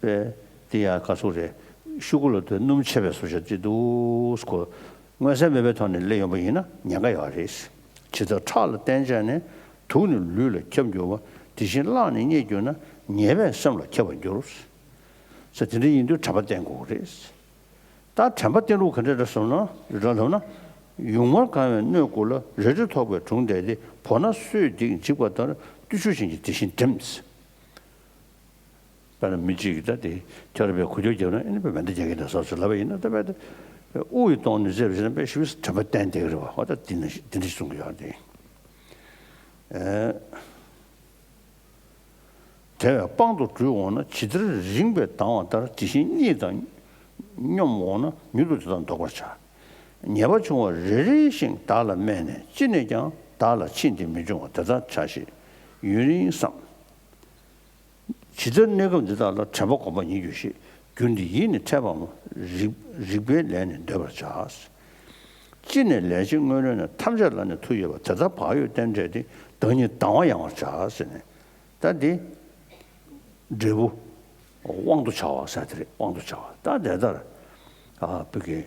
བས་དེ་ཡང་ག་ཚོད་རེད། ཤོག་གུ་ལ་དེ་སྣུམ་ཆད་པའི་བཟོ་བྱ་ཅིག་འདུག་ཁོ། མངོན་གསལ་མེད་པའི་ཐོག་ནས་སླེབས་ཡོང་པ་ཡིན་ན་ཉེན་ཁ་ཡོད་རེད། ཇི་ལྟར་ཁྲག་ལ་བརྟེན་བྱས་ནས། དུག་ནི་ལུས་ལ་ཁྱབ་འགྱུར་བ། དེ་བཞིན་གླགས་ནི་རྙེད་གྱུར་ན། ཉེས་པས་སེམས་ལ་ཁྱབ་པར་འགྱུར། ཟེར་དེ་འདྲ་ཡིན་དུས་དྲན་པ་བསྟེན་དགོས་ཀྱི་རེད། ད་དྲན་པ་བསྟེན་ལུགས་ག་འདྲ་འདྲ་སོང་ན་ར་ལབ་ན། ཡུངས་མར་གང་བའི་སྣོད་དགུ་ལ། རལ་གྲི་ཐོགས་པའི་དྲུང་བསྡད་དེ། བོར་ན་སོས་འགྲིག་འཇིག་པ་ལྟར། བརྟུལ་ཞུགས་ཅན་གྱིས་དེ་བཞིན་འགྲིམ། དཔེར་ན་མི་གཅིག་གིས་ད་དེ་ཁྱོད་རང་པས་འགུལ་སྐྱོད་བརྒྱབ་ན། ཨེ་ནི་པས་མེ་མདའ་རྒྱག་གི་འདྲ་བཟོ་ཟེར་ལབ་པ་ཡིན་ན། ད་པས་དེ་དབུགས་ཡིས་གཏོང་ནུས་ཟེར་བ་ཞིག་ན། པས་ཞིབ་དྲན་པ་བསྟེན་བསྡད་ཀྱི་རེད་བ། འོ་ད་འདི་ན་འདི་འདྲ་ཞིག་གསུང་གི་ཡོད་དེ། ཨེ། དེ་བས་དཔང་དུ་དྲུད་འོང་ན། ཇི་ལྟར་རིངས་པས་ལྡང་བ་ལྟར། དེ་བཞིན་གཉིད་དང་སྙོམས་འོང་ན། མྱུར་དུ་དེ་དག་ལྡོག་པར་བྱ། ཉེས་པ་བྱུང་བ་རེ་རེ་བཞིན་བདག་ལ་སྨྲས་ནས། ཅི་ནས་ཀྱང་བདག་ལ་ཕྱིས་འདི་མི་འབྱུང་བ། དེ་ལྟར་བྱ་ཞེས་ཡུན་རིང་བསམ། ཇི་ལྟར་གནས་སྐབས་འདི་དག་ལ། དྲན་པ་གོམས་པ་ཉིད་གྱུར་ཞིང་། རྒྱུ་འདི་ཡིད་ནི་འཕྲད་པ་མོ། རིག་རིག་པའི་ལས་ནི་འདོད་པར་བྱ། ཅི་ནས་ལས་བྱེད་སྔོན་རོལ་ནས། ཐམས་ཅད་ལ་ནི་མཐུ་ཡོད་པ། དེ་ལྟར་བག་ཡོད་བསྟེན་བྱས་ཏེ། བདག་ཉིད་སྡང་བ་ཡང་བར་བྱ། ཟེར་ནས། ད་འདི་འབྲས་བུ་དབང་དུ་བྱ་བ་ཟེར་དེ་རེད། དབང་དུ་བྱ་བ། ད་དེ་ལྟར་ཨ་བུ་གི་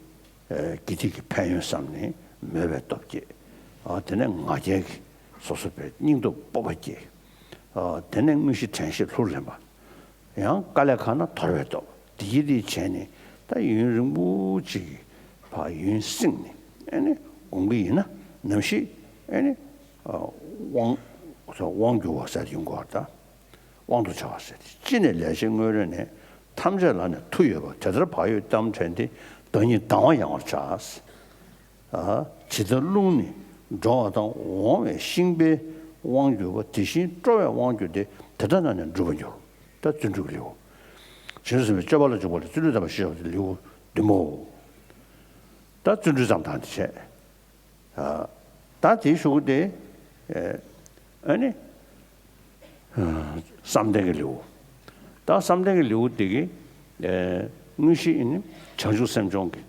ཨ་དགེ་སྡིག་གི་ཕན་ཡོན་བསམ་ནས་མོས་པའི་སྟོབས་བསྐྱེད། ཨ་དེ་ནས་ང་རྒྱལ་གྱི་སོ་སོ་བའི་སྙིང་སྟོབས་སྤོབས་པ་སྐྱེད། ཨ་དེ་ནས་དངོས་གཞི་དྲན་ཤེས་ལྷུར་ལེན་པ། ཡང་དཀའ་ལས་ཁག་ན་དོར་བའི་སྟོབས། འདི་གིས་འདི་བྱས་ནས་ད་ཡུན་རིང་པོ་ཅིག་གི་བར་ཡུན་བསྲིངས་ནས། ཨེ་ནི་སྒོམ་གྱི་ཡིན་ན་ནམ་ཞིག་ཨེ་ནི་ཨ་དབང་དབང་སྒྱུར་བ་ཟེར་ཡོང་གི་ཡོད་རེད། ད་དབང་དུ་བྱ་བ་ཟེར་ཏེ། ཅི་ནས་ལས་བྱེད་སྔོན་རོལ་ནས། ཐམས་ཅད་ལ་ནི་མཐུ་ཡོད་པ། དེ་ལྟར་བག་ཡོད་བསྟེན་བྱས་ཏེ། བདག་ཉིད་སྡང་བ་ཡང་བར་བྱ། ཨ་ཇི་ལྟར་རླུང་ནི་འགྲོ་བ་དང་། འོང་བའི་ཤིང་པའི་དབང་བསྒྱུར་བ། དེ་བཞིན་སྤྲོ་བས་དབང་བསྒྱུར་ཏེ། དེ་ལྟ་ན་ནི་འགྲུབ་པར་འགྱུར། ད་བརྩོན་འགྲུས་ཀྱི་ལེའུ། བྱང་ཆུབ་སེམས་དཔའི་སྤྱོད་པ་ལ་འཇུག་པ་ལ་བརྩོན་འགྲུས་དམ་པ་ཞེས་བྱ་བ་དེ་ལེའུ་བདུན་པའོ། ད་བརྩོན་འགྲུས་ཙམ་དང་དེ་བྱས། ཨ། ད་དེའི་གཞུག་གུ་དེ། ཨ་ནི། བསམ་གཏན་གྱི་ལེའུ། ད་བསམ་གཏན་གྱི་ལེའུ་དེ་གི། ཨ། དངོས་གཞི་ཨ་ནི་བྱང་ཆུབ་སེམས་སྦྱོང་གི།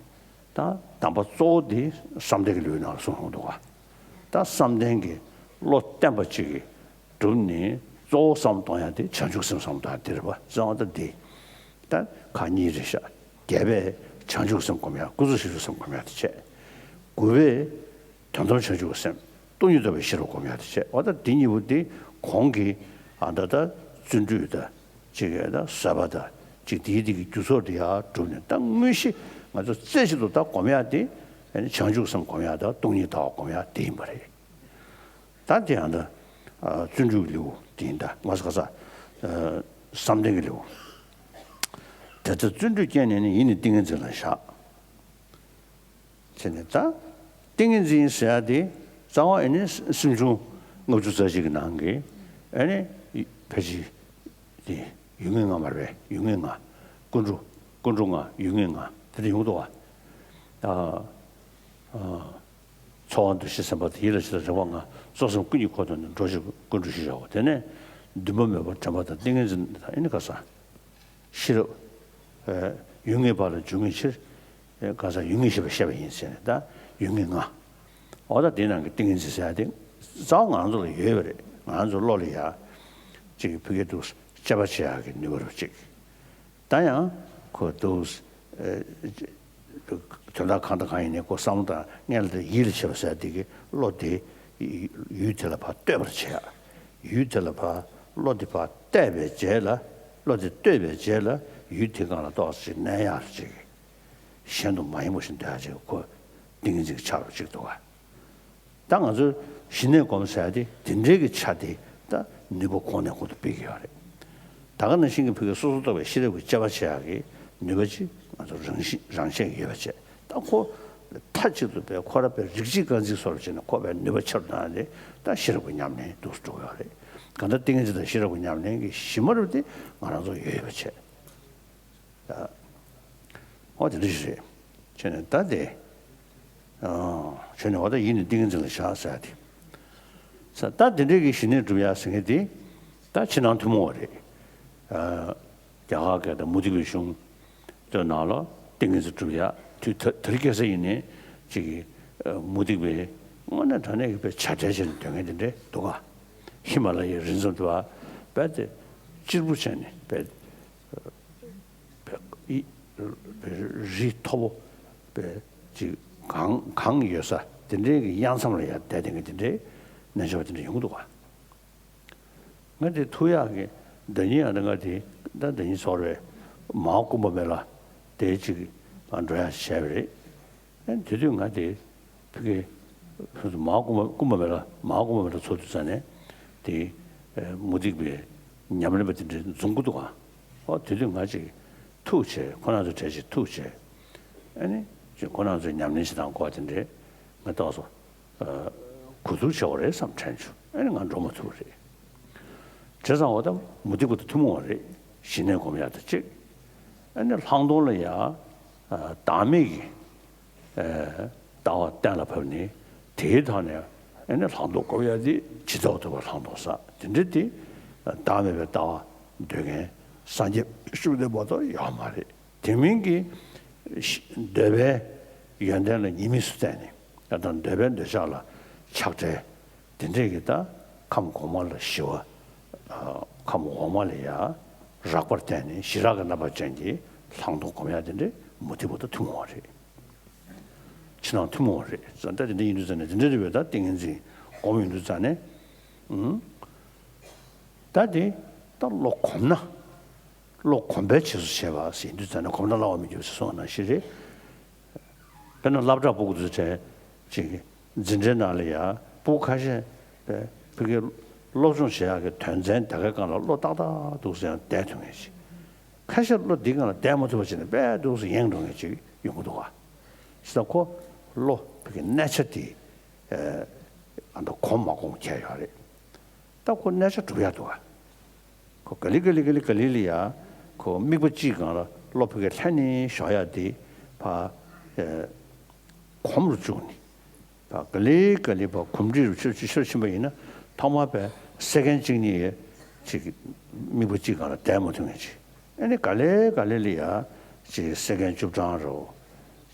ད་གདམས་པ་གཙོ་བོ་དེ་བསམ་གཏན་གྱི་ལེའུའི་ནང་ལ་གསུངས་ཡོང་འདུག་ག། ད་བསམ་གཏན་གྱི་བློ་བརྟན་པ་ཅིག་གིས་གྲུབ་ནས་གཙོ་བོ་བསམ་གཏོང་ཡ་དེ་བྱང་ཆུབ་སེམས་བསམ་གཏོང་ཡ་དེ་རེད་པ། གཙོ་བོ་ད་དེ། ད་ཁག་གཉིས་རེད་ཤག། བརྒྱད་པས་བྱང་ཆུབ་སེམས་སྒོམ་ཡ། དགུ་པས་ཞི་ཁྲོ་སེམས་སྒོམ་ཡ་དེ་བྱས། དགུ་པས་དོན་དམ་བྱང་ཆུབ་ཀྱི་སེམས། སྟོང་ཉིད་རྟོགས་པའི་ཤེས་རབ་སྒོམ་ཡ་དེ་བྱས། འོ་ད་འདི་གཉིས་པོ་དེ་གོང་གི། ཨ། ད་ད་བརྩོན་འགྲུས་དང་གཅིག་གི། ད་བཟོད་པ་དང་གཅིག་དེའི་དེ་གི་རྒྱུ་ཚོགས་དེ་ཡར་གྲུབ་ནས། ད་དངོས་གཞི་ང་ཚོ་རྩེ་གཅིག་ཏུ་ད་སྒོམ་ཡ་དེ་བྱང་ཆུབ་སེམས་སྒོམ་ཡ་དང་སྟོང་ཉིད་ལྟ་བ་སྒོམ་ཡ་དེ་ཡིན་པ་རེད། ད་དེ་ཡང་ད། ཨ། བརྩོན་འགྲུས་ཀྱི་ལེའུ་དེ་ཡིན། ད་མ་ཟ་ག་ས། ཨ། བསམ་གཏན་གྱི་ལེའུ། དེ་ལྟར་བརྩོན་འགྲུས་བསྐྱེད་ནས་ནི། ཡིད་ནི་ཏིང་ངེ་འཛིན་ལ་བཞག། བྱས་ནས་ད་ཏིང་ངེ་འཛིན་ཟེར་ཡ་དེ་རྩ་བ་ཨ་ནི་སེམས་བྱུང་ལྔ་བཅུ་རྩ་གཅིག་གི་ནང་གི། ཨ་ནི་ཕལ་ཆེར་དེ་ཡུལ་ངེས་ལྔ་མ་རེད་པས། ཡུལ་ངེས་ལྔ། ཀུན་འགྲོ། ཀུན་འགྲོ་ལྔ། ཡུལ་ངེས་ལྔ་དེ་འདྲ་ཡོང་འདུག་པ། ཨ། ཨ། ཚོར་བ་འདུ་ཤེས་སེམས་པ་དང་། ཡིད་ལ་བྱེད་དང་རེག་པ་ལྔ། གཙོ་སེམས་ཀུན་གྱི་འཁོར་དུ་ནི། འགྲོ་ཕྱིར་ཀུན་འགྲོ་ཞེས་བྱའོ། དེ་ནས་འདུན་པ་མོས་པ་དྲན་པ་དང་། ཏིང་ངེ་འཛིན་དང་ཨ་ནི་ག་ས། ཤེས་རབ། ཨ། ཡུལ་ངེས་པ་ལ་འཇུག་ངེས་ཕྱིར། ཨ། ག་ས་ཡུལ་ངེས་ཤེས་པ་བཤད་པ་ཡིན་ཟེར་ནས། ད་ཡུལ་ངེས་ལྔ། འོ་ད་དེའི་ནང་གི་ཏིང་ངེ་འཛིན་ཟེར་ཡ་དེ་རྩ་བ་ང་རང་ཚོ་ལ་ཡོད་པ་རེད། ང་རང་ཚོ་བློ་ལ་ཡ་ཅིག་ཕ་གིར་འདུག་དཔྱད་པ་བྱེད་ཡག་གི་ནུས་པ་རུ་ཅིག། ད་ཡང་ཁོ་འདུག། ཨ། དོན་དག་གང་དང་གང་ཡིན་ནའི་ཁོ་བསམ་བློ་དང་སྔོན་ལ་དེ་ཡིད་ལ་བྱེད་པ་ཟེར་དེ་གི་བློ་དེ་ཡུལ་དེ་ལ་ཕར་གཏོད་པར་བྱེད་ཡ། ཡུལ་དེ་ལ་ཕར་བློ་དེ་ཕར་གཏད་པའི་རྗེས་ལ། བློ་དེ་གཏོད་པའི་རྗེས་ལ་ཡུལ་དེ་སྒང་ལ་ཏོག་ཙམ་གནས་ཡག་ཅིག། གཞན་དུ་མ་ཡེངས་པ་ཞིག་འདོད་ཡག་ཅིག་ཁོ་ཏིང་ངེ་འཛིན་གྱི་ཆ་རུ་ཅིག་འདུག་ག། ད་ང་ཚོས་གཞི་ནས་སྒོམ་ཟེར་ཡ་དེ་དེ་འདྲའི་གི་ཆ་དེ་ད་ནུས་པ་གོང་ནས་གོང་དུ་སྤེལ་གྱི་ཡོད་རེད། ད་ག་ནང་བཞིན་གྱི་ཕ་གིའི་སོ་སོར་རྟོག་པའི་ཤེས་རབ་ཀྱི་དཔྱད་པ་བྱེད་ཡག་གི་ནུས་པ་ཅིག་ང་ཚོ་རང་བཞིན་རང་བཞིན་ཡོད་པ་བྱས། ད་ཁོ་མཐའ་གཅིག་ཏུ་བས་ཁོ་ར་བས་རིགས་གཅིག་རྐང་འཛིན་སོགས་བྱས་ནས་ཁོ་བས་ནུས་པ་ཆེ་རུ་བཏང་ཡ་དེ་ད་ཤེས་རབ་ཀྱི་ཉམས་ལེན་འདུག་སེ་འགྲོ་གི་ཡོད་རེད། གང་ལྟར་ཏིང་ངེ་འཛིན་དང་ཤེས་རབ་ཀྱི་ཉམས་ལེན་གྱི་གཞི་མ་རུ་དེ་ང་རང་ཚོ་ཡོད་ཡོད་པ་བྱས། ཨོ་དེ་འདྲ་ཞིག་རེད། བྱས་ནས་ད་དེ། ཨ། བྱས་ནས་འོ་ད་ཡིད་ནི་ཏིང་ངེ་འཛིན་ལ་བཞག་ཟེར་ཡ་དེ། ས་ད་དེ་འདྲའི་གི་གཞི་ནས་སྒྲུབ་ཡ་ཟེར་མཁན་དེ། ད་ཕྱི་ནང་ཐུན་མོང་བ་རེད། ཨ། རྒྱ་གར་སྐད་དུ་མུ་སྟེགས་པའི་གཞུང་དེ་ནང་ལ་ཏིང་ངེ་འཛིན་སྒྲུབ་ཡ་དུས་ད་དེ་རིང་ཁ་སང་ཡིན་ནའི་ཅིག་གི། ཨ། མུ་སྟེགས་པའི་དངོས་གནས་དྲང་གནས་ཀྱི་དཔེ་བྱ་བྲལ་བྱས་ནས་སྡོད་མཁན་དེ་འདྲ་འདུག་ག། ཧི་མ་ལ་ཡའི་རི་འཛམ་དུ་བ་དཔེ་དེ་གཅེར་བུ་བྱས་ནས་དཔེ། པའི་རི་མཐོ་པོ་པའི་ཅིག་གངས་གངས་ཡོད་ས་དེ་འདྲའི་གི་གཡང་མཚམས་ལ་ཡར་བསྡད་བསྡད་མཁན་དེ་འདྲའི་རྣལ་འབྱོར་པ་དེ་འདྲ་ཡོང་གི་འདུག་ག། ང་དེ་ཐུག་ཡག་གི་ཟླ་ཉིན་ཨ། ད་ང་དེ་ད་ཟླ་ཉིན་ཚོར་བའི་མ་ཧཱ་ཀུམ་བྷ་མེ་ལ་དེ་ཅིག་འགྲོ་ཡག་བྱས་པ་རེད། ཨ། དེ་དུས་ང་དེ་ཕ་གི་མ་ཧཱ་ཀུམ་ཀུམ་བྷ་མེ་ལ་མ་ཧཱ་ཀུམ་བྷ་མེ་ལ་ཚོགས་དུས་ཙ་ནས་དེ་མུ་སྟེགས་པའི་ཉམས་ལེན་པ་དེ་འདྲ་འཛོམས་ཀྱི་འདུག་ག། ཨོ་དེ་དུས་ང་ཅིག་ཐུག་བྱས། ཁོ་རང་ཚོ་གྲས་ཅིག་ཐུག་བྱས། ཨ་ནི་ཅིག་ཁོ་རང་ཚོའི་ཉམས་ལེན་བྱེད་སྟངས་སྐོར་དེ་འདྲའི་ང་ཏོག་ཙམ་གོ་བསྡུར་བྱེད་དགོས་རེད་བསམ་དྲན་བྱུང་། ཨ་ནི་ང་འགྲོ་མ་ཐུབ་པ་རེད། བྱས་ཙང་འོ་ད་མུ་སྟེགས་པ་དང་ཐུན་མོང་བ་རེད། གཞི་ནས་སྒོམ་ཡག་དང་གཅིག། ཨ་ནི་ལྷག་མཐོང་ལ་ཡ་བདག་མེད་ཀྱི་ཨ། ལྟ་བ་གཏན་ལ་ཕབ་ནས་དེའི་ཐོག་ནས་ཨ་ནི་ལྷག་མཐོང་སྒོམ་ཡ་དེ་ཇི་ལྟ་བ་ལྟ་བུར་ལྷག་མཐོང་ཟེར་དེ་འདྲ་དེ། བདག་མེད་པའི་ལྟ་བ་འདོད་མཁན་སངས་རྒྱས་བཅོམ་ལྡན་འདས་མ་གཏོགས་ཡོད་མ་རེད། དེ་མིན་གྱི་འདོད་པའི་ཡོན་ཏན་ལ་གཉིས་དམིགས་སུ་བལྟས་ནས། ད་ལྟ་འདོད་པའི་འདོད་ཆགས་ལ་ཆགས་བྲལ། དེ་འདྲས་ཀྱི་ད་ཁམས་གོང་མ་ལ་ཞི་བ། ཨ། ཁམས་འོག་མ་ལ་ཡ་རགས་པར་བརྟེན་ནས་ཞི་རགས་ཀྱི་རྣམ་པ་ཅན་གྱི་ལྷག་མཐོང་སྒོམ་ཡ་དེ་འདྲས་མུ་སྟེགས་པ་དང་ཐུན་མོང་བ་རེད། ཕྱི་ནང་ཐུན་མོང་བ་རེད། ད་དེ་འདྲ་ཡིན་དུས་ཙ་ནས་དེ་འདྲ་རེད་པས། ད་ཏིང་ངེ་འཛིན་སྒོམ་ཡོང་དུས་ཙ་ནས། ཨུམ། ད་དེ་ད་བློ་གོམས་ན། བློ་གོམས་པའི་རྗེས་སུ་བྱེད་པ་ཟེར་དུས་ཙ་ནས་གོམས་ན་སླ་བར་མི་འགྱུར་ཟེར་སོང་ནང་བཞིན་རེད། དཔེར་ན་སློབ་གྲྭ་སྤུ་གུ་ཚོ་བྱས་ཅིག་འཛིན་གྲྭའི་ནང་ལ་ཡ་སྤུ་གུ་ཁ་ཤས་དཔེ་ཕ་གིའི་སློབ་སྦྱོང་བྱེད་ཡག་གི་དོན་ཚན་དེ་གའི་སྒང་ལ་བློ་ཏག་ཏག་འདུག་ཟེར་ཡང་བསྡད་ཐུབ་མཁན་ཞིག། ཁ་ཤས་བློ་འདིའི་སྒང་ལ་བསྡད་མ་ཐུབ་པ་བྱས་ནས་དཔེ་འདུག་ཟེར་ཡེངས་འགྲོ་མཁན་ཅིག་ཡོང་གི་འདུག་ག། བྱས་ཙང་ཁོ་བློ་ཕ་གིའི་གནས་ཆ་དེ་ཨ་ད་གོམས་མ་གོམས་ཁྱད་ཡོད་རེད། ད་ཁོ་གནས་ཆ་གྲུབ་ཡག་འདུག་ག། ཁོ་ག་ལེ་ག་ལེ་ག་ལེ་ག་ལེ་ལ་ཡ་ཁོ་དམིགས་པ་གཅིག་སྒང་ལ་བློ་ཕ་གིར་ལྷན་ནེ་ཞོག་ཡ་དེ་ཕར། ཨེ། གོམས་རུ་བཅུག་ནས། ད་ག་ལེ་ག་ལེ་བ་གོམས་འདྲིས་རུ་ཆེར་ཆེར་ཕྱིན་པ་ཡིན་ན། ཐོག་མར་བས་སེ་ཀན་གཅིག་གཉིས་ཡས་ཅིག་དམིགས་པ་གཅིག་སྒང་ལ་བསྡད་མ་ཐུབ་མཁན་ཅིག་ཨ་ནི་ག་ལེ་ག་ལེ་ལ་ཡ་ཅིག་སེ་ཀན་བཅུ་གྲངས་རུ།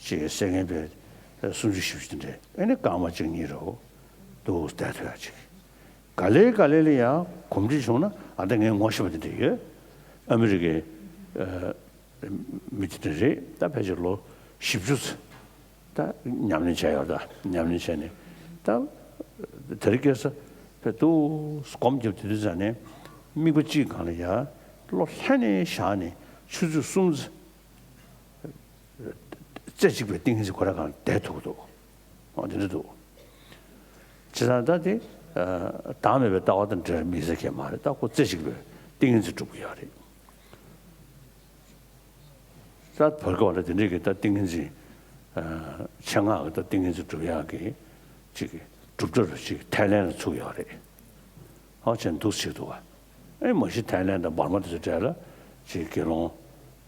ཅིག་སེ་ཀན་བས་སུམ་ཅུ་བཞི་བཅུ་དེ་འདྲས། ཨ་ནི་སྐར་མ་གཅིག་གཉིས་རུ་འདུག་བསྡད་ཐུབ་ཡ་ཅིག་ག་ལེ་ག་ལེ་ལ་ཡ་གོམས་འདྲིས་བྱུང་ན། ཨ་ད་ངས་ངོ་ཤེས་པ་དེ་འདྲ་ཡོད། ཨ་མི་རི་ཀའི་ཨ་མི་དེ་འདྲ་རེད། ད་ཕལ་ཆེར་ལོ་བཞི་བཅུ་ཙམ་ད་ཉམས་ལེན་བྱས་ཡོད། ད་ཉམས་ལེན་བྱས་ནས་ད་དེ་རིང་ཁ་སང་ཕེབས་འདུག་སྒོམ་རྒྱབ་དེ་དུས་ཙམ་ནས་དམིགས་པ་གཅིག་སྒང་ལ་ཡ་བློ་ལྷན་ནེ་བཞག་ནས་ཆུ་ཚོད་གསུམ་ཙམ། རྩེ་གཅིག་པའི་ཏིང་ངེ་འཛིན་ཁོ་རང་སྒང་བསྡད་ཐུབ་འདུག་ཨོ་དེ་འདྲ་འདུག་བྱས་ཙང་ད་དེ་ཨ་བདག་མེད་པའི་ལྟ་བ་དང་འབྲེལ་བའི་དམིགས་བསལ་གྱི་མ་རེད། ད་ཁོ་རྩེ་གཅིག་པའི་ཏིང་ངེ་འཛིན་སྒྲུབ་ཀྱི་ཡོད་རེད། ད་བར་སྐབས་ལ་དེ་འདྲའི་གི་ད་ཏིང་ངེ་འཛིན་ཨ་ཆེད་མངགས་ཀྱི་ད་ཏིང་ངེ་འཛིན་སྒྲུབ་ཡག་གི་ཅིག་གི་སྒྲུབ་གྲྭ་རུ་ཅིག་ཐའི་ལན་ལ་ཚུགས་ཡོད་རེད། ཧ་ཅང་འདུག་ཟེར་འདུག་བ། ཨེ་མ་གཞི་ཐའི་ལན་དང་འབར་མ་དེ་ཚོའི་གྲས་ལ་ཅིག་དགེ་སློང་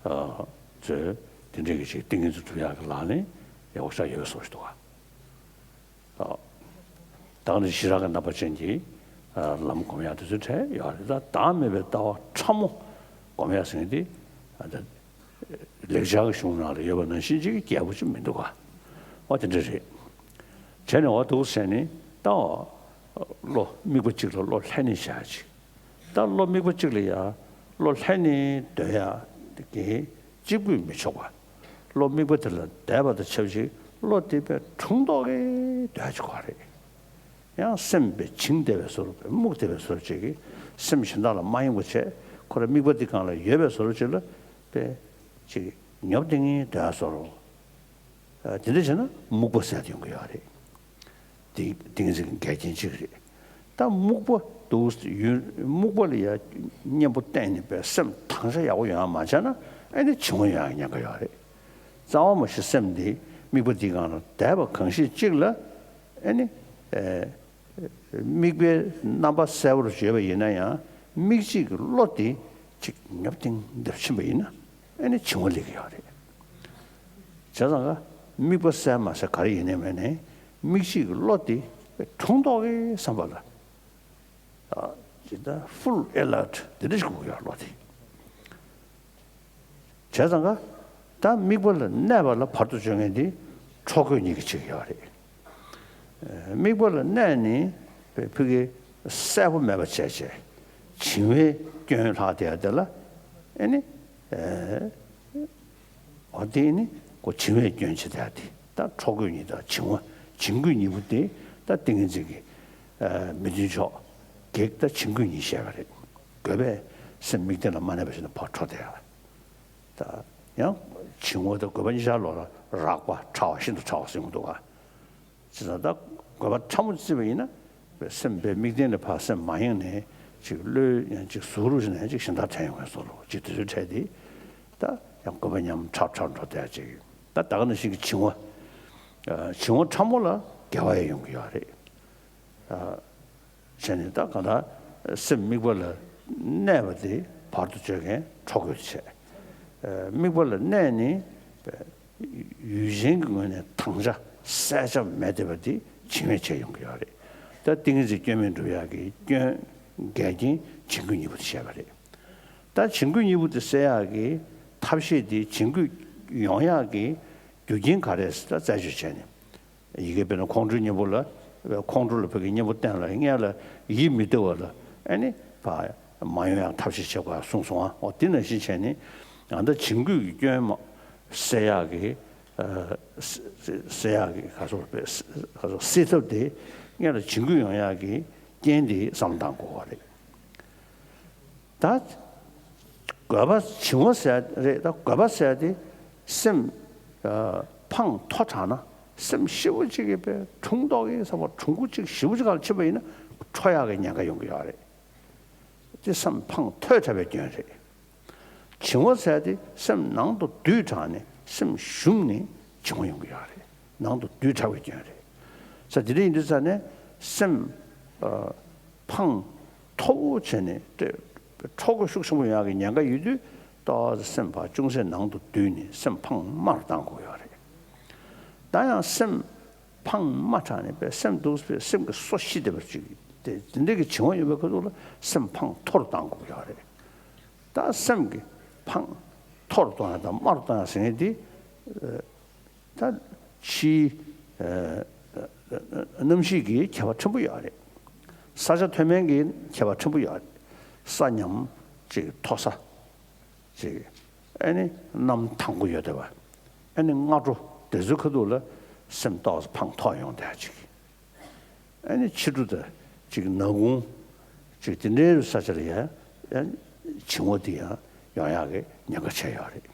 ཨ་ཚོས་དེ་འདྲའི་གི་ཅིག་ཏིང་ངེ་འཛིན་སྒྲུབ་ཡག་གི་ལག་ལེན་ཡག་པོ་ཞེ་དྲག་ཡོད་བཟོ་ཞིག་འདུག་བ། ཨ་ད་ག་ནང་བཞིན་ཞི་རགས་ཀྱི་རྣམ་པ་ཅན་གྱི་ཨ་ལམ་སྒོམ་ཡག་དེ་ཚོའི་གྲས་ཡོད་རེད། ད་བདག་མེད་པའི་ལྟ་བ་ཕྲ་མོ་སྒོམ་ཡག་ཟེར་མཁན་དེ་ཨ་ད་ལེགས་སྦྱར་གྱི་གཞུང་ནང་ལ་ཡོད་པ་ནང་བཞིན་ཅིག་གི་རྒྱས་པོ་ཅིག་མི་འདུག་ག་ཨོ་དེ་འདྲ་རེད། བྱས་ནས་འོ་འདུག་ཟེར་ནས་ད་བློ་དམིགས་པ་གཅིག་ལ་བློ་ལྷན་ནེ་བཞག་ཅིག་ད་བློ་དམིགས་པ་གཅིག་ལ་ཡ་བློ་ལྷན་ནེ་སྡོད་ཡ་དེ་གཅིག་པུས་མི་ཆོག་པ། བློ་དམིགས་པ་དེ་ལ་བསྡད་པ་དང་ཆབས་ཅིག་བློ་དེ་དཔེ་དྲུང་ཏོག་གེ་སྡོད་ཡ་ཅིག་དགོས་རེད། ཡང་སེམས་དཔེ་བྱིང་བསྡད་པའི་བཟོ་འདྲ། དཔེ་སྨུག་བསྡད་པའི་བཟོ་འདྲ་ཅིག་གིས་སེམས་གཞན་དག་ལ་མ་ཡེངས་པ་བྱས། ཁོ་རང་དམིགས་པ་འདི་སྒང་ལ་ཡོད་པའི་བཟོ་འདྲ་ཅིག་ལ་དཔེ་ཅིག་ཉོབ་ཏིང་ངེ་སྡོད་ཡ་བཟོ་འདྲ། ཨ་དེ་འདྲ་བྱས་ན་སྨུག་པ་ཟེར་ཡ་དེ་ཡོང་གི་ཡོད་རེད། དེ་ཏིང་ངེ་འཛིན་གྱི་འགལ་རྐྱེན་གཅིག་རེད། ད་སྨུག་པ་འདུག་ཡུན་སྨུག་པ་ལ་ཡ་གཉེན་པོ་བསྟེན་ནས་པའི་སེམས་དྭངས་ཤ་ཡག་པོ་ཡོང་ཡ་མ་བྱས་ན་ཨ་ནི་བྱིང་བ་ཡོང་ཡ་ཉེན་ཁ་ཡོད་རེད། རྩ་བ་མ་གཞི་སེམས་འདི་དམིགས་པ་འདི་སྒང་ལ་བསྡད་པ་གང་ཞིག་གཅིག་ལ་ཨ་ནི་ཨེ་དམིགས་པའི་རྣམ་པ་གསལ་པོར་བརྗོད་པ་ཡིན་ན་ཡང་། མིག་གཅིག་གི་བློ་དེ་གཅིག་ཉོབ་ཏིང་འདིར་ཕྱིན་པ་ཡིན་ན་ཨ་ནི་བྱིང་བ་སླེབས་ཀྱི་ཡོད་རེད། བྱས་ཙང་ཀ་དམིགས་པ་གསལ་མ་གསལ་ག་རེ་ཡིན་ནའི་མིན་ནའི་མིག་གཅིག་གི་བློ་དེ་དྲུང་ཏོག་གེ་བསམ་པ་ལ་ཨ་ཇི་ལྟར་ཧྥུལ་ཨེ་ལར་ཊི་དེ་འདྲ་ཞིག་དགོས་ཀྱི་ཡོད་བློ་དེ། བྱས་ཙང་ཀ་ད་དམིགས་པ་ལ་གནས་པ་ལ་བར་དུ་གཅོད་མཁན་དེ་འཕྲོ་རྒོད་གཉིས་ཀྱིས་བྱེད་ཀྱི་ཡོད་རེད། དམིགས་པ་ལ་གནས་ནས་ཕ་གི་གསལ་པོ་མེད་པ་བྱས་བྱས་བྱིང་བའི་སྐྱོན་ལྷག་བསྡད་ཡ་དེ་ལ་ཨེ་ནི་ཨེ་འོ་དེ་ནི་ཁོ་བྱིང་བའི་སྐྱོན་བྱེད་བསྡད་ཡ་དེ། ད་འཕྲོ་རྒོད་གཉིས་དང་བྱིང་བ་བྱིང་རྒོད་གཉིས་པོ་དེ་ད་ཏིང་ངེ་འཛིན་གྱི་ཨེ་མི་མཐུན་ཕྱོགས་གེགས་ད་བྱིང་རྒོད་གཉིས་བཤད་པ་རེད། རྒོད་པས་སེམས་དམིགས་རྟེན་ལ་མ་གནས་པ་ཞིག་ན་ཕར་འཕྲོ་བསྡད་ཡ། ད་ཡང་བྱིང་བ་དང་རྒོད་པ་གཉིས་ཆར་ལོག་ལ་རགས་པ་ཕྲ་བ་ཤིན་ཏུ་ཕྲ་བ་ཟེར་གྱི་འདུག་ག་བྱས་ཙང་ད་རྒོད་པ་ཕྲ་མོ་བརྩིས་པ་ཡིན་ན་སེམས་དཔེ་དམིགས་རྟེན་ལས་ཕར་སེམས་མ་ཡེངས་ནས་ཅིག་བློས་ཡང་ཅིག་ཟུག་རུ་ཞིག་ནས་ཅིག་གཞན་དག་དྲན་ཡོང་བའི་བཟོ་འདྲ་ཅིག་དེ་ཚོའི་གྲས་དེ་ད་ཡང་རྒོད་པ་ཉམས་ཕྲ་ཕྲ་འགྲོ་བསྡད་ཅིག་ད་ད་ག་ནང་བཞིན་གྱི་བྱིང་བ། བྱིང་བ་ཕྲ་མོ་ལ་དགེ་བ་ཡང་ཡོང་གི་ཡོད་རེད། བྱས་ནས་ད་གང་ལྟར་སེམས་དམིགས་པ་ལ་གནས་པ་དེ་བར་དུ་གཅོད་མཁན་འཕྲོ་རྒོད་བྱས། དམིགས་པ་ལ་གནས་ནས་ཡུལ་ཅན་གྱི་ངོས་ནས་དྭངས་ཆ་གསལ་ཆ་མེད་བསྡད་པ་དེ་བྱིང་བས་བྱས་ཡོང་གི་ཡོད་རེད། ད་ཏིང་ངེ་འཛིན་སྐྱོན་མེད་འགྲུབ་ཡག་གི་སྐྱོན་འགལ་རྐྱེན་བྱིང་རྒོད་གཉིས་པོ་དེ་བཤད་པ་རེད། ད་བྱིང་རྒོད་གཉིས་པོ་དེ་སེལ་ཡག་གི་ཐབས་ཤེས་དེ་བྱིང་རྒོད་ཡོང་ཡག་གི་རྒྱུ་རྐྱེན་ག་རེ་ད་རྩད་གཅོད་བྱས་ནས། ཡི་གེ་དཔེར་ན་ཁོང་ཁྲོའི་གཉེན་པོ་ལ། ཁོང་ཁྲོ་ལ་ཕ་གི་གཉེན་པོ་བསྟེན་ལ་སྔོན་ལ་ཡིད་མི་བདེ་བ་ལ་ཨ་ནི་ཕར་མ་ཡོང་ཡག་ཐབས་ཤེས་བྱེད་དགོས་གསུངས་སོང་ཨ། འོ་དེ་ནང་བཞིན་བྱས་ནས་ང་ད་བྱིང་རྒོད་ཀྱི་སྐྱོན་མ་སེལ་ཡག་གི་ཨ་སེལ་ཡག་གི་ག་སོ་ག་སོ་སེལ་ཐབས་དེ་སྔོན་ལ་བྱིང་རྒོད་ཡོང་ཡག་གི་རྐྱེན་དེ་བསམ་བློ་བཏང་དགོས་པ་རེད། ད་རྒོད་པ་བྱིང་བ་ཟེར་རེད། ད་རྒོད་པ་ཟེར་དེ་སེམས་ཨ་འཕང་མཐོ་དྲགས་ན་སེམས་ཞེ་པོ་ཅིག་གི་དཔེ་དྲུང་ཏོག་གི་ས་བ་དྲུང་ཁུ་ཅིག་ཞེ་པོ་ཅིག་ག་ལ་ཕྱིན་པ་ཡིན་ན་འཕྲོ་ཡག་གི་ཉེན་ཁ་ཡོང་གི་ཡོད་རེད། དེ་སེམས་འཕང་མཐོ་དྲགས་པའི་སྐྱོན་རེད། བྱིང་བ་ཟེར་དེ་སེམས་ནང་དུ་སྡུད་དྲགས་ནས་སེམས་ཞུམ་ནས་བྱིང་བ་ཡོང་གི་ཡོད་རེད། ནང་དུ་སྡུད་དྲགས་པའི་སྐྱོན་རེད། ས་དེ་འདྲ་ཡིན་དུས་ཙ་ནས་སེམས་ཨ་འཕང་མཐོ་བོ་བྱས་ནས་ཏེ་འཕྲོ་རྒོད་ཤུགས་ཆེན་པོ་ཡོང་ཡག་གི་ཉེན་ཁ་ཡོད་དུས་ཏོག་ཙམ་སེམས་ཕར་ཅུང་ཟད་ནང་དུ་བསྡུས་ནས་སེམས་འཕང་དམའ་རུ་བཏང་དགོས་ཡོད་རེད། ད་ཡང་སེམས་ཕངས་མ་དྲགས་ནས་པས་སེམས་སྡུག་པས་སེམས་ཀྱི་སོ་ཤི་བསྡད་པར་ཅིག་དེ་དེ་འདྲ་གི་བྱིང་བ་ཡོད་པའི་ཁ་ཐུག་ལ་སེམས་ཕངས་མཐོ་རུ་བཏང་དགོས་ཀྱི་ཡོད་རེད། ད་སེམས་ཀྱི་ཕངས་མཐོ་རུ་གཏོང་ཡག་དང་དམའ་རུ་གཏོང་ཡག་ཟེར་མཁན་དེ་ད་ཕྱིའི་རྣམ་ཤེས་ཀྱི་ཁྱད་པར་ཕྲན་བུ་ཡོད་རེད། ས་ཆ་མཐོ་དམན་གྱི་ཁྱད་པར་ཕྲན་བུ་ཡོད་རེད། ས་ཉམས་ཅིག་མཐོ་ས། ཅིག་ཨེ་ནི་གནམ་དྭངས་པོ་ཡོད་བསྡད་པ། ཨེ་ནི་སྔ་དྲོ་དེ་ཚོའི་ཁ་ཐུག་ལ་སེམས་ཏོག་ཙམ་ཕངས་མཐོ་ཡོང་བསྡད་ཅིག་ཨེ་ནི་ཕྱི་དྲོ་དང་ཅིག་ནག་ཁུང་ཅིག་དེ་འདྲའི་ས་ཆ་ལ་ཡང་ཡང་བྱིང་བ་དེ་ཡང་ཡོང་ཡག་གི་ཉེན་ཁ་ཆེ་ཡོད་རེད།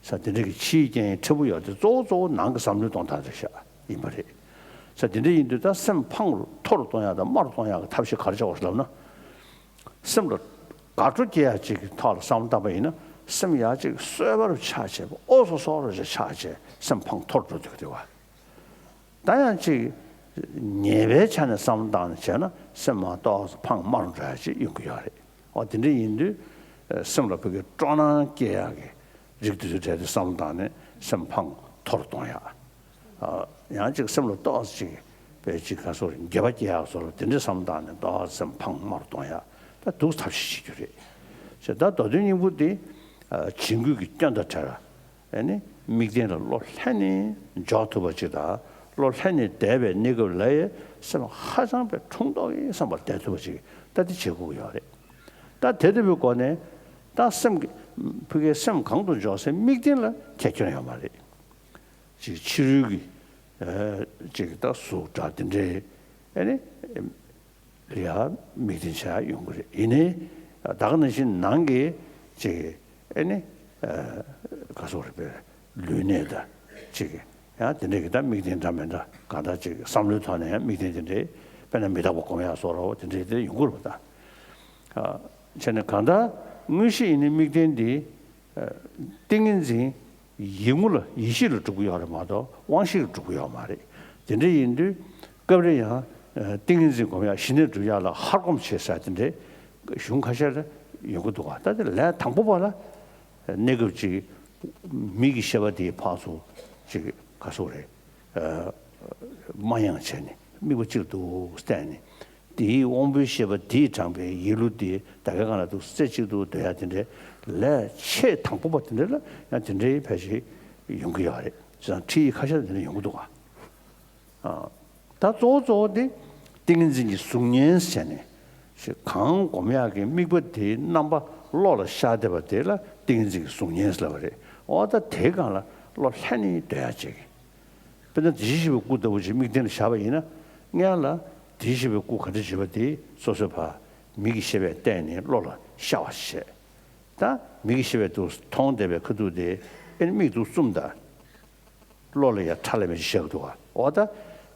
ས་དེ་འདྲ་གི་ཕྱིའི་རྐྱེན་ཕྲན་བུ་ཡོད་དེ་གཙོ་བོ་གཙོ་བོ་ནང་གི་བསམ་བློའི་གཏོང་སྟངས་དེ་ཤ་ཡིན་པ་རེད། ས་དེ་འདྲ་ཡིན་དུས་ད་སེམས་ཕངས་རུ་མཐོ་རུ་གཏོང་ཡག་དང་དམའ་རུ་གཏོང་ཡག་གི་ཐབས་ཤེས་ག་རེ་བྱ་དགོས་ལབ་ན། སེམས་ལ་དགའ་སྤྲོ་སྐྱེ་ཡག་ཅིག་གི་ཐོག་ལ་བསམ་བློ་བཏང་པ་ཡིན་ན་སེམས་ཡག་ཅིག་གསོད་པ་རུ་ཆགས་བྱས་ཨོ་སོ་སོ་རུ་ཆགས་བྱས་སེམས་ཕངས་མཐོ་རུ་འགྲོ་འདུག་དེ་བ། ད་ཡང་ཅིག་ཉེས་པའི་ཆ་ནས་བསམ་བློ་བཏང་ནས་བྱས་ན་སེམས་མ་གཏོགས་ཕངས་དམའ་རུ་འགྲོ་ཡག་ཅིག་ཡོང་གི་ཡོད་རེད། ཨོ་དེ་འདྲ་ཡིན་དུས་སེམས་ལ་བོད་ཀྱི་སྤྲོ་སྣང་སྐྱེ་ཡག་གི་རིགས་དེ་ཚོའི་གྲས་དེ་བསམ་བློ་བཏང་ནས་སེམས་ཕངས་མཐོ་རུ་གཏོང་ཡག་ཡང་ཅིག་སེམས་ལ་ཏོག་ཙམ་ཅིག་པའི་ཅིག་ག་སོགས་འགྱོད་པ་སྐྱེ་ཡག་སོགས་ལ་དེ་འདྲའི་བསམ་བཏང་ནས་ཏོག་ཙམ་ཕངས་དམའ་རུ་གཏོང་ཡག་ད་འདུག་ཐབས་ཤེས་བྱེད་རྒྱུ་རེད། ཞེས་ད་མདོ་དོན་སྙིང་པོ་འདི་བྱིང་རྒོད་ཀྱི་སྐྱོན་དང་བྲལ་བ་ཨེ་ནི་དམིགས་རྟེན་ལ་བློ་ལྷན་ནེ་འཇོག་ཐུབ་པ་ཅིག་དང་བློ་ལྷན་ནེ་བསྡད་པའི་གནས་སྐབས་ལ་ཡང་སེམས་ཧ་ཅང་པའི་འཁྲུངས་ཐོག་གི་བསམ་པར་བསྡད་ཐུབ་པ་ཅིག་ད་འདི་བྱེད་དགོས་ཀྱི་ཡོད་རེད། ད་དེ་ལྟ་བུའི་སྒོ་ནས་ད་སེམས་ཀྱི་ཕ་གིའི་སེམས་གང་དུ་འཇོག་སའི་དམིགས་རྟེན་ལ་ཁྱད་སྐྱོན་ཡོད་མ་རེད། ཅིག་ཕྱི་རོལ་གྱི་ཨ་ཅིག་ད་གཟུགས་འདྲ་དེ་འདྲའི་ཨེ་ནི་ལ་ཡང་དམིགས་རྟེན་བྱ་ཡོང་གི་རེད། ཡིན་ནའི་ད་ག་ནང་བཞིན་ནང་གི་ཅིག་ཨེ་ནི་ཨ་ག་སོགས་རེད་པས་ལུས་གནད་དང་ཅིག་ཡང་དེ་འདྲའི་གི་ད་དམིགས་རྟེན་འདྲ་མི་འདྲ་གང་ལྟར་ཅིག་བསམ་བློའི་ཐོག་ནས་ཡང་དམིགས་རྟེན་དེ་འདྲའི་དཔེར་ན་མི་རྟག་པ་སྒོམ་ཡག་སོགས་རོ་དེ་འདྲའི་དེ་ཡོང་གི་རེད་པ། ད་བྱས་ནས་གང་ལྟར་དངོས་གཞི་ཡིན་ནའི་དམིགས་རྟེན་འདི་ཏིང་ངེ་འཛིན་ཡིད་ངོ་ལ་ཡིད་ཤེས་ལ་གྲུབ་ཀྱི་ཡོད་རེད་མ་གཏོགས་དབང་ཤེས་ལ་གྲུབ་ཀྱི་ཡོད་མ་རེད། དེ་འདྲ་ཡིན་དུས་སྐབས་རེ་ཡང་ཏིང་ངེ་འཛིན་སྒོམ་ཡག་ཞི་གནས་སྒྲུབ་ཡག་ལ་ཧར་སྒོམ་བྱེད་ས་དེ་འདྲའི་གཞུང་ཁ་ཤས་ལ་ཡོང་གི་འདུག་ག་ད་དེ་ལས་དང་པོ་པ་ལ་གནས་སྐབས་ཅིག་མིག་གི་ཤེས་པ་དེའི་ཕར་ཚུར་ཅིག་ག་སོགས་རེད། མ་ཡེངས་བྱས་ནས་དམིགས་པ་གཅིག་ཏུ་བསྟན་ནས། དེའི་དབང་པོའི་ཤེས་པ་དེས་དྲངས་པའི་ཡིད་བློ་དེ་ད་གའི་སྒང་ལ་འདུག་རྩེ་གཅིག་ཏུ་སྡོད་ཡ་དེ་འདྲའི་ལས་ཆེས་དང་པོ་པ་དེ་འདྲ་ལ་ཡང་དེ་འདྲའི་ཕལ་ཆེར་ཡོང་གི་ཡོད་རེད། བྱས་ཙང་ཁྲིད་ཡིག་ཁ་ཤས་དེ་འདྲ་ཡོང་གི་འདུག་ག་ད་གཙོ་བོ་གཙོ་བོ་དེ་ཏིང་ངེ་འཛིན་གྱི་གཟུགས་བརྙན་ཟེར་ནས་ཞེས་གང་སྒོམ་ཡག་གི་དམིགས་པ་དེའི་རྣམ་པ་བློ་ལ་ཤར་བསྡད་པ་དེ་ལ་ཏིང་ངེ་འཛིན་གྱི་གཟུགས་བརྙན་ཟེར་ལབ་པ་རེད། འོ་ད་དེའི་སྒང་ལ་བློ་ལྷན་ནེ་སྡོད་ཡག་བྱེད་ཀྱི། དཔེར་ན་དེ་བཞིན་གཤེགས་པའི་སྐུ་ལྟ་བུ་ཞིག་དམིགས་རྟེན་ལ་བཞག་པ་ཡིན་ན། སྔོན་ལ་དེ་བཞིན་གཤེགས་པའི་སྐུ་ག་འདྲ་བྱེད་པ་དེ་སོ་སོའི་ཕར་མིག་གི་ཤེས་པས་བལྟས་ནས་བློ་ལ་ཤར་བ་བྱས། ད་མིག་གི་ཤེས་པས་དུ་མཐོང་བསྡད་པའི་ཁ་ཐུག་དེ་ཨེ་ནི་མིག་ཏུ་བཙུམ་ད། བློ་ལ་ཡང་ཁྲ་ལམ་མེ་ཞིག་བཞག་འདུག་ག་འོ་ད་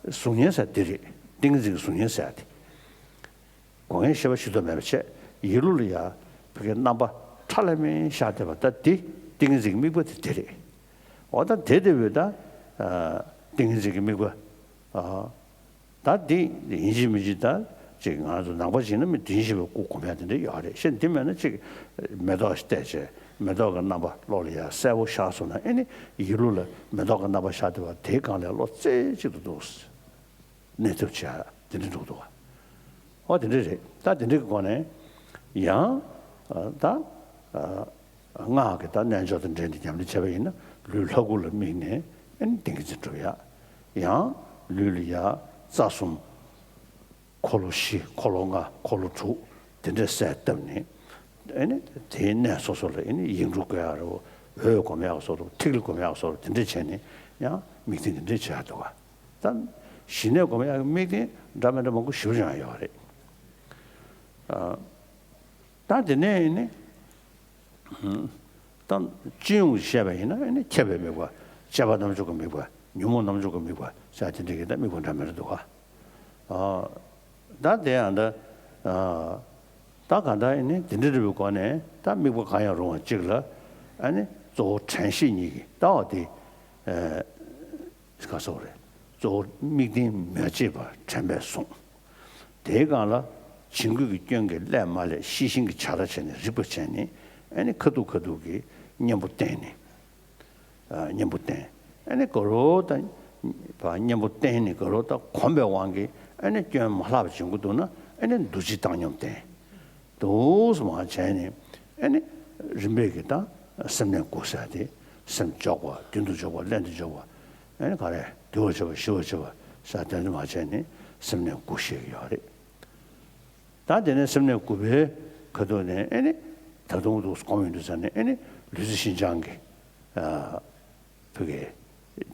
གཟུགས་བརྙན་ཟེར་དེ་རེད། ཏིང་ངེ་འཛིན་གྱི་གཟུགས་བརྙན་ཟེར་དེ། སྒོམ་ཡང་ཤེས་པ་ཞིག་ཏུ་མེད་པ་བྱས་ཡིད་བློ་ལ་ཡང་ཕ་གིའི་རྣམ་པ་ཁྲ་ལམ་མེ་ཤར་བསྡད་པ་ད་དེ་ཏིང་ངེ་འཛིན་གྱི་དམིགས་པ་དེ་དེ་རེད། འོ་ད་དེ་དེ་བས་ད་ཏིང་ངེ་འཛིན་གྱི་དམིགས་པ་ད་འདི་ཡིན་གཅིག་མིན་གཅིག་ད་ཅིག་ང་ཚོ་ནང་པ་ཞིག་ན་མི་དེ་བཞིན་གཤེགས་པའི་སྐུ་སྒོམ་ཡག་དེ་འདྲ་ཡོད་རེད། ཤེས་འདི་མེད་ན་ཅིག་མེ་ཏོག་ཞིག་བལྟས་བྱས་མེ་ཏོག་གི་རྣམ་པ་བློ་ལ་ཡང་གསལ་པོ་ཤར་སོང་ན་ཨེ་ནི་ཡིད་བློ་ལ་མེ་ཏོག་གི་རྣམ་པ་ཤར་བསྡད་པ་དེའི་སྒང་ལ་བློ་རྩེ་གཅིག་ཏུ་འདུག་གནས་ཐབས་བྱས་དེ་འདྲ་འགྲོ་འདུག་ག་འོ་དེ་འདྲ་རེད། ད་དེ་འདྲ་གི་སྒོ་ནས་ཡང་ད་སྔགས་ཀྱི་ད་རྣལ་འབྱོར་དང་འབྲེལ་ནས་ཉམས་ལེན་བྱས་པ་ཡིན་ན་ལུས་ལྷ་སྐུ་ལ་དམིགས་ནས་ཨེ་ནི་ཏིང་ངེ་འཛིན་སྒྲུབ་ཡག་ཡང་ལུས་ལ་ཡང་རྩ་གསུམ། འཁོར་ལོ་བཞི། འཁོར་ལོ་ལྔ། འཁོར་ལོ་དྲུག་དེ་འདྲས་གསལ་བཏབ་ནས། ཨེ་ནི་དེའི་གནས་སོ་སོ་ལ་ཨེ་ནི་ཡིག་འབྲུ་བཀོད་ཡག་རེད། འོད་སྒོམ་ཡག་སོགས་ཐིག་ལེ་སྒོམ་ཡག་སོགས་དེ་འདྲས་བྱས་ནས་ཡང་དམིགས་རྟེན་དེ་འདྲས་བྱས་འདུག་ག་ད་ཞི་གནས་སྒོམ་ཡག་གི་དམིགས་རྟེན་འདྲ་མི་འདྲ་མང་པོ་ཞེ་པོ་ཅིག་ཡོད་རེད། ཨ། ད་དེ་ནས་ཨེ་ནི། ད་སྤྱི་ཡོངས་བཤད་པ་ཡིན་ན་ཨེ་ནི་ཁྱབ་པའི་དམིགས་པ། དཔྱད་པ་རྣམ་འཇོག་གི་དམིགས་པ། ཉོན་མོངས་རྣམ་འཇོག་གི་དམིགས་པ་ཟེར་དེ་འདྲ་གི་ད་དམིགས་པ་འདྲ་མི་འདྲ་འདུག་ག་ཨ། ད་དེ་ཡང་ད་ཨ། ད་གང་ལྟར་ཨེ་ནི་དེ་འདྲ་རེད་པའི་སྒོ་ནས་ད་དམིགས་པ་གང་ཡང་རུང་བ་གཅིག་ལ་ཨེ་ནི་གཙོ་བོ་དྲན་ཤེས་གཉིས་ཀྱི་ལྟ་བ་དེ་ཨེ། ག་སོགས་རེད། གཙོ་བོ་དམིགས་རྟེན་མ་བརྗེད་པར་དྲན་པས་བཟུང་། དེའི་སྒང་ལ་བྱིང་རྒོད་ཀྱི་སྐྱོན་གྱིས་བསླད་མ་བསླད་ཤེས་བཞིན་གྱི་བྱ་ར་བྱས་ནས་རིག་པ་བྱས་ནས་ཨ་ནི་ཁ་ཐུག་ཁ་ཐུག་གི་གཉེན་པོ་བསྟེན་ནས། ཨ། གཉེན་པོ་བསྟེན། ཨ་ནི་དགའ་རབ་དང་ པ་གཉེན་པོ་བསྟེན་ནས་དགའ་རོགས་དང་གོམས་པའི་དབང་གིས་ཨ་ནི་སྐྱོན་མ་ལྷག་པ་བྱེད་དགོས་འདུག་ན། ཨ་ནི་འདུ་བྱེད་བཏང་སྙོམས་བསྟེན། འདུག་སེ་མར་བྱས་ནས་ཨ་ནི་རིམ་པས་ཀྱི་ད་སེམས་གནས་དགུ་ཟེར་ཏེ། སེམས་འཇོག་པ། རྒྱུན་དུ་འཇོག་པ། ལྷན་དུ་འཇོག་པ། ཨ་ནི་ག་རེ། དུལ་བར་བྱེད་པ། ཞི་བར་བྱེད་པ་ཟེར་དེ་འདྲ་མར་བྱས་ནས་སེམས་གནས་དགུ་བཤད་ཀྱི་ཡོད་རེད། ད་དེ་ནས་སེམས་གནས་དགུ་པའི་ཁ་ཐུག་ནས་ཨ་ནི་ད་དུང་འདུག་སེ་སྒོམ་ཡོང་དུས་ཙ་ནས་ཨ་ནི་ལུས་རྩལ་ཞི་འཆང་གི་ཨ་ཕ་གི་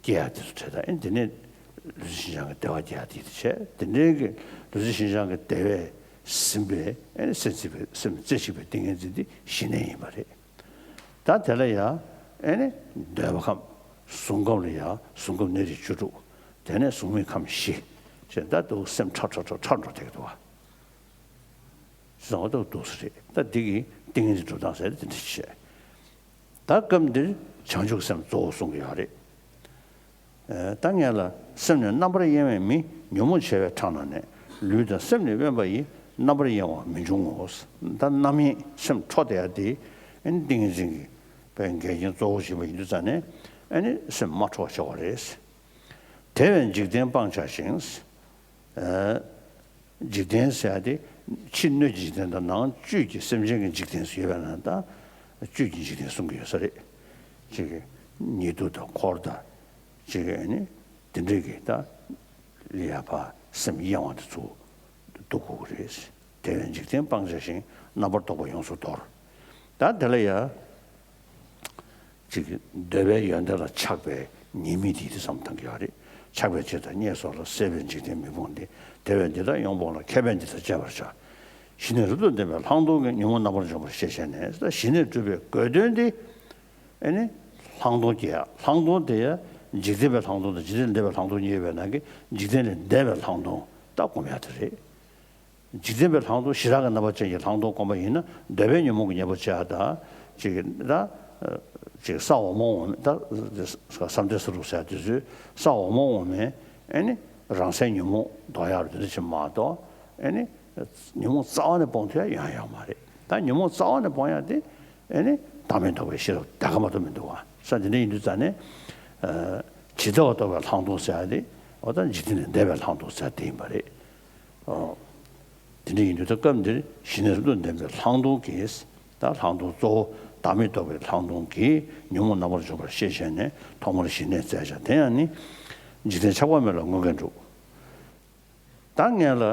སྐྱེ་ཡ་དེ་ཚོ་འཕྲད། ད་ཨ་ནི་དེ་ནས་ལུས་རྩལ་ཞི་འཆང་གི་བདེ་བ་སྐྱེ་ཡ་དེ་དེ་བྱས། དེ་འདྲའི་གི་ལུས་རྩལ་ཞི་འཆང་གི་བདེ་བས་ཟིན་པའི་ཨ་ནི་སེམས་རྩེ་གཅིག་པའི། སེམས་རྩེ་གཅིག་པའི་ཏིང་ངེ་འཛིན་དེ་ཞི་གནས་ཡིན་པ་རེད། ད་དེ་ལ་ཡང་ཨ་ནི་འདོད་པ་ཁམས། གཟུགས་ཁམས་ལ་ཡང་གཟུགས་ཁམས་གནས་རིས་བཅུ་དྲུག་དེ་ནས་གཟུགས་མེད་ཁམས་བཞི་བྱས། ད་འདུག་སེ་སེམས་ཁྲ་ཁྲ་ཁྲ་ཁྲ་འགྲོ་བསྡད་ཀྱི་འདུག་བ། བཟང་བོ་འདུག་སེ་རེད། ད་འདི་གི་ཏིང་ངེ་འཛིན་སྒྲུབ་སྟངས་ཟེར་དེ་འདྲ་ཞིག་བྱས། ད་སྐབས་འདིར་བྱང་ཆུབ་སེམས་གཙོ་བོ་གསུང་གི་ཡོད་རེད། ཨ་ད་སྔོན་ལ། སེམས་ནི་རྣམ་པར་གཡེང་བས་མི། ཉོན་མོངས་བྱེ་བས་ཁྲག་རྣག་ནད། ལུས་དང་སེམས་ནི་དབེན་པ་ཡིས། རྣམ་པར་གཡེང་བ་མི་འབྱུང་ངོ་། ད་རྣམ་གཡེང་སེམས་འཕྲོ་བསྡད་ཡ་དེ་ཨ་ནི་ཏིང་ངེ་འཛིན་གྱི་པའི་འགལ་རྐྱེན་གཙོ་བོ་ཞིག་ཡིན་པ་ཡིན་དུས་ཙ་ནས་ཨ་ནི་སེམས་མ་འཕྲོ་བ་བྱ་བ་རེད། དེ་བས་འཇིག་རྟེན་སྤང་བྱ་ཞིང་། ཨ། འཇིག་རྟེན་ཟེར་ཡ་དེ་ཕྱི་སྣོད་ཀྱི་འཇིག་རྟེན་དང་ནང་བཅུད་ཀྱི་སེམས་ཅན་གྱི་འཇིག་རྟེན་ཟེར་ཡོད་པ་ན། ད་བཅུད་ཀྱི་འཇིག་རྟེན་གསུང་གི་ཡོད་ས་རེད། ཅིག་གི་ཉེ་དུ་དང་འཁོར་དང་། ཅིག་གི་ཨ་ནི་དེ་འདྲས་ཀྱི་ད་ལས་ཡ་ཕ་སེམས་གཡེང་བ་དེ་ཚོ་སྡུག་དགོས་ཀྱི་རེད། དེ་བས་འཇིག་རྟེན་སྤང་བྱ་ཞིང་། རྣམ་པར་རྟོག་པ་ཡོངས་སུ་དོར། ད་དེ་ལ་ཡ། ཅིག་འདོད་པའི་ཡོན་ཏན་ལ་ཆགས་པའི་ཉེས་དམིགས་དེ་དེ་བསམ་བཏང་གི་ཡོད་རེད། ཆགས་པའི་བྱེད་དང་བརྙས་སོགས་ལ། སྲེད་པས་འཇིག་རྟེན་མི་སྤོང་སྟེ། དེ་བས་འདི་དག་ཡོངས་སྤོང་ལ། མཁས་པས་འདི་ལྟར་དཔྱད་པར་བྱ། ཞི་གནས་རབ་ཏུ་ལྡན་པའི་ལྷག་མཐོང་གིས། ཉོན་མོངས་རྣམ་པར་འཇོམས་པར་ཤེས་བྱས་ནས། ད་ཞི་གནས་སྒྲུབ་པའི་དགོས་དོན་དེ་ཨ་ནི་ལྷག་མཐོང་སྐྱེ་ཡ། ལྷག་མཐོང་དེ་ཡ་འཇིག་རྟེན་པའི་ལྷག་མཐོང་དང་འཇིག་རྟེན་ལས་འདས་པའི་ལྷག་མཐོང་གཉིས་ཡོད་པའི་ནང་གི་འཇིག་རྟེན་ལས་འདས་པའི་ལྷག་མཐོང་ད་སྒོམ་ཡ་དེ་རེད། འཇིག་རྟེན་པའི་ལྷག་མཐོང་། ཞི་རགས་ཀྱི་རྣམ་པ་ཅན་གྱི་ལྷག་མཐོང་སྒོམ་པ་ཡིན་ན། འདོད་པའི་ཉོན་མོངས་ཀྱི་གཉེན་པོ་བྱེད་ཡ་དང་། ཅིག་གི་ད་ཅིག་ས་འོག་མ་འོག་མིན། ད་བསམ་གཏན་ས་དྲུག་ཟེར་ཡ་དེ་ཚོའི་ས་འོག་མ་འོག་མིན་ཨ་ནི་རང་སའི་ཉོན་མོངས་ཟློག་ཡ་རུ་དེ་འདྲ་ཅིག་མ་གཏོགས། ཨ་ནི་ཉོན་མོངས་རྩ་བ་ནས་སྤོང་ཐུབ་ཡ་ཡང་ཡོད་མ་རེད། ད་ཉོན་མོངས་རྩ་བ་ནས་སྤོང་ཡ་དེ་ཨ་ནི་བདག་མེད་རྟོགས་པའི་ཤེས་རབ་དེ་ག་མ་གཏོགས་མི་འདུག་བ། ས་དེ་འདྲ་ཡིན་དུས་ཙ་ནས་ཇི་ལྟ་བ་རྟོགས་པའི་ལྷག་མཐོང་ཟེར་ཡ་དེ་འོ་ད་འཇིག་རྟེན་ལས་འདས་པའི་ལྷག་མཐོང་ཟེར་ཡ་དེ་ཡིན་པ་རེད། ཨོ། དེ་འདྲ་ཡིན་དུས་ད་སྐབས་འདིར་ཞི་གནས་རབ་ཏུ་ལྡན་པའི་ལྷག་མཐོང་གིས། ད་ལྷག་མཐོང་གཙོ་བོ་བདག་མེད་རྟོགས་པའི་ལྷག་མཐོང་གིས་ཉོན་མོངས་རྣམ་པར་འཇོམས་པར་ཤེས་བྱས་ནས། ཐོག་མར་ཞི་གནས་བཙལ་བྱ། དེ་ཡང་ནི། འཇིག་རྟེན་ཆགས་པ་མེད་ལ་དངོས་འགལ་འགྲུབ། ད་སྔོན་ལ་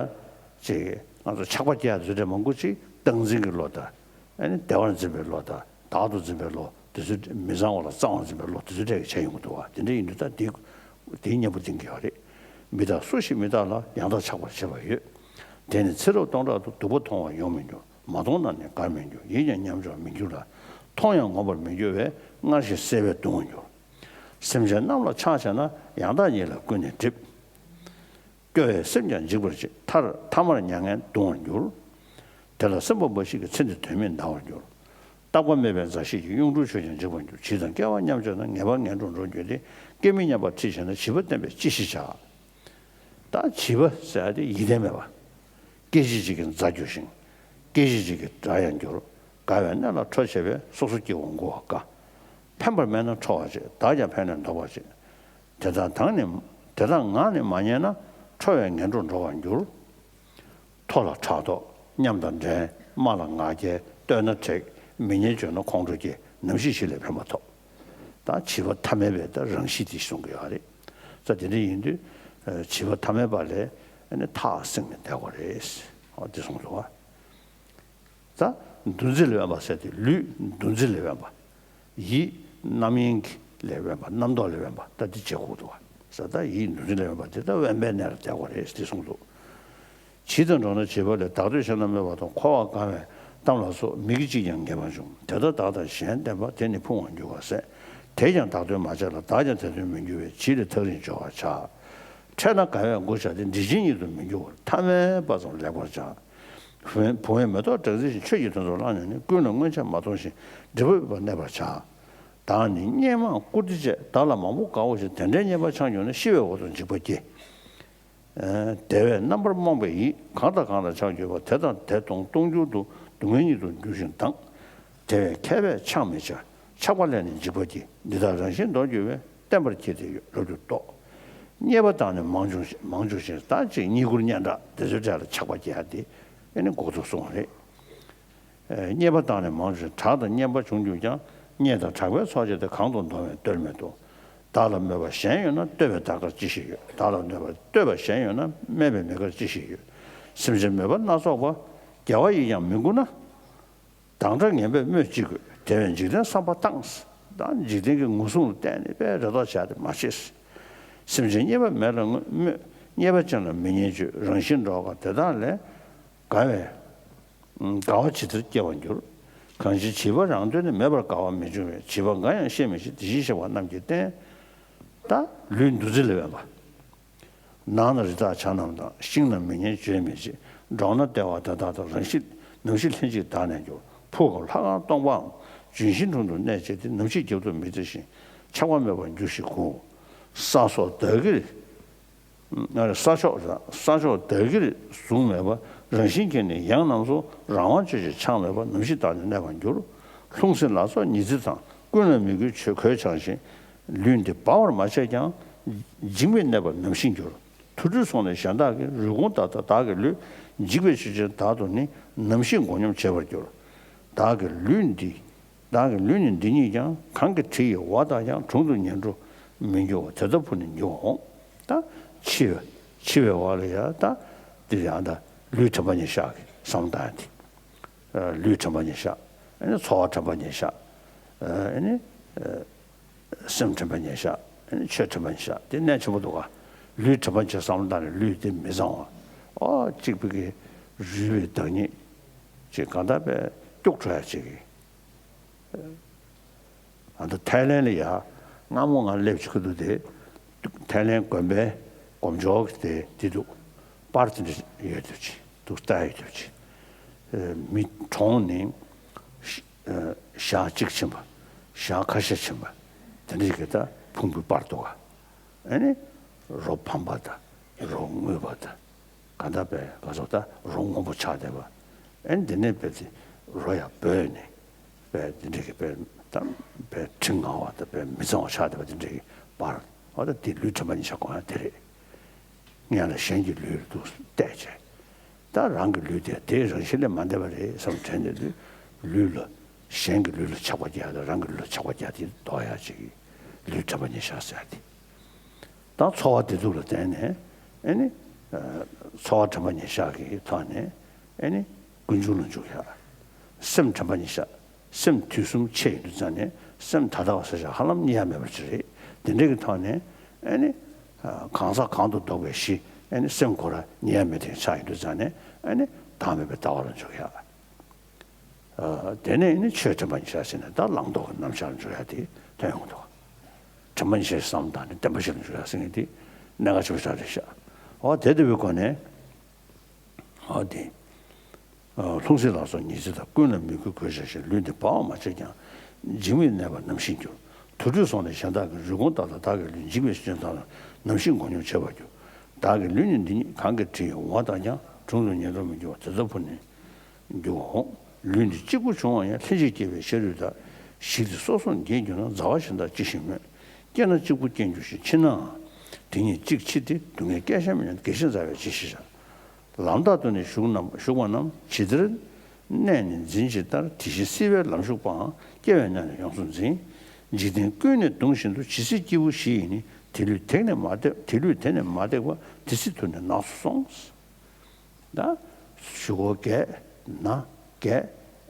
ཅིག་ང་ཚོ་ཆགས་པ་སྐྱེ་ཡ་དེ་ཚོ་འདྲ་མང་པོ་ཅིག་སྟངས་འཛིན་གྱི་བློ་དང་། ཨ་ནི་བདེ་བར་འཛིན་པའི་བློ་དང་། བདག་ཏུ་འཛིན་པའི་བློ་དེ་ཚོ། མི་གཙང་བ་ལ་གཙང་བར་འཛིན་པའི་བློ་དེ་ཚོ་འདྲ་གི་བྱས་ཡོང་གི་འདུག་བ། དེ་འདྲ་ཡིན་དུས་ད་དེ་དེའི་གཉེན་པོ་འཛིན་གྱི་ཡོད་རེད། མི་རྟག་སུ་ཞིག་མི་རྟག་ལ། ཡང་དག་ཆགས་པར་བྱེད་པ་ཡོད། དེ་ནི་ཚེ་རབས་སྟོང་ཕྲག་ཏུ། སྡུག་པ་མཐོང་བར་ཡོང་མི་འགྱུར། མ་མཐོང་ན་ནི་དགར་མི་འགྱུར། ཡིད་ཀྱང་ཉམས་འགྱུར་མི་འགྱུར་ལ། མཐོང་ཡང་ངོམས་པར་མི་འགྱུར་བས། སྔར་བཞིན་སྲེད་པས་གདུང་བར་འགྱུར། སེམས་ཅན་རྣམས་ལ་ཆགས་བྱས་ན། ཡང་དག་ཉིད་ལ་ཀུན་ནས་སྒྲིབ། སྐྱོ་བས་སེམས་ཀྱང་འཇིག་པར་བྱེད། མཐར་ཐ་མར་མྱ་ངན་གདུང་བར་འགྱུར། དེ་ལ་སེམས་པ་འབའ་ཞིག་གིས། ཚེ་འདི་དོན་མེད་འདའ་བར་འགྱུར། རྟག་པ་མེད་པའི་མཛའ་བཤེས་ཀྱིས། གཡུང་དྲུང་ཆོས་ཀྱང་འཇིག་པར་འགྱུར། བྱིས་དང་སྐལ་བ་མཉམ་སྦྱར་ན། ངེས་པར་ངན་འགྲོར་འགྲོ་འགྱུར་ཏེ། སྐྱེ་མེད་མཉམ་པར་ཁྲིད་བྱས་ན། བྱིས་པ་བསྟེན་པས་ཅི་ཞིག་བྱ། ད་བྱིས་པ་ཟེར་ཡ་དེ་ཡིད་བརྟན་མེད་པ། སྐད་ཅིག་གཅིག་གིས་མཛའ་འགྱུར་ཞིང་། སྐད་ཅིག་གཅིག་གིས་དགྲ་ཡང་འགྱུར། དགའ་བའི་གནས་ལ་ཁྲོ་བྱེད་པས། སོ་སོ་སྐྱེ་བོ་མགུ་བར་དཀའ། ཕན་པར་མེད་ན་ཁྲོ་བར་བྱེད། བདག་ཀྱང་ཕན་ནས་འདོར་བར་བྱེད། དེ་དག་དང་ནི། དེ་དག་ངག་ནི་མ་ཉན་ན། ཁྲོ་བས་ངན་འགྲོར་འགྲོ་བར་འགྱུར། མཐོ་ལ་ཕྲག་དོག་མཉམ་དང་འགྲན། དམའ་ལ་ང་རྒྱལ་བསྟོད་ན་དྲེགས། མི་སྙན་བརྗོད་ན་ཁོང་ཁྲོ་སྐྱེ། ནམ་ཞིག་ཞི་ལས་ཕན་པ་ཐོབ། ད་བྱིས་པ་ཐ་མལ་པའི་ད་རང་གཤིས་དེ་གསུང་གི་ཡོད་རེད། ད་དེ་འདྲ་ཡིན་དུས་བྱིས་པ་ཐ་མལ་པ་ལས་ཨ་ནི་ཐག་བསྲིངས་ནས་བསྡད་དགོས་རེད། འོ་དེ་གསུངས་འདུག་བ། ད་འདུ་འཛི་ལས་དབེན་པ་ཟེར་དུས་ལུས་འདུ་འཛི་ལས་དབེན་པ། ཡིད་རྣམ་གཡེང་ལས་དབེན་པ། རྣམ་རྟོག་ལས་དབེན་པ། ད་འདི་བྱེད་དགོས་འདུག་བ། ཟེར་ད་ཡིད་འདུ་འཛི་ལས་དབེན་པ་དེ་ད་དབེན་པའི་གནས་ལ་བསྡད་དགོས་རེད་ཟེར་དེ་གསུངས་འདུག་བྱིས་དང་འགྲོགས་ན་བྱིས་པ་ལས། བདག་བསྟོད་བྱས་ན་སྨོད་པ་དང་། མཁོ་བ་དགའ་བའི་གཏམ་ལ་སོགས། མི་དགེ་གཅིག་ཀྱང་ངེས་པར་འབྱུང་། དེ་ལྟར་བདག་དང་གཞན་བསྟེན་པ། དེ་ནི་ཕུང་བར་འགྱུར་བ་ཟད། དེས་ཀྱང་བདག་དོན་མ་བྱས་ལ། བདག་ཀྱང་དེ་དོན་མི་འགྱུར་བས། བྱིས་ལས་ཐག་རིང་སྦྱོར་བར་བྱ། འཕྲད་ན་དགའ་བས་མགུ་བྱ་སྟེ། འདྲིས་ཆེན་ཉིད་དུ་མི་འགྱུར་བར། ཐ་མལ་པ་ཙམ་ལེགས་པར་བྱ། བུང་བའི་མེ་ཏོག་སྦྲང་རྩི་བཞིན། ཆོས་ཀྱི་དོན་རྫོགས་བླ་ན་མེད། ཀུན་ལ་མངོན་ཆ་མ་མཐོང་ཞིང་། སྒྲིབ་པ་མེད་པར་བྱ། བདག་ནི་སྙེགས་མ་བཀུར་སྟི་བྱས། བདག་ལ་མང་པོ་དགའ་བོ་ཞིང་། དེ་འདྲའི་བསྙེན་པ་འཆང་གྱུར་ན། ཤི་བའི་འོག་ཏུ་འཇིགས་པ་སྐྱེ། དེ་བས་རྣམ་པར་རྨོངས་པའི་ཡིད། གང་དང་གང་ལ་ཆགས་གྱུར་པ། དེ་དང་དེ་མཐོང་མཐོང་གྱུར་དུ། སྡུག་བསྔལ་ཉིད་དུ་འགྱུར་ཞིང་ལྡང་། དེ་བས་མཁས་པས་འཆང་མི་བྱ། ཆགས་པ་ལས་ནི་འཇིགས་པ་སྐྱེ། འདི་དག་རང་བཞིན་མདོར་གྱུར་པས། བསྟེན་པར་བགྱིད་དེ་རབ་ཏུ་བཟློག། རྙེད་པ་དང་ནི་མང་བྱུང་མང་བྱུང་ཞིང་། ད་ཅིག་རྙེད་བཀུར་སྙན་གྲགས་དེ་ཚོའི་གྲས་ལ་ཆགས་པ་སྐྱེ་ཡ་དེ་ཨེ་ནི་འགོ་ཚུགས་སོང་བ་རེད། ཨེ། རྙེད་པ་དང་ནི་མང་བྱུང་ཞིང་། གྲགས་དང་སྙན་པ་བྱུང་གྱུར་ཀྱང་། སྙན་དང་གྲགས་པའི་ཚོགས་བཅས་ཏེ། གང་དུ་འདོམས་པའི་གཏོལ་མེད་དོ། བདག་ལ་མོས་པ་གཞན་ཡོད་ན། བསྟོད་པའི་བདག་སྐལ་ཅི་ཞིག་ཡོད། བདག་ལ་མོས་པ་བསྟོད་པ་གཞན་ཡོད་ན། སྨད་པའི་མོས་གལ་ཅི་ཞིག་ཡོད། སེམས་ཅན་མོས་པ་སྣ་ཚོགས་པ། རྒྱལ་བ་ཡིས་ཀྱང་མི་མགུ་ན། སྡང་དགྲ་ངན་པས་སྨོད་ཅི་དགོས། དེ་བས་འཇིག་རྟེན་བསམ་པ་བཏང་། ད་འཇིག་རྟེན་གྱི་ངོ་སྲུང་ལ་བརྟེན་ནས་དཔེ་རེ་དོགས་བྱས་ཏེ་མ་བྱེད། སེམས་ཅན་རྙེད་པ་མེད་ལ་སྨོད། རྙེད་པ་ཅན་ལ་མི་སྙན་བརྗོད། རང་བཞིན་འགྲོ་དགའ་དེ་དག་ལས། དགའ་བའི། དགའ་བ་ཇི་ལྟར་སྐྱེ་བར་འགྱུར། གང་ཕྱིར་བྱིས་པ་རང་དོན་ནི། མེད་པར་དགའ་བ་མི་འབྱུང་བས། བྱིས་པ་འགའ་ཡང་བཤད་མི་ཤེས། དེ་བཞིན་གཤེགས་པ་རྣམས་ཀྱིས་བསྟན། ད་ལུས་འདུ་འཛི་ལ་དབེན་པ། ནང་ན་རི་དྭགས་བྱ་རྣམས་དང་། ཤིང་ན་མི་སྙན་བརྗོད་མི་བྱེད། འབྲོག་ན་ལྟེ་བ་དེ་དག་དང་། རང་བཞིན་ནམ་ཞིག་ལྷན་ཅིག་བདག་ནི་འགྱུར། ཕུག་གམ་ལྷ་ཁང་སྟོང་པའམ། ལྗོན་ཤིང་དྲུང་དུ་གནས་བཅས་ཏེ། ནམ་ཞིག་རྒྱབ་ཏུ་མི་བལྟ་ཞིང་། ཆགས་པ་མེད་པར་འགྱུར་ཞིང་འགུག། ས་སོགས་བདག་གིར། ས་ཕྱོགས། ས་ཕྱོགས་བདག་གིར་བཟུང་མེད་པ། རང་བཞིན་གྱིས་ནི་ཡང་རྣམས་སུ། རང་དབང་སྤྱོད་ཅིང་ཆགས་མེད་པར། ནམ་ཞིག་བདག་ནི་གནས་པར་འགྱུར། ལྷུང་བཟེད་ལ་སོགས་ཉི་ཚེ་དང་། ཀུན་ལ་མོས་གུས་གོས་འཆང་ཞིང་། ལུས་འདི་སྦ་བར་མ་བྱས་ཀྱང་། འཇིགས་མེད་གནས་པ་ནམ་ཞིག་འགྱུར། དུར་ཁྲོད་སོང་ནས་གཞན་དག་གིས། རུས་གོང་ལྟར་བདག་གི་ལུས། འཇིག་པའི་ཆོས་ཅན་བདག་ཏུ་ནི། ནམ་ཞིག་མགོ་སྙོམས་བྱེད་པར་འགྱུར། བདག་གི་ལུས་འདི། བདག་གི་ལུས་ནི་འདི་ཉིད་ཀྱང་། གང་གི་གྲི་ཡིས་འོ་བརྡགས་ཀྱང་། དྲུང་དུ་ཉེར་འགྲོ་མི་འགྱུར་བ། དེ་ལྟ་བུ་ནི་འགྱུར་བའོ། ད་འཆི་བ། འཆི་བའི་བར་ལ་ཡང་ད་འདི་ཡང་ད་ལུས་དྲན་པ་ཉེར་བཞག་གི་བསམ་བློ་བཏང་ཡ་དེ། ལུས་དྲན་པ་ཉེར་བཞག་ཨེ་ནི་ཚོར་བ་དྲན་པ་ཉེར་བཞག་ཨེ་ནི། སེམས་དྲན་པ་ཉེར་བཞག་ཨེ་ནི་ཆོས་དྲན་པ་ཉེར་བཞག་དེ་གནད་ཆེན་པོ་འདུག་ག་ལུས་དྲན་པ་ཉེར་བཞག་བསམ་བློ་བཏང་ནས་ལུས་དེ་མི་གཙང་བ། ཨོ་གཅིག་པུ་གི་རུལ་བའི་བདག་ཉིད་ཅིག་གང་ལྟར་པའི་སྐྱུག་བྲོ་ཡ་ཅིག་གི་ཨ་ད་ཐའི་ལན་ལ་ཡ་སྔ་མོ་ང་སླེབས་ཆོག་གི་འདུག་དེ། ཐའི་ལན་དགོན་པའི་དགོན་མཆོག་གི་དེ་དེ་འདུག་པར་དེ་འདྲ་ཡོད་འདུག་ཅིག་འདུག་ལྟ་ཡོད་འདུག་ཅིག་མི་གྲོངས་ནས་ཞག་གཅིག་ཕྱིན་པ། ཞག་ཁ་ཤས་ཕྱིན་པ། དེ་འདྲ་ཞིག་གི་ད་ཕུང་པོའི་པར་འདུག་ག་ཨ་ནི་རོ་ཕམ་པ་དང་རོ་རྔུལ་བ་དང་། ག་ད་པའི་ག་ཚོད་ད་རོ་སྔོན་པོ་ཆགས་བསྡད་པ། ཨེ་འདི་ནས་པའི་དེ་རོ་ཡང་བོས་ནས་པའི་དེ་འདྲ་གི་པའི་ད་པའི་དྲི་ངར་བ་དང་པའི་མི་གཙང་བ་ཆགས་བསྡད་པ་དེ་འདྲ་གི་པར། ཨོ་ད་དེ་ལུས་དྲན་པ་ཉེར་བཞག་གོ་ཡ་དེ་རེད། སྔོན་ལ་གཞན་གྱི་ལུས་ལ་འདུག་བལྟས་བྱས། ད་རང་གི་ལུས་དེ་དེའི་རང་བཞིན་ལས་མ་འདས་པ་རེད་བསམ་དྲན་ནས་ལུས་ལུས་ལ་གཞན་གྱི་ལུས་ལ་ཆགས་པ་སྐྱེ་ཡ་དང་རང་གི་ལུས་ལ་ཆགས་པ་སྐྱེ་ཡ་དེ་ལྡོག་ཡ་ཅིག་གི་ལུས་དྲན་པ་ཉེར་བཞག་ཟེར་ཡ་དེ། དང་ཚོར་བ་བདེ་སྡུག་ལ་བརྟེན་ནས་ཨེ་ནི། ཚོར་བ་དྲན་པ་ཉེར་བཞག་གི་ཐོག་ནས་ཨེ་ནི་ཀུན་འབྱུང་ལ་འཇུག་ཡ། སེམས་དྲན་པ་ཉེར་བཞག་སེམས་དུས་གསུམ་ཆད་ཡོང་དུས་ཙང་ནས་སེམས་ད་ལྟ་བ་ཟེར་བྱ་ཧ་ལམ་རྙེད་ཡ་མེད་པ་ཅིག་རེད། དེ་འདྲ་གི་ཐོག་ནས་ཨེ་ནི། གང་ཟག་གང་དུ་ལྡོག་པའི་གཞི་ཨེ་ནི་སེམས་ཁོ་རང་རྙེད་ཡ་མེད་དེ་ཆགས་ཡོང་དུས་ཙང་ནས་ཨེ་ནི་བདག་མེད་པའི་ལྟ་བ་ལ་འཇུག་ཡ། དེ་ནས་ནི་ཆོས་དྲན་པ་ཉེར་བཞག་ཟེར་ནས་ད་བླང་དོར་གྱི་རྣམ་གཞག་ལ་འཇུག་ཡ་དེ་ཐོན་ཡོང་གི་འདུག་དྲན་པ་ཉེར་བཞག་བསམ་བཏང་ནས་བདེན་པ་བཞི་ལ་འཇུག་ཡ་ཟེར་མཁན་དེ་གནད་འགག་ཆེན་པོ་ཞིག་རེད་ཤག་འོ་དེ་ལྟ་བུའི་སྒོ་ནས་འོ་དེ། ལྷུང་བཟེད་ལ་སོགས་ཉི་ཚེ་དང་། ཀུན་ལ་མོས་གུས་གོས་འཆང་ཞིང་། ལུས་འདི་སྦ་བར་མ་བྱས་ཀྱང་། འཇིགས་མེད་གནས་པ་ནམ་ཞིག་འགྱུར། དུར་ཁྲོད་སོང་ནས་གཞན་དག་གིས། རུས་གོང་ལྟར་བདག་གི་ལུས། འཇིག་པའི་ཆོས་ཅན་བདག་ལ་ནམ་ཞིག་མགོ་སྙོམས་བྱེད་པར་འགྱུར། བདག་གི་ལུས་ནི་འདི་ཉིད་གང་གི་གྲི་ཡིས་འོ་བརྡབས་ཀྱང་། དྲུང་དུ་ཉེར་འགྲོ་མི་འགྱུར་བ། དེ་ལྟ་བུ་ནི། འགྱུར་བའོ། ལུས་འདི་གཅིག་པུ་བྱུང་བ་ཡང་། ལྷན་ཅིག་སྐྱེས་པའི་ཤ་རུས་དག་ཞིག་སྟེ་སོ་སོར་འགྱེས་གྱུར་ན། མཛའ་བ་གཞན་དག་ཅི་ཞིག་སྨོས། སྐྱེས་ན་གཅིག་པུ་སྐྱེ་འགྱུར་ཞིང་། འཆི་ནའང་དེ་ཉིད་གཅིག་འཆི་སྟེ། སྡུག་བསྔལ་སྐྱེ་ཤས་མེད་ན། དགེ་བཤེས་མཛའ་བས་ཅི་ཞིག་བྱ། ལམ་དག་ཏུ་ནི་ཞུགས་རྣམས་ཞུགས་པ་རྣམས་ཇི་ལྟར་གནས་ནས་འཛིན་ཇི་ལྟར། དེ་བཞིན་སྲིད་པའི་ལམ་ཞུགས་པའང་། སྐྱེ་བའི་གནས་ནས་ཡོངས་སུ་འཛིན། འཇིག་རྟེན་ཀུན་ནས་གདུང་བཞིན་དུ། ཇི་སྲིད་སྐྱེས་བུ་བཞི་ཡིས་ནི། དེ་ལུས་དེང་ནས་མ་བརྡེག་དེ་ལུས་དེ་ནས་མ་བརྡེག་པ། དེ་སྲིད་དུ་ནི་ནགས་སུ་སོང་། ད་གཞུག་གུ་རྒས་ན་རྒས།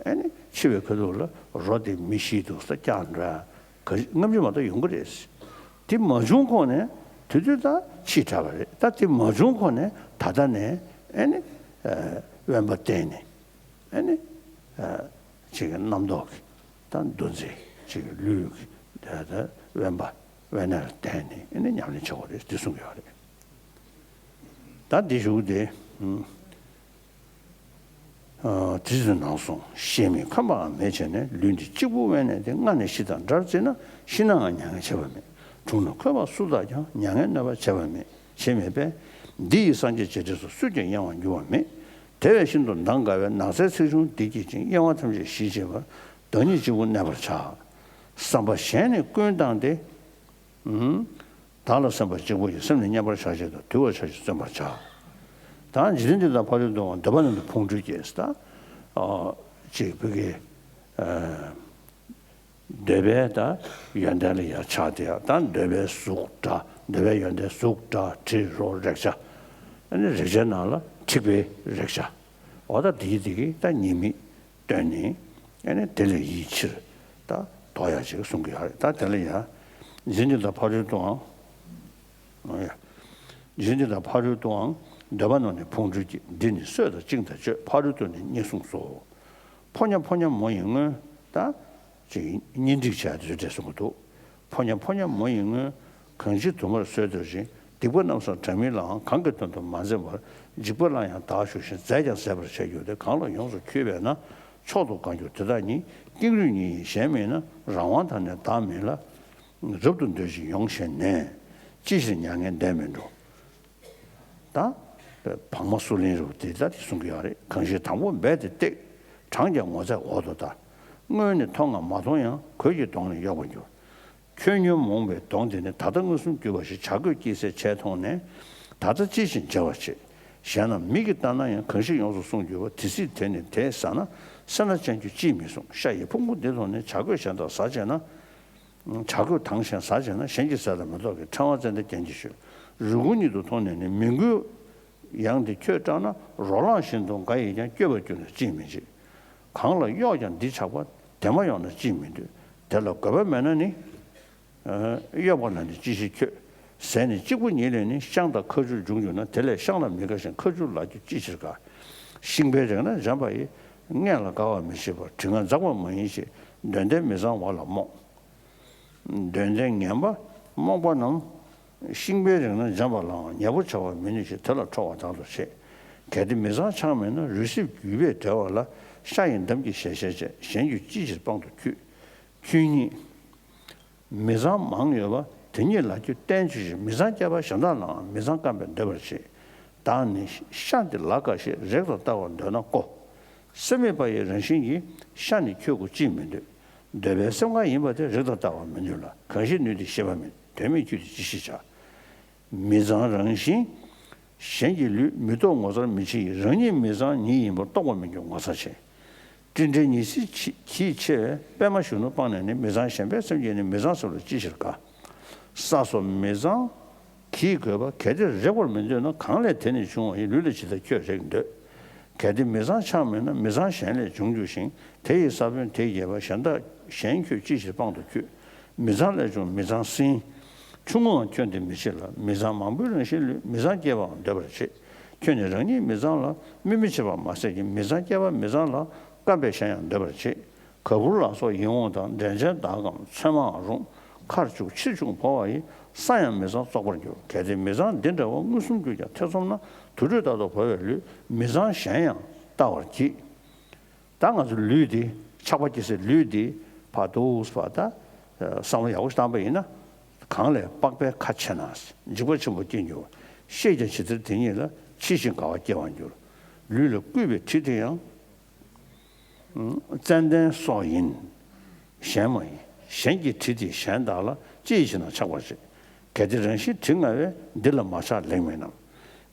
ཨེ་ནི་འཆི་བའི་ཁ་ཐུག་ལ་རོ་དེ་མི་ཤི་འདུག་ས་བཀྱག་འགྲོ་ཡ་ག་རེ་སྔ་མ་མ་གཏོགས་ཡོང་གི་རེད། དེ་མ་བྱུང་གོང་ནས་དེ་དུས་ད་འཆི་དྲགས་པ་རེད། ད་དེ་མ་བྱུང་གོང་ནས་ད་ལྟ་ནས་ཨེ་ནི་དབེན་པ་བསྟེན་ནས་ཨེ་ནི་ཅིག་གི་རྣམ་རྟོག་གི་ད་འདུ་འཛི་ཅིག་གི་ལུས་ཀྱི་ད་ད་དབེན་པ་དབེན་གནས་ལ་བསྡད་ནས་ཨེ་ནི་ཉམས་ལེན་བྱེད་དགོས་རེད་དེ་གསུང་གི་ཡོད་རེད། ད་འདི་གཞུག་དེ། དེ་ཚོའི་ནང་སོང་ཤེས་མེད་ཁོམ་པའང་མེད་བྱས་ནས། ལུས་འདི་གཅིག་པུ་དབེན་གནས་ཏེ། སྔ་ནས་ཤི་དང་འདྲར་བརྩིས་ན། ཤི་ནའང་མྱ་ངན་བྱས་པ་མེད། དྲུང་ན་འཁོད་པ་སུ་དག་ཀྱང་། མྱ་ངན་གནོད་པ་བྱས་པ་མེད་བྱས་མེད་པས། འདི་ཡི་སངས་རྒྱས་བྱེ་བྲག་སོགས། སུས་ཀྱང་གཡེང་བར་འགྱུར་བ་མེད། དེ་བས་ཤིན་ཏུ་འདང་དགའ་བའི། ནགས་ཚལ་ཚེགས་ཆུང་འདི་སྐྱེད་ཅིང་། གཡེང་བ་ཐམས་ཅད་ཞི་བྱེད་པར། བདག་ཉིད་གཅིག་པུ་གནས་པར་བྱ། བསམ་པ་གཞན་ནི་ཀུན་བཏང་སྟེ། ཨུམ། བདག་ལ་སེམས་པ་གཅིག་པུ་ཡིས། སེམས་ནི་མཉམ་པར་བཞག་བྱེད་དོ། དུལ་བ་བྱ་ཞིང་བརྩོན་པར་བྱ། ད་འཇིག་རྟེན་འདི་དག་ཕ་རོལ་ཏུ་དབང་། འདོད་པ་རྣམས་ནི་ཕུང་ཁྲོལ་གྱིས། ད་ཨ་ཅིག་བོད་ཀྱི་ཨ་འདོད་པའི་ད་ཡོན་ཏན་ལ་ཡང་ཆགས་ཏེ། ད་འདོད་པའི་གཟུགས་སྒྲ། འདོད་པའི་ཡོན་ཏན་གཟུགས་སྒྲ་དྲི་རོ་རེག་བྱ། ཨ་ནི་རེག་བྱའི་ནང་ལ་འཁྲིག་པའི་རེག་བྱ། འོ་ད་དེ་གི་དེ་གི་ད་ཉེས་དམིགས་སྟོན་ནས། ཨ་ནི་དེ་ལས་ཡིད་ཕྱིར་ད་ལྡོག་ཡ་ཅིག་གསུང་གི་ཡོད་རེད། ད་དེ་ལ་ཡང་འཇིག་རྟེན་འདི་དག་ཕ་རོལ་ཏུ་དབང་། འཇིག་རྟེན་འདི་དག་ཕ་རོལ་ཏུའང་། འདོད་པ་རྣམས་ནི་ཕུང་ཁྲོལ་གྱིས། འདི་ནི་གསོད་དང་བཅིངས་དང་གཅོད། ཕ་རོལ་ཏུ་ནི་གཉིས་གསུངས་སོ། ཕོ་ཉ་ཕོ་ཉ་མོ་ཡི་སྔོན། ད་ཅིག་གཉེན་སྒྲིག་བྱ་ཡ་དེ་འདྲས་གསུང་གི་འདུག་ཕོ་ཉ་ཕོ་ཉ་མོ་ཡི་སྔོན། གང་ཕྱིར་དུ་མར་གསོད་འདོད་ཅིང་། སྡིག་པ་རྣམ་གསུམ་གྲངས་མེད་ལའང་། གང་གི་དོན་དུ་མ་འཛེམ་པར། འཇིགས་པ་ལ་ཡང་བདག་ཞུགས་ཤིང་། ཟད་ཀྱང་ཟད་པར་བྱས་གྱུར་ཏེ། གང་ལ་ཡོངས་སུ་འཁྱུད་པས་ན། མཆོག་ཏུ་གང་གྱུར་དེ་དག་ཉིད། ཀེང་རུས་ཉིད་ཡིན་གཞན་མིན་ན། རང་དབང་དང་ནི་བདག་མིན་ལ། རབ་ཏུ་འདོད་ཅིང་ཡོངས་ཞེན་ནས། ཅི་ཕྱིར་མྱ་ངན་འདས་མི་འགྲོ། ད་བག་མ་སུ་ལེན་རུ་དེ་ལྟར་གསུང་གི་ཡོད་རེད། གང་ཞིག་དང་པོ་རྦད་དེ་བཏེག། གྲངས་ཀྱང་ངོ་ཚ་འོག་ཏུ་ལྟ། སྔོན་ནི་མཐོང་ངམ་མ་མཐོང་ཡང་། གོས་ཀྱི་གདོང་ནི་གཡོགས་པར་འགྱུར། ཁྱོད་ཉོན་མོངས་པའི་གདོང་དེ་ནི། ད་ལྟ་མངོན་སུམ་གྱུར་པ་ཞིག་བྱ་རྒོད་སྐྱེས་ཚལ་ཆེས་མཐོང་ནས། ད་ལྟ་ཅི་ཞིག་མཇལ་བར་བྱེད། གཞན་རྣམས་མིག་གིས་བལྟ་ན་ཡང་། གང་ཞིག་ཡོངས་སུ་བཟུང་གྱུར་པ། དེ་སྲིད་དེ་ནི་དེས་ཟ་ན། སེར་སྣ་ཅན་གྱུར་ཅིས་མི་གསུང་། ཤ་ཡི་ཕུང་པོ་འདི་མཐོང་ནས། བྱ་རྒོད་གཞན་དག་ཟ་བྱེད་ན། བྱ་རྒོད་དང་གཞན་ཟ་བྱེད་ན། གཞན་གྱིས་ཟས་ལ་མི་ལྟོགས་ཀྱི། ཕྲེང་བ་ཙན་དན་རྒྱན་གྱིས་བཞུགས། རུས་ཁུང་ཉིད་དུ་མཐོང་ནས་ནི། མི་མགུའི་ཡང་དེ་ཁྱོད་སྐྲག་ན། རོ་ལངས་བཞིན་དུ་འགའ་ཡིས་ཀྱང་། བསྐྱོད་པར་གྱུར་ན་ཅིས་མི་བྱེད། གང་ལ་གཡོགས་ཀྱང་འདི་ཆགས་པ། དེ་མ་གཡོགས་ན་ཅིས་མི་འདོད། དེ་ལ་དགོས་པ་མེད་ན་ནི། གཡོགས་པ་ལ་ནི་ཅི་ཞིག་ཁྱོད། ཟས་ནི་གཅིག་པུ་ཉིད་ལས་ནི། བཤང་དང་ཁ་ཆུ་འབྱུང་གྱུར་ན། དེ་ལས་བཤང་ལ་མི་དགའ་ཞིང་། ཁ་ཆུ་ལ་རྒྱུ་ཅི་ཕྱིར་དགའ། ཤིང་པའི་རིགས་ན་འཇམ་པ་ཡིས། མངལ་ལ་དགའ་བར་མི་བྱེད་པར། དྲི་ང་འཛག་པ་མ་ཡིན་ཞེས། འདོད་ལྡན་མི་གཙང་བ་ལ་རྨོངས། འདོད་ལྡན་ངན་པ་རྨོངས་པ་རྣམས། ཤིང་པའི་རིགས་ན་འཇམ་པ་ལའང་། ཉེ་པོ་བྱ་བར་མི་ནུས་ཤིང་། དེ་ལ་ཁྲོ་བ་དག་ཏུ་བྱེད། གལ་ཏེ་མི་གཙང་ཆང་མེད་ན། རུས་སྲིབ་རྒྱུས་པས་བསྒྲལ་བ་ལ། ཤ་ཡི་འདམ་གྱིས་ཞལ་བྱས་བྱས། གཞན་རྒྱུད་ཅི་ཕྱིར་དཔང་དུ་འཁྱུད། ཁྱོད་ཉིད། མི་གཙང་མང་ཡོད་པ། དེ་ཉིད་ལ་རྒྱུ་བསྟན་བྱོས་ཤིག་མི་གཙང་སྐྱེས་པ་གཞན་དག་ལའང་། མི་གཙང་བརྐམ་པས་འདོད་པར་བྱེད། བདག་ནི་ཤ་འདི་ལ་དགའ་ཞེས། རེག་ཏུ་ལྟ་བར་འདོད་ན་ཀོ། སེམས་མེད་པ་ཡི་རང་བཞིན་གྱིས། ཤ་ནི་ཁྱོད་ཀོ་ཅིས་མི་འདོད། འདོད་པའི་སེམས་གང་ཡིན་པ་དེ། རེག་ཏུ་ལྟ་བར་མི་ནུས་ལ། གང་ཞིག་ནུས་ཏེ་ཤེས་པ་མེད། དོན་མེད་ཁྱོད་དེ་ཅི་ཞིག་བྱ། མི་གཙང་རང་བཞིན་གཞན་གྱི་ལུས། མི་རྟོག་ངོ་མཚར་མི་ཕྱེད་ཡིན། རང་ཉིད་མི་གཙང་ཉིད་ཡིན་པར། རྟོག་པ་མི་འགྱུར་ངོ་མཚར་ཆེ། སྤྲིན་བྲལ་ཉི་ཟེར་གྱིས་ཆེ་བའི། པདྨ་གཞོན་ནུ་སྤངས་ནས་ནི། མི་གཙང་ཞེན་པའི་སེམས་ཀྱིས་ནི། མི་གཙང་སེམས་ལ་ཅི་ཕྱིར་དགའ། ས་སོགས་མི་གཙང་གིས་གོས་པ། གལ་ཏེ་རེག་པར་མི་འདོད་ན། གང་ལས་དེ་ནི་བྱུང་བ་ཡིན། ལུས་ལ་ཇི་ལྟར་ཁྱོད་རེག་འདོད། གལ་ཏེ་མི་གཙང་ཆང་མེད་ན། མི་གཙང་གཞན་ལས་འབྱུང་འགྱུར་ཞིང་། དེ་ཡི་ས་བོན་དེས་རྒྱས་པ། གཞན་དག་གཞན་ཁྱོད་ཅི་ཕྱིར་དཔང་དུ་འཁྱུད། མི་གཙང་ལས་བྱུང་མི་གཙང་སྲིན། ཆུང་ངུའང་ཁྱོད་འདི་མི་བྱེད་ལ། མི་གཙང་མང་པོའི་རང་བཞིན་ལུས། མི་གཙང་སྐྱེ་བའང་འདོད་པར་བྱེད། ཁྱོད་ནི་རང་ཉིད་མི་གཙང་ལ། སྨོད་མི་བྱེད་པར་མ་ཟད་ཀྱི། མི་གཙང་སྐྱེ་བ་མི་གཙང་ལ། བརྐམ་པས་གཞན་ཡང་འདོད་པར་བྱེད། ག་བུར་ལ་སོགས་ཡིད་འོང་དང་། འདྲེན་བྱེད་དག་གམ་ཚོད་མའང་རུང་། ཁར་བཅུག་ཕྱིར་བཅུག་བོར་བ་ཡིས། ས་ཡང་མི་གཙང་བཙོག་པར་འགྱུར། གལ་ཏེ་མི་གཙང་འདི་འདྲ་བ། མངོན་སུམ་གྱུར་ཀྱང་ཐེ་ཚོམ་ན། དུར་ཁྲོད་ལྟར་དུ་བོར་བའི་ལུས། མི་གཙང་གཞན་ཡང་ལྟ་བར་བགྱིད། ད་ང་ཚོ་ལུས་འདི་ཆགས་པ་སྐྱེ་སའི་ལུས་འདི་ཕར་འདུག་ཕར་ད་བསམ་བློ་ཡག་པོ་ཞིག་བཏང་པ་ཡིན་ན། གང་ལས་པགས་པའི་ཁ་ཕྱེ་ན་འཇིགས་པ་ཆེན་པོ་སྐྱེ་འགྱུར། ཤེས་ཀྱང་ཇི་ལྟར་དེ་ཉིད་ལ། འཆི་ཞིང་དགའ་བ་སྐྱེ་བར་འགྱུར། ལུས་ལ་བསྐུས་པའི་གྲི་དེ་ཡང་། ཙན་དན་སོགས་ཡིན་གཞན་མ་ཡིན། གཞན་གྱི་གྲི་དེས་གཞན་དག་ལ། ཅི་ཡིས་བྱས་ན་ཆགས་པར་བྱེད། གལ་ཏེ་རང་བཞིན་དྲི་ང་བས། འདི་ལ་མ་ཆགས་ལེགས་སྨྲས་རྣམས།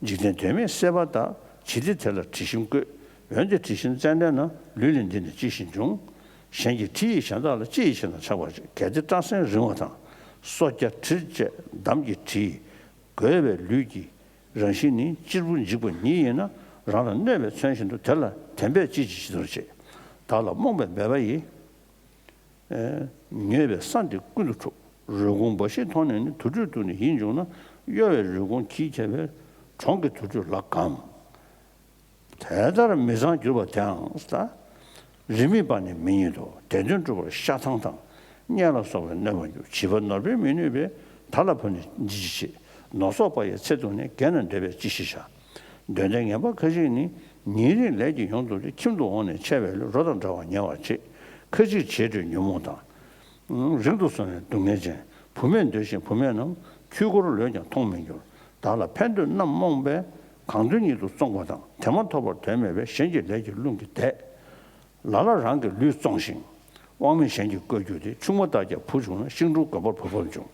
འཇིག་རྟེན་དོན་མེད་སྲེད་པ་དག་ཇི་སྟེ་དེ་ལ་དྲི་ཞིམ་བཀོད། འོན་ཏེ་དྲི་ཞིམ་ཙན་དན་ན། ལུས་ལས་འདི་ནི་ཅི་ཞིག་འབྱུང་། གཞན་གྱི་གྲི་ཡིས་གཞན་དག་ལ། ཅི་ཡིས་བྱས་ན་ཆགས་པར་བྱེད། གལ་ཏེ་སྐྲ་སེན་རིང་བ་དང་། སོ་སྐྱ་གྲིར་བཅས་འདམ་གྱི་གྲི་ཡིས། བསྒོས་པའི་ལུས་ཀྱི་རང་བཞིན་ནི། གཅེར་བུར་འཇིག་པ་ཉིད་ཡིན་ན། རང་ལ་གནོད་པའི་མཚོན་བཞིན་དུ། དེ་ལ་དེམ་པས་ཅི་ཕྱིར་ཇི་ལྟར་བྱེད། བདག་ལ་རྨོངས་པའི་འབད་པ་ཡིས། ཉོས་པའི་ས་འདི་ཀུན་ཏུ་འཁྲུགས། རུས་ཁུང་འབའ་ཞིག་མཐོང་ནས་ནི། དུར་ཁྲོད་དུ་ནི་ཡིད་འབྱུང་ན། གཡོ་བའི་རུས་ཁུང་གིས་ཁྱབ་པའི། གྲོང་གི་དུར་ཁྲོད་ལ་གམ། དེ་ལྟར་མི་གཙང་གྱུར་པ་དེའང་ལ། རིས་མེད་པ་ནི་མི་རྙེད་དོ། དེ་དོན་སྒྲུབ་པར་ཤ་ཐང་དང་། གཉན་ལ་སོགས་པས་གནོད་པར་འགྱུར། བྱིས་པ་ནོར་བས་མི་གནོད་པས། དར་ལ་བབ་ནས་འདི་ཅི་བྱེད། ནོར་སོགས་པ་ཡི་ཚེ་ཐུང་ནས། རྒས་ན་འདོད་པས་ཅི་ཞིག་བྱ། འདོད་ལྡན་ངན་པ་ཁ་ཅིག་ནི། ཉིན་རེའི་ལས་ཀྱིས་ཡོངས་དུ་འདྲེ། ཁྱིམ་དུ་འོངས་ནས་འཆའ་བའི་བློས། རོ་དང་འདྲ་བར་ཉལ་བར་བྱེད། ཁ་ཅིག་བྱེད་འགྲོས་ཉོན་མོངས་དང་། རིང་དུ་སོང་ནས་སྡུག་བསྔལ་ཅན། བུད་མེད་འདོད་ཅིང་བུད་མེད་རྣམས། ཁྱུ་འཁོར་ལོས་ཀྱང་མཐོང་མི་འགྱུར། བདག་ལ་ཕན་འདོད་རྣམས་རྨོངས་པས། གང་དོན་ཉིད་དུ་བཙོང་བ་དང་། དེ་མ་ཐོབ་པར་དོན་མེད་པས། གཞན་གྱི་ལས་ཀྱི་རླུང་གིས་འདེད། ལ་ལ་རང་གི་ལུས་བཙོང་ཞིང་། དབང་མེད་གཞན་གྱི་བཀོལ་རྒྱུ་སྟེ། ཆུང་མ་དག་ཀྱང་བུ་བྱུང་ན། ཤིང་དྲུང་དགོན་པར་བུ་བབས་འབྱུང་།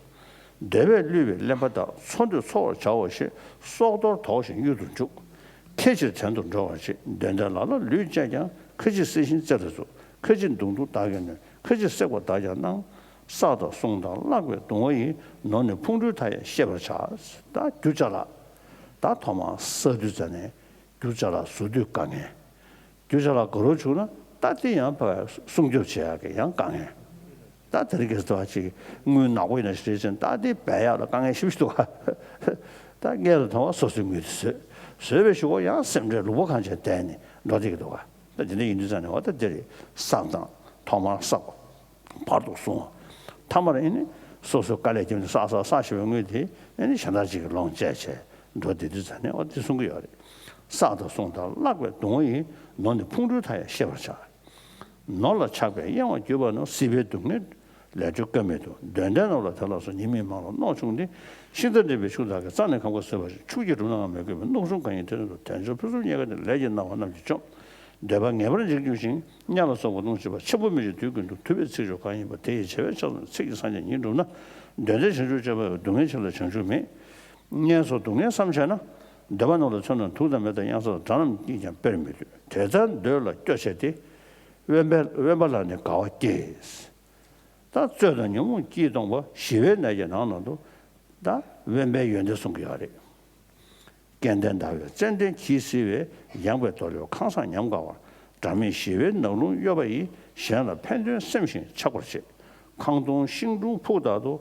འདོད་པས་བསླུས་པའི་གླེན་པ་དག། འཚོ་འདོད་འཚོ་བར་བྱའོ་ཞེས། སྲོག་དོར་དོགས་ཤིང་གཡུལ་དུ་འཇུག། ཁེ་ཕྱིར་བྲན་དུ་འགྲོ་བར་བྱེད། དོན་ལྡན་ལ་ལ་ལུས་བཅད་ཀྱང་། ཁ་ཅིག་གསོད་ཅིང་རྩེ་ལ་བཙུགས། ཁ་ཅིག་མདུང་ཐུང་དག་གིས་གནོན། ཁ་ཅིག་བསྲེགས་པ་དག་ཀྱང་གནང་། བསགས་དང་བསྲུངས་དང་བརླག་པའི་གདུང་བ་ཡིས། ནོར་ནི་ཕུང་ཁྲོལ་མཐའ་ཡས་ཤེས་པར་བྱ། ད་རྒྱུ་ཅ་ལག་ད་ཐོག་མར་བསགས་དུས་ཙ་ནས་རྒྱུ་ཅ་ལག་བཟོ་དུས་དཀའ་ངལ། རྒྱུ་ཅ་ལག་དགའ་རབ་བྱུང་ན་ད་དེ་ཡང་ཕར་སྲུང་སྐྱོབ་བྱེད་ཡག་གི་ཡང་དཀའ་ངལ། ད་དེ་རིང་ཁ་སང་ཅིག་དངུལ་ནག་པོ་ཡིན་ན་ཞིག་རེད་ཅེ་ན་ད་དེ་སྦས་ཡག་ལ་དཀའ་ངལ་ཞེ་པོ་ཞིག་འདུག་ག་ད་སྔོན་ལ་མཐོང་བ་སོ་སོའི་དངུལ་དེ་བཟོས། བཟོས་པའི་གཞུག་གུ་ཡང་སེམས་ཁྲལ་ལུང་པ་གང་བྱས་བསྡད་ནས་འགྲོ་བསྡད་ཀྱི་འདུག་ག་ད་དེ་འདྲ་ཡིན་དུས་ཙ་ནས་འོ་ད་དེ་རེད། བསགས་དང་ཐོག་མར་བསགས་པ། བར་དུ་བསྲུང་བ། མཐའ་མར་ཨེ་ནི་སོ་སོའི་དཀའ་ལས་བརྒྱབ་ནས་བསགས་བསགས་བསགས་བྱས་པའི་དངུལ་དེ་ཨེ་ནི་གཞན་དག་ཅིག་གིས་ལོངས་སྤྱད་བྱས་འགྲོ་བསྡད་དུས་ཙ་ནས་འོ་དེ་གསུང་གི་ཡོད་རེད། བསགས་དང་བསྲུངས་དང་བརླག་པའི་གདུང་བ་ཡིས། ནོར་ནི་ཕུང་ཁྲོལ་མཐའ་ཡས་ཤེས་པར་བྱ། ནོར་ལ་ཆགས་པས་གཡེང་བར་གྱུར་པ་ནི། སྲིད་པའི་སྡུག་བསྔལ་ལས་གྲོལ་ཀ་མེད་དོ། དོན་ལྡན་ནོར་ལ་དེ་ལ་སོགས། ཉེས་དམིགས་མང་ལ་མནོག་ཆུང་སྟེ། ཤིང་རྟ་འདྲེན་པའི་ཆུ་དག་གིས། རྩ་ནས་གོམས་ཁ་བཟོས་པ་བཞིན། ཕྱུགས་ཀྱིས་བསྒྲུབས་ན་ཡང་མི་དགོས་པས། མནོག་ཆུང་གང་ཡིན་དེ་ནི་འགྲོ། དལ་འབྱོར་ཕུན་སུམ་རྙེད་དཀའ་སྟེ། ལས་ཀྱིས་གནང་བ་རྣམས་ཀྱིས་འཇོམས། འདོད་པ་ངེས་པར་འཇིག་གྱུར་ཅིང་། གཉའ་ལ་སོགས་པ་མདུང་རྒྱག་པ། འཆི་འཕོ་མི་བྱེད་དུས་ཀུན་ཏུ། ཐུབ་པའི་ཚིག་མཆོག་གང་ཡིན་པ། དེ་ཡི་བྱ་བས་ཕྱག་འཚལ་ལོ། ཚིག་གིས་སངས་རྒྱས་ཉིད་འགྲུབ་ན། དོན་ལྡན་བྱང་ཆུབ་སྤྱོད་པ་ཡི། སྡུག་བསྔལ་ཆེ་ལ་བྱང་ཆུབ་མེད། ངན་སོང་སྡུག་བསྔལ་བསམ་བྱས་ན། འདོད་པ་རྣམས་ལ་མཚོན་ན། དུག་དང་མེ་དང་གཡང་ས་དང་། དགྲ་རྣམས་ཀྱིས་ཀྱང་དཔེར་མི་སྡུག། དེ་ལྟར་འདོད་ལ་སྐྱོ་བྱས་ཏེ། དབེན་པའི་དབེན་པ་ལ་ནི་དགའ་བ་སྐྱེ། ད་རྩོད་དང་ཉོན་མོངས་ཀྱིས་སྟོང་པ། ཞི་བའི་གནས་ཀྱི་ནང་ན་འདུག། ད་དབེན་པའི་ཡོན་ཏན་གསུང་གི་ཡོད་རེད། སྐལ་ལྡན་ཟླ་བའི་ཙནྡན་གྱིས་བསིལ་བའི། ཡངས་པའི་རྡོ་ལེབ་ཁང་བཟང་ཉམས་དགའ་བར། སྒྲ་མེད་ཞི་བའི་ནགས་ཀླུང་གཡོ་བ་ཡིས། གཞན་ལ་ཕན་དོན་སེམས་བཞིན་ཆགས་པར་བྱེད། ཁང་སྟོང་ཤིང་དྲུང་ཕུག་ལྟར་དུ།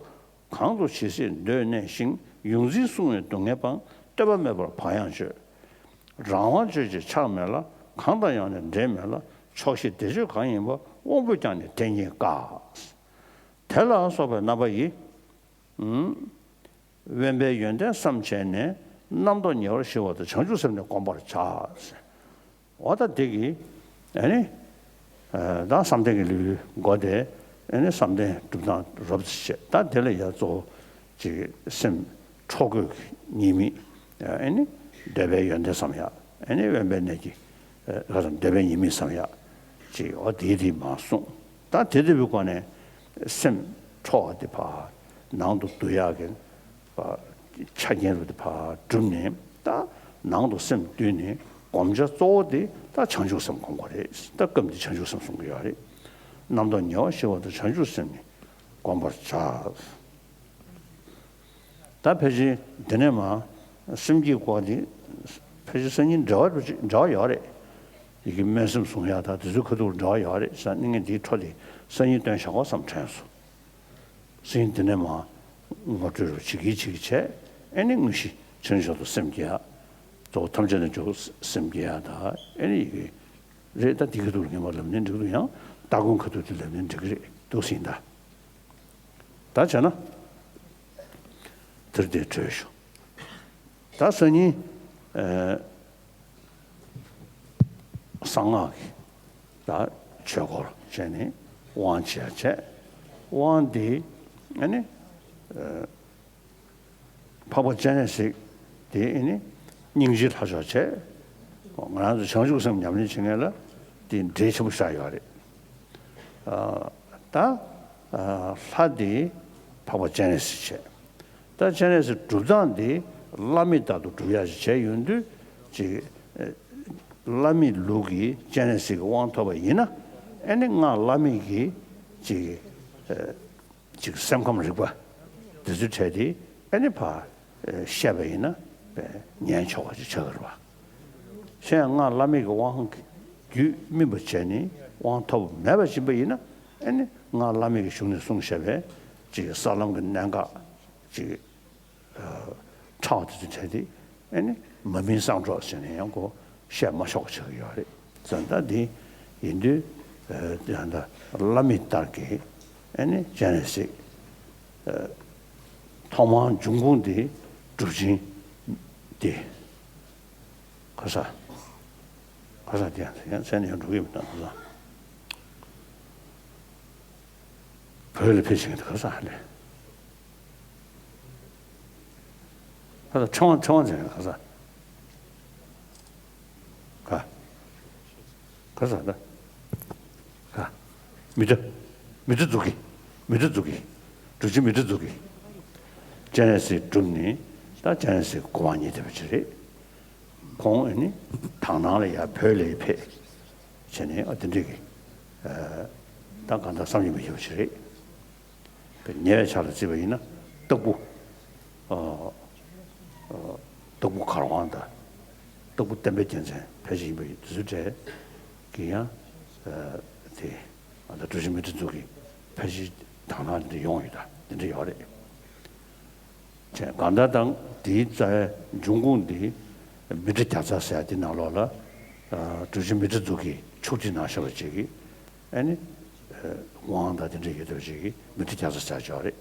གང་དུ་ཇི་སྲིད་འདོད་གནས་ཤིང་། ཡོངས་འཛིན་བསྲུང་བའི་སྡུག་བསྔལ་སྤངས། སྟོད་པ་མེད་པར་བག་ཡངས་སྤྱོད། རང་དབང་སྤྱོད་ཅེས་ཆགས་མེད་ལ། གང་དང་ཡང་ནི་འབྲལ་མེད་ལ། ཆོག་ཤེས་བདེ་སྤྱོད་གང་ཡིན་པ། དབང་པོས་ཀྱང་ནི་དེ་ཉིད་དགའ། དེ་ལ་སོགས་པའི་རྣམ་པ་ཡིས། དབེན་པའི་ཡོན་ཏན་བསམ་བྱས་ནས། རྣམ་རྟོག་ཉེ་བར་ཞི་བ་དང་། བྱང་ཆུབ་སེམས་ནི་བསྒོམ་པར་བྱ། འོ་ད་དེ་གིས་ཨ་ནི། ད་བསམ་གཏན་གྱི་ལེའུའི་མགོ་དེ་ཨ་ནི་བསམ་གཏན་སྒྲུབ་སྟངས་རོབ་ཙམ་བཤད། ད་དེ་ལ་ཡ་གཙོ་བོ་ཅིག་སེམས་འཕྲོག་དགོས་ཀྱི་ཉེས་དམིགས། ཨ་ནི་འདོད་པའི་ཡོན་ཏན་བསམ་ཡག་ཨ་ནི་དབེན་པའི་གནས་ཀྱི་ག་ཚོད་འདོད་པའི་ཉེས་དམིགས་བསམ་ཡག་ཅིག་འོ་དེའི་དེ་མར་གསུངས། ད་དེ་ལྟ་བུའི་སྒོ་ནས་སེམས་འཕྲོག་པ་དེ་ཕར་ནང་དུ་བསྡུ་ཡག་གི་ཆ་རྐྱེན་རུ་དེ་ཕར་བསྒྲུབས་ནས། ད་ནང་དུ་སེམས་བསྡུས་ནས་སྒོམ་བྱ་གཙོ་བོ་དེ་ད་བྱང་ཆུབ་སེམས་སྒོམ་དགོས་རེད། ད་སྐབས་འདི་བྱང་ཆུབ་སེམས་གསུང་གི་ཡོད་རེད། རྣམ་རྟོག་ཉེ་བར་ཞི་བ་དང་། བྱང་ཆུབ་སེམས་ནི་བསྒོམ་པར་བྱ། ད་ཕལ་ཆེར་འདི་ནས་མར་སེམས་བསྐྱེད་སྐོར་འདི་ཕལ་ཆེར་སང་ཉིན་འབྲེལ་བ་འདྲ་པོ་ཅིག་འབྲེལ་བ་ཡོད་རེད། ཡི་གེ་སྨོན་སེམས་གསུང་ཡག་དང་དེ་ཚོའི་ཁ་ཐུག་འབྲེལ་བ་ཡོད་རེད་ཟེར། ནི་ངས་འདིའི་འཕྲོ་དེ་སང་ཉིན་སྟོན་བཞག་གོ་བསམ་དྲན་སོང་། སང་ཉིན་འདི་ནས་མར་ངོ་སྤྲོད་རུ་བྱེད་ཀྱི་བྱེད་ཀྱི་བྱས། ཨེ་ནི་དངོས་གཞི་ཆེན་པོ་མཆོག་ཏུ་སེམས་བསྐྱེད་ཡག་གཙོ་བོ་ཐམས་ཅད་ལ་འཇུག་སེམས་བསྐྱེད་ཡག་དང་། ཨེ་ནི་ཡི་གེ་རེད། ད་འདི་གི་ཐུགས་ལ་ངེས་པར་ལབ་ནས་འགྲིག་འདུག། ཡང་སྟ་གོན་ཁ་ཐུག་དེ་ལབ་ནས་འགྲིག་གི་རེད་འདུག་ཟིན་ད། ད་བྱས་ན་དེར་དེ་གྲོལ་ཞུ། ད་སང་ཉིན་ཨ་གསང་སྔགས་ཀྱི་ད་ཆོས་སྐོར་བྱས་ནས་དབང་བྱས་བྱས། དབང་འདི་ཨ་ནི་ཨ་འཕགས་པ་སྤྱན་རས་གཟིགས་དེ་ཨེ་ནི་སྙིང་རྗེའི་ལྷ་མཆོག་བྱས། ང་རང་ཚོ་བྱང་ཆུབ་སེམས་ཉམས་ལེན་བྱེད་མཁན་ལ་དེ་འབྲེལ་ཆེན་པོ་ཆགས་ཡོད་རེད། ཨ་ད་ཨ་ལྷ་དེ་འཕགས་པ་སྤྱན་རས་གཟིགས་བྱས། ད་སྤྱན་རས་གཟིགས་སྒྲུབ་སྟངས་དེ་བླ་མེད་ལྟར་དུ་སྒྲུབ་ཡག་ཅིག་བྱས་ཡོང་དུས་ཅིག་ཨ་བླ་མེད་ལུགས་ཀྱི་སྤྱན་རས་གཟིགས་ཀྱི་དབང་ཐོབ་པ་ཡིན་ན། ཨེ་ནི་སྔགས་བླ་མེད་ཀྱི་ཅིག་ཨ་ཅིག་སེམས་ཁམས་རིག་པ་འདི་ཚོའི་གྲས་དེ་ཨེ་ནི་ཕར་བཤད་པ་ཡིན་ན་ཉན་ཆོག་པ་ཅིག་ཆགས་ཀྱི་རེད་པ། གཞན་སྔགས་བླ་མེད་ཀྱི་དབང་གི་རྒྱུད་སྨིན་པ་བྱས་ནས་དབང་ཐོབ་མེད་པ་ཡིན་པ་ཡིན་ན། ཨེ་ནི་སྔགས་བླ་མེད་ཀྱི་གཞུང་ནས་གསུངས་བཞག་པའི་ཅིག་ས་ལམ་གྱི་གནད་འགག་ཅིག་ཕྲ་བ་དེ་ཚོ་བྲལ་ཏེ། ཨེ་ནི་མ་སྨིན་གསང་སྒྲོགས་ཟེར་ནས་ཡང་ཁོ་བཤད་མ་ཆོག་པ་ཆགས་ཀྱི་ཡོད་རེད། བྱས་ཙང་ད་འདི་ཡིན་དུས་ཨ་ད་བླ་མེད་ལྟར་གྱི་ཨེ་ནི་སྤྱན་རས་གཟིགས་ཨ་ཐོག་མར་འབྱུང་ཁུངས་དེ་གྲུབ་ཆེན་དེ་ག་ས་ག་ས་དེ་ཡང་མཚན་ནས་ཡང་འགྲོ་གི་མི་འདུག་ག་ས། བོད་ལ་ཕེབས་ཤིང་དུ་ག་ས་ལས། ད་ལྟ་ཕྲེང་བ་ཕྲེང་བ་འཛིན་ག་ས། ག་ག་ས་ད། ག་མི་འདྲ། མི་འདྲ་འཛུགས་ཀྱི། མི་འདྲ་འཛུགས་ཀྱི། འགྲུལ་བྱེད་མི་འདྲ་འཛུགས་ཀྱི། སྤྱན་རས་གཟིགས་གྲུབ་ནས་ད་སྤྱན་རས་གཟིགས་གོ་འཕང་བརྙེས་བསྡད་པ་ཅིག་རེད། ཁོང་ཨ་ནི་དག་སྣང་ལ་ཡར་བོད་ལ་ཡར་ཕེབས་བྱས་ནས་ཨ་དེ་འདྲས་ཀྱི་ད་གང་ལྟར་བསམ་གྱིས་མི་ཁྱབ་པ་ཅིག་རེད། ཉེ་བའི་ཆར་ལ་བརྩིས་པ་ཡིན་ན་སྟག་ཕུ། ཨ། ཨ། སྟག་ཕུ་གར་དབང་དང་། སྟག་ཕུ་བསྟན་པའི་རྒྱལ་མཚན་ཕལ་ཆེར་ཡིན་པ་ཡིན། དེ་ཚོའི་གྲས་ཀྱི་ཡང་། ཨ། དེ་ཨ་ད་གྲུ་བཞི་མི་ཏྲ་མཛོད་ཀྱི་ཕལ་ཆེར་དག་སྣང་འདི་ཡོང་ཡོད། ད་འདི་འདྲ་ཡོད་རེད། བྱས་གང་ལྟར་དང་དེའི་རྩ་བའི་འབྱུང་ཁུངས་འདི་མི་ཏྲ་བརྒྱ་རྩ་ཟེར་ཡ་དེ་ནང་ལོགས་ལ། ཨ། གྲུ་བཞི་མི་ཏྲ་མཛོད་ཀྱི་ཕྱོགས་སྒྲིག་གནང་བཞག་པ་ཅིག་གིས་ཨ་ནི་དབང་དང་དེ་འདྲ་ཡོད་བསྡད་པ་ཅིག་གིས་མི་ཏྲ་བརྒྱ་རྩ་ཟེར་ཡ་ཅིག་ཡོད་རེད།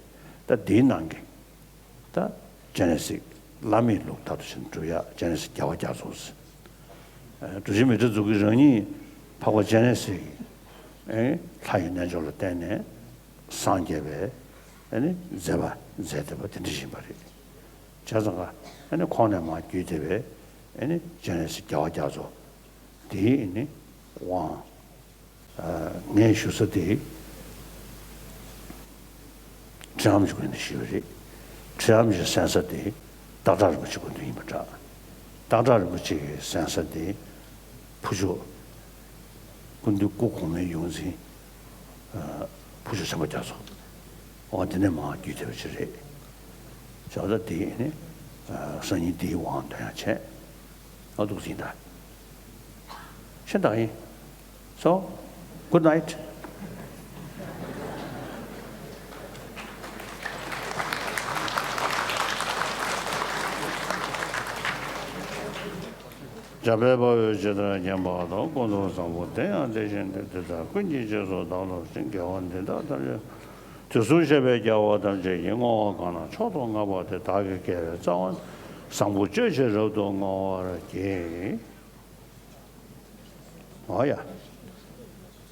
ད་དེའི་ནང་གི་ད་སྤྱན་རས་གཟིགས་བླ་མེད་ལུགས་ལྟར་དུ་བྱས་ནས་སྒྲུབ་ཡ་སྤྱན་རས་གཟིགས་རྒྱལ་བ་རྒྱ་མཚོ་ཟེར། ཨ། གྲུ་བཞི་མི་ཏྲ་མཛོད་ཀྱི་རང་ཉིད་འཕགས་པ་སྤྱན་རས་གཟིགས་ཀྱིས་ཨ་ནི་ལྷ་ཡི་རྣལ་འབྱོར་ལ་བརྟེན་ནས་སངས་རྒྱས་པའི་ཨ་ནི་མཛད་པ་མཛད་བསྡད་པ་དེ་འདྲ་ཡིན་པ་རེད། བྱས་ཙང་ཀ་ཨ་ནི་ཁོང་ནས་མར་བརྒྱུད་བསྡད་པའི་ཨ་ནི་སྤྱན་རས་གཟིགས་རྒྱལ་བ་རྒྱ་མཚོ་དེའི་ཨ་ནི་དབང་། ཨ། ངས་ཞུ་ས་དེ་ཁྲི་ཨ་མཆོག་གི་ནས་ཞུས་པ་རེད། ཁྲི་ཨ་མཆོག་གསན་ས་དེ་སྟག་བྲག་རིན་པོ་ཆེ་སྐུ་མདུན་ཡིན་པ་འདྲ། སྟག་བྲག་རིན་པོ་ཆེ་གིས་གསན་ས་དེ་ཕུར་ལྕོག་སྐུ་མདུན་སྐུ་གོང་མའི་ཡོངས་འཛིན། ཨ། ཕུར་ལྕོག་ཆེན་པོ་རྒྱ་མཚོ། འོ་དེ་ནས་མར་བརྒྱུད་བསྡད་པ་ཅིག་རེད། བྱས་ཙང་དེ་ནི་ཨ་སང་ཉིན་དེའི་དབང་འདོན་ཡང་བྱས། ཨ། འདུག་ཟིན་ད། ཤེས་ད་ཡིན། So, good night. འཇམ་དཔལ་དཔའ་བོས་ཇི་ལྟར་མཁྱེན་པ་དང་། ཀུན་ཏུ་བཟང་པོ་དེ་ཡང་དེ་བཞིན་ཏེ། དེ་ལྟར་ཀུན་གྱི་རྗེས་སུ་བདག་སློབ་ཅིང་། དགེ་བ་འདི་དག་ཐམས་ཅད་དུས་གསུམ་གཤེགས་པའི་རྒྱལ་བ་ཐམས་ཅད་ཀྱིས། བསྔོ་བ་གང་རྣམས་མཆོག་ཏུ་བསྔགས་པ་དེས། བདག་གི་དགེ་བའི་རྩ་བ་ནི། བཟང་པོ་སྤྱོད་ཕྱིར་རབ་ཏུ་བསྔོ་བར་བགྱི། འོ་ཡ།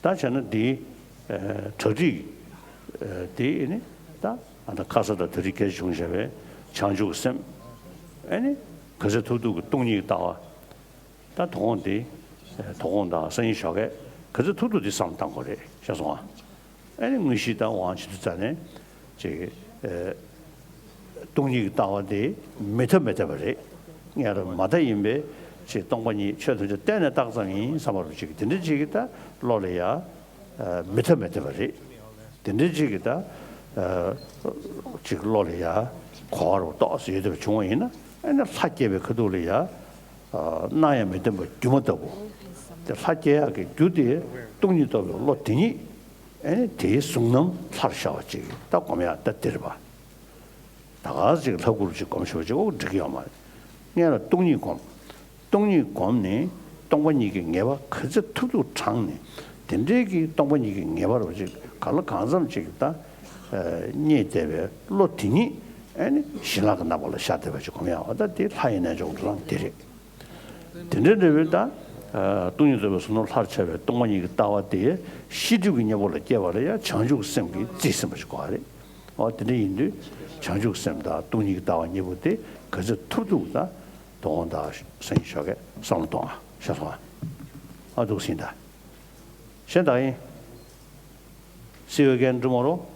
ད་བྱས་ན་འདི་ཨ་གྲ་སྒྲིག་ཨ་འདི་ནི་ད་ཨ་ད་ཁ་ས་ད་དེ་རིང་སྐད་བྱུང་བཞག་པའི་བྱང་ཆུབ་སེམས། ཨ་ནི་ག་ཚོད་ཐུབ་ཐུབ་ཀྱི་སྟོང་ཉིད་ཀྱི་ལྟ་བ། ད་དོ་དགོང་འདི། དོ་དགོང་དང་སང་ཉིན་ཞོགས་ཀས་ག་ཚོད་ཐུབ་ཐུབ་འདི་བསམ་བློ་བཏང་དགོས་རེད། ཤེས་སོང་ཨ། ཨ་ནི་དངོས་གཞི་དང་དབང་ཆེ་དུས་ཙ་ནས་ཅིག་ཨ་སྟོང་ཉིད་ཀྱི་ལྟ་བ་དེ་མི་ཐ་མི་དད་པ་རེད། ངས་ར་མ་མཐའ་ཡིན་པའི་ཅིག་སྟོང་པ་ཉིད་ཆོས་ཐམས་ཅད་གཏན་ནས་བཏགས་ཙམ་ཡིན་བསམ་པ་རུ་ཅིག་དེ་འདྲ་ཅིག་གི་ད་བློ་ལ་ཡ་ཨ་མི་ཐ་མི་དད་པ་རེད། དེ་འདྲ་ཅིག་གི་ད་ཨ་ཅིག་བློ་ལ་ཡ་གོ་བ་རུ་ཏོག་ཙམ་ཡོད་བསྡད་པ་བྱུང་བ་ཡིན་ན། ཨ་ནི་ལྷ་སྐྱེས་པའི་ཁ་ཐུག་ལ་ཡ་ཨ་སྣང་ཡང་མི་སྟོན་པ་སྒྱུ་མ་ལྟ་བུ། དེ་ལྷ་སྐྱེ་ཡག་གི་རྒྱུ་དེ་སྟོང་ཉིད་རྟོགས་པའི་བློ་དེ་ཉིད། ཨ་ནི་དེའི་གཟུང་རྣམ་ལྷར་ཤར་བ་ཅིག་ད་སྒོམ་ཡག་ད་དེ་རེད་པ། ད་ག་ཅིག་ལྷ་སྐུ་རུ་ཅིག་སྒོམ་ཤེས་པ་ཅིག་འོ་འགྲིག་གི་ཡོད་མ་རེད། སྔོན་ལ་སྟོང་ཉིད་སྒོམ། སྟོང་ཉིད་བསྒོམས་ནས་སྟོང་པ་ཉིད་ཀྱི་ངེས་པ་ག་ཚོད་ཐུབ་ཐུབ་དྲངས་ནས། དེ་འདྲའི་གི་སྟོང་པ་ཉིད་ཀྱི་ངེས་པ་རུ་ཅིག་གང་ལ་གང་འཚམ་ཅིག་ད་རྙེད་བསྡད་པའི་བློ་དེ་ཉིད། ཨ་ནི་ཞི་ལྷག་གི་རྣམ་པ་ལ་ཤར་བསྡད་པ་ཅིག་སྒོམ་ཡག་པ་ད་དེ་ལྷ་ཡི་རྣལ་འབྱོར་གྱི་ལམ་དེ་རེད། དེ་འདྲའི་འབྲས་བུ་ད་སྟོང་ཉིད་རྟོགས་པའི་གཟུང་རྣམ་ལྷར་འཆར་བའི་སྟོང་པ་ཉིད་ཀྱི་ལྟ་བ་དེ་ཤེས་སྒྲིབ་ཀྱི་གཉེན་པོ་ལ་སྐྱེས་པ་ལ་ཡང་བྱང་ཆུབ་སེམས་ཀྱིས་རྩིས་ཟིན་པ་ཞིག་དགོས་པ་རེད། འོ་དེ་འདྲ་ཡིན་དུས་བྱང་ཆུབ་སེམས་དང་སྟོང་ཉིད་ཀྱི་ལྟ་བ་གཉིས་པོ་དེ་ག་ཚོད་ཐུབ་ཐུབ་ད་དོ་དགོང་དང་སང་ཉིན་ཞོགས་ཀས་བསམ་བློ་གཏོང་ཨ། ཤེས་སོང་ཨ། ཨ་འདུག་ཟིན་ད། ཤེས་ད་ཡིན། See you again tomorrow.